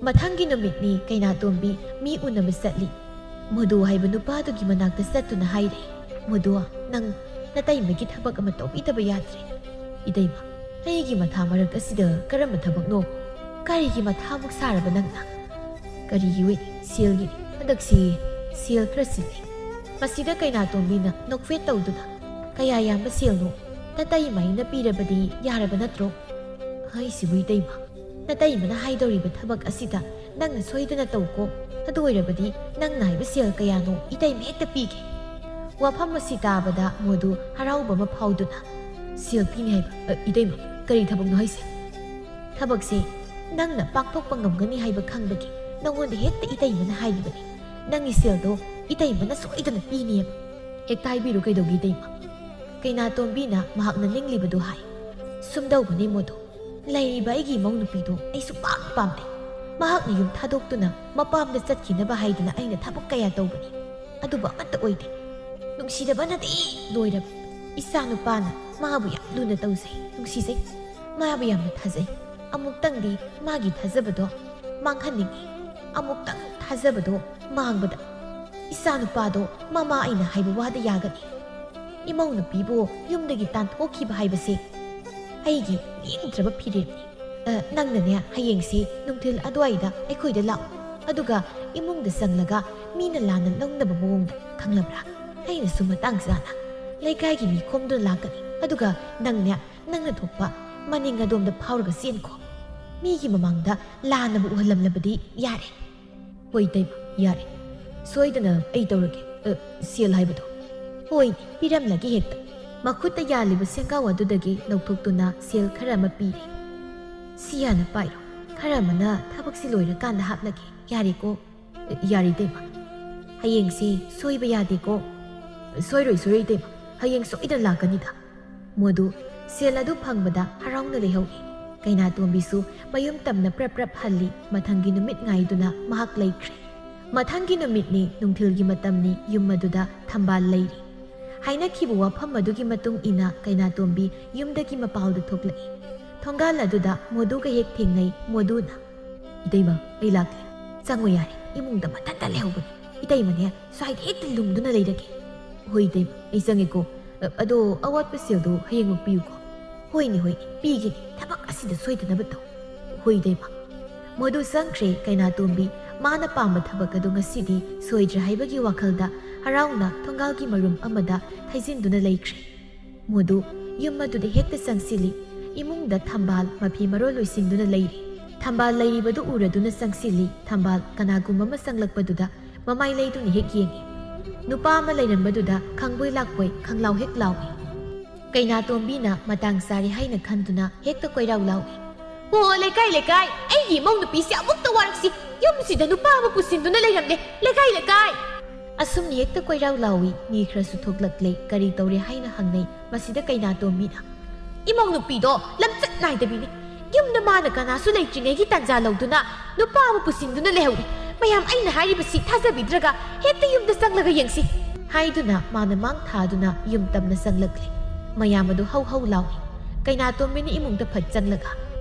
ꯃꯊꯪꯒꯤ ꯅꯨꯃꯤꯠꯅꯤ ꯀꯩꯅꯥꯇꯣꯝꯕꯤ ꯃꯤ ꯎꯅꯕ ꯆꯠꯂꯤ꯫ ꯃꯨꯗꯨ ꯍꯥꯏꯕ ꯅꯨꯄꯥꯗꯨꯒꯤ ꯃꯅꯥꯛꯇ ꯆꯠꯇꯨꯅ ꯍꯥꯏꯔꯦ, "ꯃꯨꯗꯨ, ꯅꯪ ꯅꯇꯩꯃꯒꯤ ꯊꯕꯛ ꯑꯃ ꯇꯧꯕꯤꯗꯕ ꯌꯥꯗ꯭ꯔꯦ꯫" "ꯏꯇꯩꯃ, ꯑꯩꯒꯤ ꯃꯊꯥ ꯃꯔꯛ ꯑꯁꯤꯗ ꯀꯔꯝꯕ ꯊꯕꯛꯅꯣ? ꯀꯔꯤꯒꯤ ꯃꯊꯥꯃꯨꯛ ꯁꯥꯔꯕ ꯅꯪꯅ?" "ꯀꯔꯤꯒꯤ ꯑꯣꯏꯅꯤ? ꯁꯦꯜꯒꯤꯅꯤ꯫ ꯍꯟꯗꯛꯁꯤ ꯁꯦꯜ ꯈꯔ ꯆꯤꯜꯂꯤ꯫" ꯃꯁꯤꯗ ꯀꯩꯅꯥꯇꯣꯝꯕꯤꯅ ꯅꯣꯛꯐꯦꯠ ꯇꯧꯗꯨꯅ, "ꯀꯌꯥ ꯌꯥꯝꯕ ꯁꯦꯜꯅꯣ? ꯅꯇꯩꯃ ꯑꯩꯅ ꯄꯤꯔꯕꯗꯤ ꯌꯥꯔꯕ ꯅꯠꯇ꯭ꯔꯣ?" "ꯍꯥꯏꯁꯤꯕꯨ ꯏꯇꯩꯃ, ꯅꯇꯩꯃꯅ ꯍꯥꯏꯗꯧꯔꯤꯕ ꯊꯕꯛ ꯑꯁꯤꯗ ꯅꯪꯅ ꯁꯣꯏꯗꯅ ꯇꯧꯀꯣ꯫ ꯑꯗꯨ ꯑꯣꯏꯔꯕꯗꯤ ꯅꯪꯅ ꯍꯥꯏꯕ ꯁꯦꯜ ꯀꯌꯥꯅꯣ ꯏꯇꯩꯃ ꯍꯦꯛꯇ ꯄꯤꯒꯦ꯫" ꯋꯥꯐꯝ ꯑꯁꯤ ꯇꯥꯕꯗ ꯃꯨꯗꯨ ꯍꯔꯥꯎꯕ ꯑꯃ ꯐꯥꯎꯗꯨꯅ, "ꯁꯦꯜ ꯄꯤꯅꯤ ꯍꯥꯏꯕ? ꯑ, ꯏꯇꯩꯃ, ꯀꯔꯤ ꯊꯕꯛꯅꯣ ꯍꯥꯏꯁꯦ?" "ꯊꯕꯛꯁꯤ ꯅꯪꯅ ꯄꯥꯡꯊꯣꯛꯄ ꯉꯝꯒꯅꯤ ꯍꯥꯏꯕ ꯈꯪꯕꯒꯤ ꯅꯉꯣꯟꯗ ꯍꯦꯛꯇ ꯏꯇꯩꯃꯅ ꯍꯥꯏꯔꯤꯕꯅꯤ꯫ ꯅꯪꯒꯤ ꯁꯦꯜꯗꯣ ꯏꯇꯩꯃꯅ ꯁꯣꯏꯗꯅ ꯄꯤꯅꯤꯕ꯫" "ꯍꯦꯛꯇ ꯍꯥꯏꯕꯤꯔꯨ ꯀꯩꯗꯧꯒꯦ ꯏꯇꯩꯃ?" ꯀꯩꯅꯥꯇꯣꯝꯕꯤꯅ ꯃꯍꯥꯛꯅ ꯅꯤꯡꯂꯤꯕꯗꯨ ꯍꯥꯏ꯫ "ꯁꯨꯝꯗꯧꯕꯅꯤ ꯃꯨꯗꯨ, ꯂꯩꯔꯤꯕ ꯑꯩꯒꯤ ꯏꯃꯧ ꯅꯨꯄꯤꯗꯣ ꯑꯩ ꯁꯨꯛꯄꯥꯝ ꯄꯥꯝꯗꯦ꯫ ꯃꯍꯥꯛꯅ ꯌꯨꯝ ꯊꯥꯗꯣꯛꯇꯨꯅ ꯃꯄꯥꯝꯗ ꯆꯠꯈꯤꯅꯕ ꯍꯥꯏꯗꯨꯅ ꯑꯩꯅ ꯊꯕꯛ ꯀꯌꯥ ꯇꯧꯕꯅꯤ, ꯑꯗꯨꯕꯨ ꯑꯃꯠꯇ ꯑꯣꯏꯗꯦ꯫ ꯅꯨꯡꯁꯤꯗꯕꯅꯗꯤ ꯂꯣꯏꯔꯕ꯫ ꯏꯆꯥ ꯅꯨꯄꯥꯅ ꯃꯥꯕꯨ ꯌꯥꯝ ꯂꯨꯅ ꯇꯧꯖꯩ, ꯅꯨꯡꯁꯤꯖꯩ꯫ ꯃꯥꯕꯨ ꯌꯥꯝꯅ ꯊꯥꯖꯩ꯫ ꯑꯃꯨꯛꯇꯪꯗꯤ ꯃꯥꯒꯤ ꯊꯥꯖꯕꯗꯣ ꯃꯥꯡꯍꯟꯅꯤꯡꯉꯤ꯫ ꯑꯃꯨꯛꯇꯪ ꯊꯥꯖꯕꯗꯣ ꯃꯥꯡꯕꯗ ꯏꯆꯥ ꯅꯨꯄꯥꯗꯣ ꯃꯃꯥ ꯑꯩꯅ ꯍꯥꯏꯕ ꯋꯥꯗ ꯌꯥꯒꯅꯤ꯫ ꯏꯃꯧ ꯅꯨꯄꯤꯕꯨ ꯌꯨꯝꯗꯒꯤ ꯇꯥꯟꯊꯣꯛꯈꯤꯕ ꯍꯥꯏꯕꯁꯦ ꯑꯩꯒꯤ ꯂꯦꯡꯗ꯭ꯔꯕ ꯐꯤꯔꯦꯞꯅꯤ꯫ ꯑ, ꯅꯪꯅꯅꯦ, ꯍꯌꯦꯡꯁꯦ ꯅꯨꯡꯊꯤꯜ ꯑꯗꯨꯋꯥꯏꯗ ꯑꯩꯈꯣꯏꯗ ꯂꯥꯛꯑꯣ꯫ ꯑꯗꯨꯒ ꯏꯃꯨꯡꯗ ꯆꯪꯂꯒ ꯃꯤꯅ ꯂꯥꯟꯅ ꯂꯧꯅꯕ ꯃꯑꯣꯡꯗ, ꯈꯪꯂꯕ꯭ꯔꯥ? ꯑꯩꯅꯁꯨ ꯃꯇꯥꯡ ꯆꯥꯅ ꯂꯩꯀꯥꯏꯒꯤ ꯃꯤ ꯈꯣꯝꯗꯨꯅ ꯂꯥꯛꯀꯅꯤ꯫ ꯑꯗꯨꯒ ꯅꯪꯅꯦ, ꯅꯪꯅ ꯊꯣꯛꯄ ꯃꯅꯤꯡ ꯑꯗꯣꯝꯗ ꯐꯥꯎꯔꯒ ꯆꯦꯟꯈꯣ꯫ ꯃꯤꯒꯤ ꯃꯃꯥꯡꯗ ꯂꯥꯟꯅꯕꯨ ꯎꯍꯜꯂꯝꯂꯕꯗꯤ ꯌꯥꯔꯦ꯫ ꯍꯣꯏ, ꯏꯇꯩꯃ, ꯌꯥꯔꯦ꯫ ꯁꯣꯏꯗꯅ ꯑꯩ ꯇꯧꯔꯒꯦ꯫ ꯑ, ꯁꯦꯜ ꯍꯥꯏꯕꯗꯣ? ꯍꯣꯏ, ꯄꯤꯔꯝꯂꯒꯦ ꯍꯦꯛꯇ꯫ ꯃꯈꯨꯠꯇ ꯌꯥꯜꯂꯤꯕ ꯁꯦꯡꯒꯥꯎ ꯑꯗꯨꯗꯒꯤ ꯂꯧꯊꯣꯛꯇꯨꯅ ꯁꯦꯜ ꯈꯔ ꯑꯃ ꯄꯤꯔꯦ꯫ "ꯁꯤ ꯍꯥꯟꯅ ꯄꯥꯏꯔꯣ꯫ ꯈꯔ ꯑꯃꯅ ꯊꯕꯛꯁꯤ ꯂꯣꯏꯔꯀꯥꯟꯗ ꯍꯥꯞꯂꯒꯦ꯫ ꯌꯥꯔꯦꯀꯣ?" "ꯑ, ꯌꯥꯔꯦ, ꯏꯇꯩꯃ꯫ ꯍꯌꯦꯡꯁꯤ ꯁꯣꯏꯕ ꯌꯥꯗꯦꯀꯣ?" "ꯁꯣꯏꯔꯣꯏ, ꯁꯣꯏꯔꯣꯏ, ꯏꯇꯩꯃ꯫ ꯍꯌꯦꯡ ꯁꯣꯏꯗꯅ ꯂꯥꯛꯀꯅꯤꯗ꯫" ꯃꯣꯗꯨ ꯁꯦꯜ ꯑꯗꯨ ꯐꯪꯕꯗ ꯍꯔꯥꯎꯅ ꯂꯩꯍꯧꯏ꯫ ꯀꯩꯅꯥꯇꯣꯝꯕꯤꯁꯨ ꯃꯌꯨꯝ ꯇꯝꯅ ꯄ꯭ꯔꯞ ꯄ꯭ꯔꯞ ꯍꯜꯂꯤ꯫ ꯃꯊꯪꯒꯤ ꯅꯨꯃꯤꯠ ꯉꯥꯏꯗꯨꯅ ꯃꯍꯥꯛ ꯂꯩꯈ꯭ꯔꯦ꯫ ꯃꯊꯪꯒꯤ ꯅꯨꯃꯤꯠꯅꯤ, ꯅꯨꯡꯊꯤꯜꯒꯤ ꯃꯇꯝꯅꯤ, ꯌꯨꯝ ꯑꯗꯨꯗ ꯊꯝꯕꯥꯜ ꯂꯩꯔꯤ꯫ ꯍꯥꯏꯅꯈꯤꯕ ꯋꯥꯐꯝ ꯑꯗꯨꯒꯤ ꯃꯇꯨꯡ ꯏꯟꯅ ꯀꯩꯅꯥꯇꯣꯝꯕꯤ ꯌꯨꯝꯗꯒꯤ ꯃꯄꯥꯜꯗ ꯊꯣꯛꯂꯛꯏ꯫ ꯊꯣꯡꯒꯥꯜ ꯑꯗꯨꯗ ꯃꯣꯗꯨꯒ ꯍꯦꯛ ꯊꯦꯡꯅꯩ꯫ ꯃꯣꯗꯨꯅ, "ꯏꯇꯩꯃ, ꯑꯩ ꯂꯥꯛꯂꯦ꯫ ꯆꯪꯉꯣ ꯌꯥꯔꯦ, ꯏꯃꯨꯡꯗ ꯃꯊꯟꯇ ꯂꯩꯍꯧꯕꯅꯤ꯫ ꯏꯇꯩꯃꯅꯦ, ꯁ꯭ꯋꯥꯏꯗ ꯍꯦꯛꯇ ꯂꯨꯝꯗꯨꯅ ꯂꯩꯔꯒꯦ꯫" "ꯍꯣꯏ ꯏꯇꯩꯃ, ꯑꯩ ꯆꯪꯉꯦꯀꯣ꯫ ꯑ, ꯑꯗꯣ ꯑꯋꯥꯠꯄ ꯁꯦꯜꯗꯣ ꯍꯌꯦꯡꯃꯛ ꯄꯤꯌꯨꯀꯣ꯫" "ꯍꯣꯏꯅꯦ, ꯍꯣꯏꯅꯦ, ꯄꯤꯒꯦꯅꯦ꯫ ꯊꯕꯛ ꯑꯁꯤꯗ ꯁꯣꯏꯗꯅꯕ ꯇꯧ꯫" "ꯍꯣꯏ ꯏꯇꯩꯃ꯫" ꯃꯣꯗꯨ ꯆꯪꯈ꯭ꯔꯦ꯫ ꯀꯩꯅꯥꯇꯣꯝꯕꯤ ꯃꯥꯅ ꯄꯥꯝꯕ ꯊꯕꯛ ꯑꯗꯨ ꯉꯁꯤꯗꯤ ꯁꯣꯏꯗ꯭ꯔꯦ ꯍꯥꯏꯕꯒꯤ ꯋꯥꯈꯜꯗ ꯍꯔꯥꯎꯅ ꯊꯣꯡꯒꯥꯜꯒꯤ ꯃꯔꯨꯝ ꯑꯃꯗ ꯊꯩꯖꯤꯟꯗꯨꯅ ꯂꯩꯈ꯭ꯔꯦ꯫ ꯃꯣꯗꯨ ꯌꯨꯝ ꯑꯗꯨꯗ ꯍꯦꯛꯇ ꯆꯪꯁꯤꯜꯂꯤ꯫ ꯏꯃꯨꯡꯗ ꯊꯝꯕꯥꯜ ꯃꯐꯤ ꯃꯔꯣꯜ ꯂꯣꯏꯁꯤꯟꯗꯨꯅ ꯂꯩꯔꯤ꯫ ꯊꯝꯕꯥꯜ ꯂꯩꯔꯤꯕꯗꯨ ꯎꯔꯗꯨꯅ ꯆꯪꯁꯤꯜꯂꯤ꯫ ꯊꯝꯕꯥꯜ ꯀꯅꯥꯒꯨꯝꯕ ꯑꯃ ꯆꯪꯂꯛꯄꯗꯨꯗ ꯃꯃꯥꯏ ꯂꯩꯗꯨꯅ ꯍꯦꯛ ꯌꯦꯡꯏ꯫ ꯅꯨꯄꯥ ꯑꯃ ꯂꯩꯔꯝꯕꯗꯨꯗ ꯈꯪꯕꯣꯏ ꯂꯥꯛꯄꯣꯏ ꯈꯪꯂꯥꯎ ꯍꯦꯛ ꯂꯥꯎꯏ꯫ ꯀꯩꯅꯥꯇꯣꯝꯕꯤꯅ ꯃꯇꯥꯡ ꯆꯥꯔꯦ ꯍꯥꯏꯅ ꯈꯟꯗꯨꯅ ꯍꯦꯛꯇ ꯀꯣꯏꯔꯥꯎ ꯂꯥꯎꯏ꯫ "ꯑꯣ, ꯂꯩꯀꯥꯏ, ꯂꯩꯀꯥꯏ, ꯑꯩꯒꯤ ꯏꯃꯧ ꯅꯨꯄꯤꯁꯦ ꯑꯃꯨꯛꯇ ꯋꯥꯔꯛꯁꯤ꯫ ꯌꯨꯝꯁꯤꯗ ꯅꯨꯄꯥ ꯑꯃ ꯄꯨꯁꯤꯟꯗꯨꯅ ꯂꯩꯔꯝꯂꯦ꯫ ꯂꯩꯀꯥꯏ, ꯂꯩꯀꯥꯏ!" ꯑꯁꯨꯝꯅ ꯍꯦꯛꯇ ꯀꯣꯏꯔꯥꯎ ꯂꯥꯎꯏ꯫ ꯃꯤ ꯈꯔꯁꯨ ꯊꯣꯛꯂꯛꯂꯦ꯫ ꯀꯔꯤ ꯇꯧꯔꯦ ꯍꯥꯏꯅ ꯍꯪꯅꯩ꯫ ꯃꯁꯤꯗ ꯀꯩꯅꯥꯇꯣꯝꯕꯤꯅ, "ꯏꯃꯧ ꯅꯨꯄꯤꯗꯣ ꯂꯝꯆꯠ ꯅꯥꯏꯗꯕꯤꯅꯤ꯫ ꯌꯨꯝꯗ ꯃꯥꯅ ꯀꯅꯥꯁꯨ ꯂꯩꯇ꯭ꯔꯤꯉꯩꯒꯤ ꯇꯥꯟꯖꯥ ꯂꯧꯗꯨꯅ ꯅꯨꯄꯥ ꯑꯃ ꯄꯨꯁꯤꯟꯗꯨꯅ ꯂꯩꯍꯧꯔꯤ꯫ ꯃꯌꯥꯝ, ꯑꯩꯅ ꯍꯥꯏꯔꯤꯕꯁꯤ ꯊꯥꯖꯕꯤꯗ꯭ꯔꯒ ꯍꯦꯛꯇ ꯌꯨꯝꯗ ꯆꯪꯂꯒ ꯌꯦꯡꯁꯤ꯫ ꯍꯥꯏꯗꯨꯅ ꯃꯥꯅ ꯃꯥꯡ ꯊꯥꯗꯨꯅ ꯌꯨꯝ ꯇꯝꯅ ꯆꯪꯂꯛꯂꯦ꯫ ꯃꯌꯥꯝ ꯑꯗꯨ ꯍꯧ ꯍꯧ ꯂꯥꯎꯏ꯫ ꯀꯩꯅꯥꯇꯣꯝꯕꯤꯅ ꯏꯃꯨꯡꯗ ꯐꯠ ꯆꯪꯂꯒ,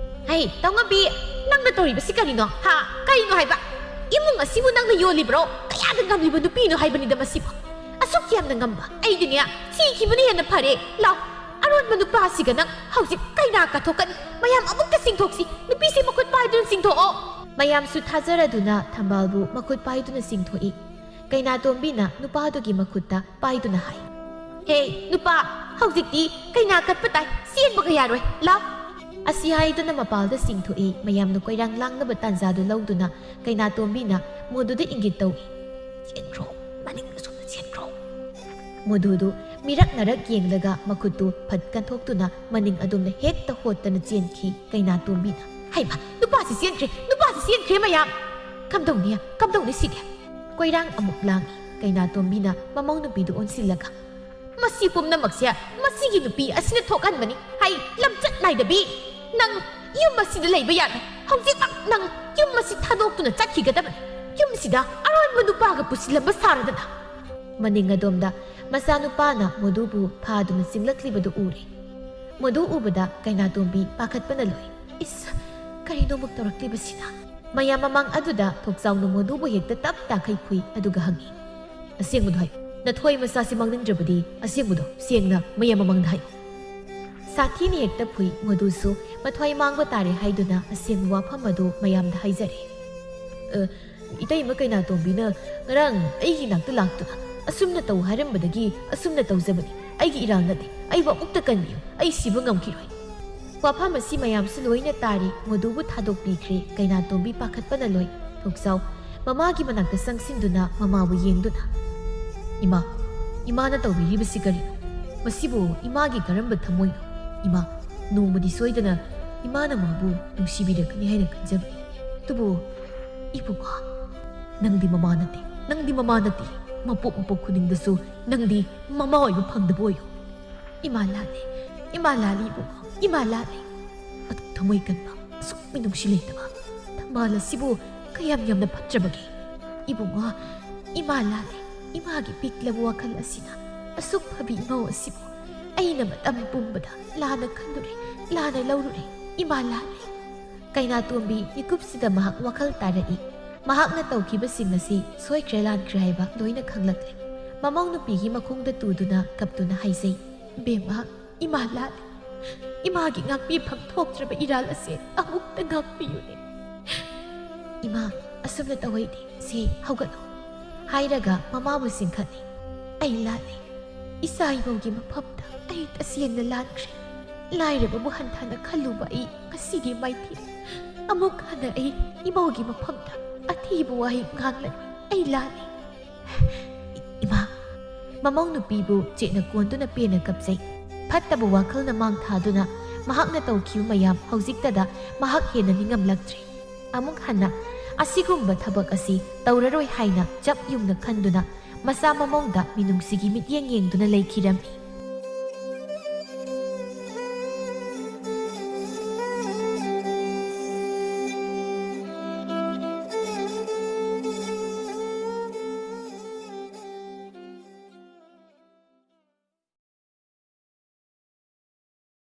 "ꯍꯩ, ꯇꯧꯉꯝꯕꯤ, ꯅꯪꯅ ꯇꯧꯔꯤꯕꯁꯤ ꯀꯔꯤꯅꯣ? ꯍꯥ? ꯀꯔꯤꯅꯣ ꯍꯥꯏꯕ? ꯏꯃꯨꯡ ꯑꯁꯤꯕꯨ ꯅꯪꯅ ꯌꯣꯜꯂꯤꯕ꯭ꯔꯣ? ꯀꯌꯥꯗ ꯉꯝꯂꯤꯕ ꯅꯨꯄꯤꯅꯣ ꯍꯥꯏꯕꯅꯤꯗ ꯃꯁꯤꯕꯨ꯫ ꯑꯁꯨꯛ ꯌꯥꯝꯅ ꯉꯝꯕ ꯑꯩꯗꯤꯅꯦ, ꯊꯤꯈꯤꯕꯅ ꯍꯦꯟꯅ ꯐꯔꯦ꯫ ꯂꯥꯎ, ꯑꯔꯣꯟꯕ ꯅꯨꯄꯥꯁꯤꯒ ꯅꯪ ꯍꯧꯖꯤꯛ ꯀꯩꯅꯥ ꯀꯠꯊꯣꯛꯀꯅꯤ꯫ ꯃꯌꯥꯝ ꯑꯃꯨꯛꯇ ꯆꯤꯡꯊꯣꯛꯁꯤ꯫ ꯅꯨꯄꯤꯁꯤ ꯃꯈꯨꯠ ꯄꯥꯏꯗꯨꯅ ꯆꯤꯡꯊꯣꯛꯑꯣ꯫" ꯃꯌꯥꯝꯁꯨ ꯊꯥꯖꯔꯗꯨꯅ ꯊꯝꯕꯥꯜꯕꯨ ꯃꯈꯨꯠ ꯄꯥꯏꯗꯨꯅ ꯆꯤꯡꯊꯣꯛꯏ꯫ ꯀꯩꯅꯥꯇꯣꯝꯕꯤꯅ ꯅꯨꯄꯥꯗꯨꯒꯤ ꯃꯈꯨꯠꯇ ꯄꯥꯏꯗꯨꯅ ꯍꯥꯏ, "ꯍꯦ, ꯅꯨꯄꯥ, ꯍꯧꯖꯤꯛꯇꯤ ꯀꯩꯅꯥ ꯀꯠꯄ ꯇꯥꯏ, ꯆꯦꯟꯕꯒ ꯌꯥꯔꯣꯏ, ꯂꯥꯎ!" ꯑꯁꯤ ꯍꯥꯏꯗꯨꯅ ꯃꯄꯥꯜꯗ ꯆꯤꯡꯊꯣꯛꯏ꯫ ꯃꯌꯥꯝꯅ ꯀꯣꯏꯔꯥꯡ ꯂꯥꯡꯅꯕ ꯇꯥꯟꯖꯥꯗꯨ ꯂꯧꯗꯨꯅ ꯀꯩꯅꯥꯇꯣꯝꯕꯤꯅ ꯃꯣꯗꯨꯗ ꯏꯪꯒꯤꯠ ꯇꯧꯏ, "ꯆꯦꯟꯈ꯭ꯔꯣ, ꯃꯅꯤꯡ ꯑꯁꯣꯝꯗ ꯆꯦꯟꯈ꯭ꯔꯣ꯫" ꯃꯣꯗꯨꯗꯨ ꯃꯤꯔꯛ ꯅꯔꯛ ꯌꯦꯡꯂꯒ ꯃꯈꯨꯠꯇꯨ ꯐꯠ ꯀꯟꯊꯣꯛꯇꯨꯅ ꯃꯅꯤꯡ ꯑꯗꯣꯝꯗ ꯍꯦꯛꯇ ꯍꯣꯠꯇꯅ ꯆꯦꯟꯈꯤ꯫ ꯀꯩꯅꯥꯇꯣꯝꯕꯤꯅ, "ꯍꯩꯃ, ꯅꯨꯄꯥꯁꯤ ꯆꯦꯟꯈ꯭ꯔꯦ, ꯅꯨꯄꯥꯁꯤ ꯆꯦꯟꯈ꯭ꯔꯦ ꯃꯌꯥꯝ! ꯀꯝꯗꯧꯅꯤ, ꯀꯝꯗꯧꯅꯤ ꯁꯤꯗꯤ?" ꯀꯣꯏꯔꯥꯡ ꯑꯃꯨꯛ ꯂꯥꯡꯏ꯫ ꯀꯩꯅꯥꯇꯣꯝꯕꯤꯅ ꯃꯃꯧ ꯅꯨꯄꯤꯗꯨ ꯑꯣꯟꯁꯤꯜꯂꯒ, "ꯃꯁꯤ ꯄꯨꯝꯅꯃꯛꯁꯦ ꯃꯁꯤꯒꯤ ꯅꯨꯄꯤ ꯑꯁꯤꯅ ꯊꯣꯛꯍꯟꯕꯅꯤ꯫ ꯍꯩ, ꯂꯝꯆꯠ ꯅꯥꯏꯗꯕꯤ! ꯅꯪ ꯌꯨꯝ ꯑꯁꯤꯗ ꯂꯩꯕ ꯌꯥꯔꯣꯏ꯫ ꯍꯧꯖꯤꯛꯃꯛ ꯅꯪ ꯌꯨꯝ ꯑꯁꯤ ꯊꯥꯗꯣꯛꯇꯨꯅ ꯆꯠꯈꯤꯒꯗꯕꯅꯤ꯫ ꯌꯨꯝꯁꯤꯗ ꯑꯔꯣꯟꯕ ꯅꯨꯄꯥꯒ ꯄꯨꯁꯤꯜꯂꯝꯕ ꯁꯥꯔꯗꯅ!" ꯃꯅꯤꯡ ꯑꯗꯣꯝꯗ ꯃꯆꯥꯅꯨꯄꯥꯅ ꯃꯣꯗꯨꯕꯨ ꯐꯥꯗꯨꯅ ꯆꯤꯡꯂꯛꯂꯤꯕꯗꯨ ꯎꯔꯦ꯫ ꯃꯣꯗꯨ ꯎꯕꯗ ꯀꯩꯅꯥꯇꯣꯝꯕꯤ ꯄꯥꯈꯠꯄꯅ ꯂꯣꯏ꯫ "ꯏꯁ, ꯀꯔꯤꯅꯣ ꯑꯃꯨꯛ ꯇꯧꯔꯛꯂꯤꯕꯁꯤꯅ?" ꯃꯌꯥꯝ ꯃꯃꯥꯡ ꯑꯗꯨꯗ ꯊꯣꯛꯆꯥꯎꯅ ꯃꯣꯗꯨꯕꯨ ꯍꯦꯛꯇ ꯇꯞ ꯇꯥꯈꯩ ꯐꯨꯏ, ꯑꯗꯨꯒ ꯍꯪꯉꯤ, "ꯑꯁꯦꯡꯕꯗꯣ ꯍꯥꯏꯌꯨ, ꯅꯊꯣꯏ ꯃꯆꯥꯁꯤ ꯃꯥꯡꯅꯤꯡꯗ꯭ꯔꯕꯗꯤ ꯑꯁꯦꯡꯕꯗꯣ ꯁꯦꯡꯅ ꯃꯌꯥꯝ ꯃꯃꯥꯡꯗ ꯍꯥꯏꯌꯨ꯫" ꯁꯥꯊꯤꯅ ꯍꯦꯛꯇ ꯐꯨꯏ꯫ ꯃꯣꯗꯨꯁꯨ ꯃꯊ꯭ꯋꯥꯏ ꯃꯥꯡꯕ ꯇꯥꯔꯦ ꯍꯥꯏꯗꯨꯅ ꯑꯁꯦꯡꯕ ꯋꯥꯐꯝ ꯑꯗꯨ ꯃꯌꯥꯝꯗ ꯍꯥꯏꯖꯔꯦ꯫ "ꯑ, ꯏꯇꯩꯃ ꯀꯩꯅꯥꯇꯣꯝꯕꯤꯅ ꯉꯔꯥꯡ ꯑꯩꯒꯤ ꯅꯥꯛꯇ ꯂꯥꯛꯇꯨꯅ ꯑꯁꯨꯝꯅ ꯇꯧ ꯍꯥꯏꯔꯝꯕꯗꯒꯤ ꯑꯁꯨꯝꯅ ꯇꯧꯖꯕꯅꯤ꯫ ꯑꯩꯒꯤ ꯏꯔꯥꯜ ꯅꯠꯇꯦ꯫ ꯑꯩꯕꯨ ꯑꯃꯨꯛꯇ ꯀꯟꯕꯤꯌꯨ꯫ ꯑꯩ ꯁꯤꯕ ꯉꯝꯈꯤꯔꯣꯏ꯫" ꯋꯥꯐꯝ ꯑꯁꯤ ꯃꯌꯥꯝꯁꯨ ꯂꯣꯏꯅ ꯇꯥꯔꯤ꯫ ꯃꯣꯗꯨꯕꯨ ꯊꯥꯗꯣꯛꯄꯤꯈ꯭ꯔꯦ꯫ ꯀꯩꯅꯥꯇꯣꯝꯕꯤ ꯄꯥꯈꯠꯄꯅ ꯂꯣꯏ꯫ ꯊꯣꯛꯆꯥꯎ ꯃꯃꯥꯒꯤ ꯃꯅꯥꯛꯇ ꯆꯪꯁꯤꯟꯗꯨꯅ ꯃꯃꯥꯕꯨ ꯌꯦꯡꯗꯨꯅ, "ꯏꯃꯥ, ꯏꯃꯥꯅ ꯇꯧꯕꯤꯔꯤꯕꯁꯤ ꯀꯔꯤꯅꯣ? ꯃꯁꯤꯕꯨ ꯏꯃꯥꯒꯤ ꯀꯔꯝꯕ ꯊꯃꯣꯏꯅꯣ? ꯏꯃꯥ, ꯅꯣꯡꯃꯗꯤ ꯁꯣꯏꯗꯅ ꯏꯃꯥꯅ ꯃꯥꯕꯨ ꯅꯨꯡꯁꯤꯕꯤꯔꯛꯀꯅꯤ ꯍꯥꯏꯅ ꯈꯟꯖꯕꯅꯤ꯫ ꯑꯗꯨꯕꯨ ꯏꯕꯨꯡꯉꯣ, ꯅꯪꯗꯤ ꯃꯃꯥ ꯅꯠꯇꯦ, ꯅꯪꯗꯤ ꯃꯃꯥ ꯅꯠꯇꯦ꯫ ꯃꯄꯣꯛ ꯃꯄꯣꯛ ꯈꯨꯗꯤꯡꯗꯁꯨ ꯅꯪꯗꯤ ꯃꯃꯥ ꯑꯣꯏꯕ ꯐꯪꯗꯕ ꯑꯣꯏꯌꯨ꯫" "ꯏꯃꯥ ꯂꯥꯜꯂꯦ, ꯏꯃꯥ ꯂꯥꯜꯂꯦ ꯏꯕꯨꯡꯉꯣ, ꯏꯃꯥ ꯂꯥꯜꯂꯦ꯫ ꯑꯗꯨꯛ ꯊꯃꯣꯏ ꯀꯟꯕ, ꯑꯁꯨꯛ ꯃꯤꯅꯨꯡꯁꯤ ꯂꯩꯇꯕ ꯊꯝꯕꯥꯜ ꯑꯁꯤꯕꯨ ꯀꯌꯥꯝ ꯌꯥꯝꯅ ꯐꯠꯇ꯭ꯔꯕꯒꯦ? ꯏꯕꯨꯡꯉꯣ, ꯏꯃꯥ ꯂꯥꯜꯂꯦ, ꯏꯃꯥꯒꯤ ꯄꯤꯛꯂꯕ ꯋꯥꯈꯜ ꯑꯁꯤꯅ ꯑꯁꯨꯛ ꯐꯕꯤ ꯏꯃꯧ ꯑꯁꯤꯕꯨ ꯑꯩꯅ ꯃꯇꯝ ꯄꯨꯝꯕꯗ ꯂꯥꯟꯅ ꯈꯜꯂꯨꯔꯦ, ꯂꯥꯟꯅ ꯂꯧꯔꯨꯔꯦ꯫ ꯏꯃꯥ ꯂꯥꯜꯂꯦ꯫ ꯀꯩꯅꯥꯇꯣꯝꯕꯤ ꯃꯤꯀꯨꯞꯁꯤꯗ ꯃꯍꯥꯛ ꯋꯥꯈꯜ ꯇꯥꯔꯛꯏ꯫ ꯃꯍꯥꯛꯅ ꯇꯧꯈꯤꯕꯁꯤꯡ ꯑꯁꯤ ꯁꯣꯏꯈ꯭ꯔꯦ ꯂꯥꯟꯈ꯭ꯔꯦ ꯍꯥꯏꯕ ꯂꯣꯏꯅ ꯈꯪꯂꯛꯂꯦ꯫ ꯃꯃꯧ ꯅꯨꯄꯤꯒꯤ ꯃꯈꯣꯡꯗ ꯇꯨꯗꯨꯅ ꯀꯞꯇꯨꯅ ꯍꯥꯏꯖꯩ, "ꯕꯦꯝꯃ, ꯏꯃꯥ ꯂꯥꯜꯂꯦ꯫ ꯏꯃꯥꯒꯤ ꯉꯥꯛꯄꯤꯐꯝ ꯊꯣꯛꯇ꯭ꯔꯕ ꯏꯔꯥꯜ ꯑꯁꯦ ꯑꯃꯨꯛꯇ ꯉꯥꯛꯄꯤꯌꯨꯅꯦ꯫ ꯏꯃꯥ, ꯑꯁꯨꯝꯅ ꯇꯧꯍꯩꯗꯦ꯫ ꯁꯦ, ꯍꯧꯒꯠꯂꯣ" ꯍꯥꯏꯔꯒ ꯃꯃꯥꯕꯨ ꯆꯤꯡꯈꯠꯂꯤ꯫ "ꯑꯩ ꯂꯥꯜꯂꯦ꯫ ꯏꯆꯥ ꯏꯃꯧꯒꯤ ꯃꯐꯝꯗ ꯑꯩ ꯇꯁꯦꯡꯅ ꯂꯥꯟꯈ꯭ꯔꯦ꯫ ꯂꯥꯏꯔꯕꯕꯨ ꯍꯟꯊꯅ ꯈꯜꯂꯨꯕ ꯑꯩ ꯉꯁꯤꯒꯤ ꯃꯥꯏꯊꯤꯔꯦ꯫ ꯑꯃꯨꯛ ꯍꯟꯅ ꯑꯩ ꯏꯃꯧꯒꯤ ꯃꯐꯝꯗ ꯑꯊꯤꯕ ꯋꯥꯍꯩ ꯉꯥꯡꯂꯅꯤ꯫ ꯑꯩ ꯂꯥꯜꯂꯦ꯫ ꯏꯃꯥ!" ꯃꯃꯧ ꯅꯨꯄꯤꯕꯨ ꯆꯦꯠꯅ ꯀꯣꯟꯗꯨꯅ ꯄꯦꯟꯅ ꯀꯞꯆꯩ꯫ ꯐꯠꯇꯕ ꯋꯥꯈꯜꯅ ꯃꯥꯡ ꯊꯥꯗꯨꯅ ꯃꯍꯥꯛꯅ ꯇꯧꯈꯤꯕ ꯃꯌꯥꯝ ꯍꯧꯖꯤꯛꯇꯗ ꯃꯍꯥꯛ ꯍꯦꯟꯅ ꯅꯤꯡꯉꯝꯂꯛꯇ꯭ꯔꯦ꯫ ꯑꯃꯨꯛ ꯍꯟꯅ ꯑꯁꯤꯒꯨꯝꯕ ꯊꯕꯛ ꯑꯁꯤ ꯇꯧꯔꯔꯣꯏ ꯍꯥꯏꯅ ꯆꯞ ꯌꯨꯡꯅ ꯈꯟꯗꯨꯅ ꯃꯆꯥ ꯃꯃꯧꯗ ꯃꯤꯅꯨꯡꯁꯤꯒꯤ ꯃꯤꯠꯌꯦꯡ ꯌꯦꯡꯗꯨꯅ ꯂꯩꯈꯤꯔꯝꯃꯤ꯫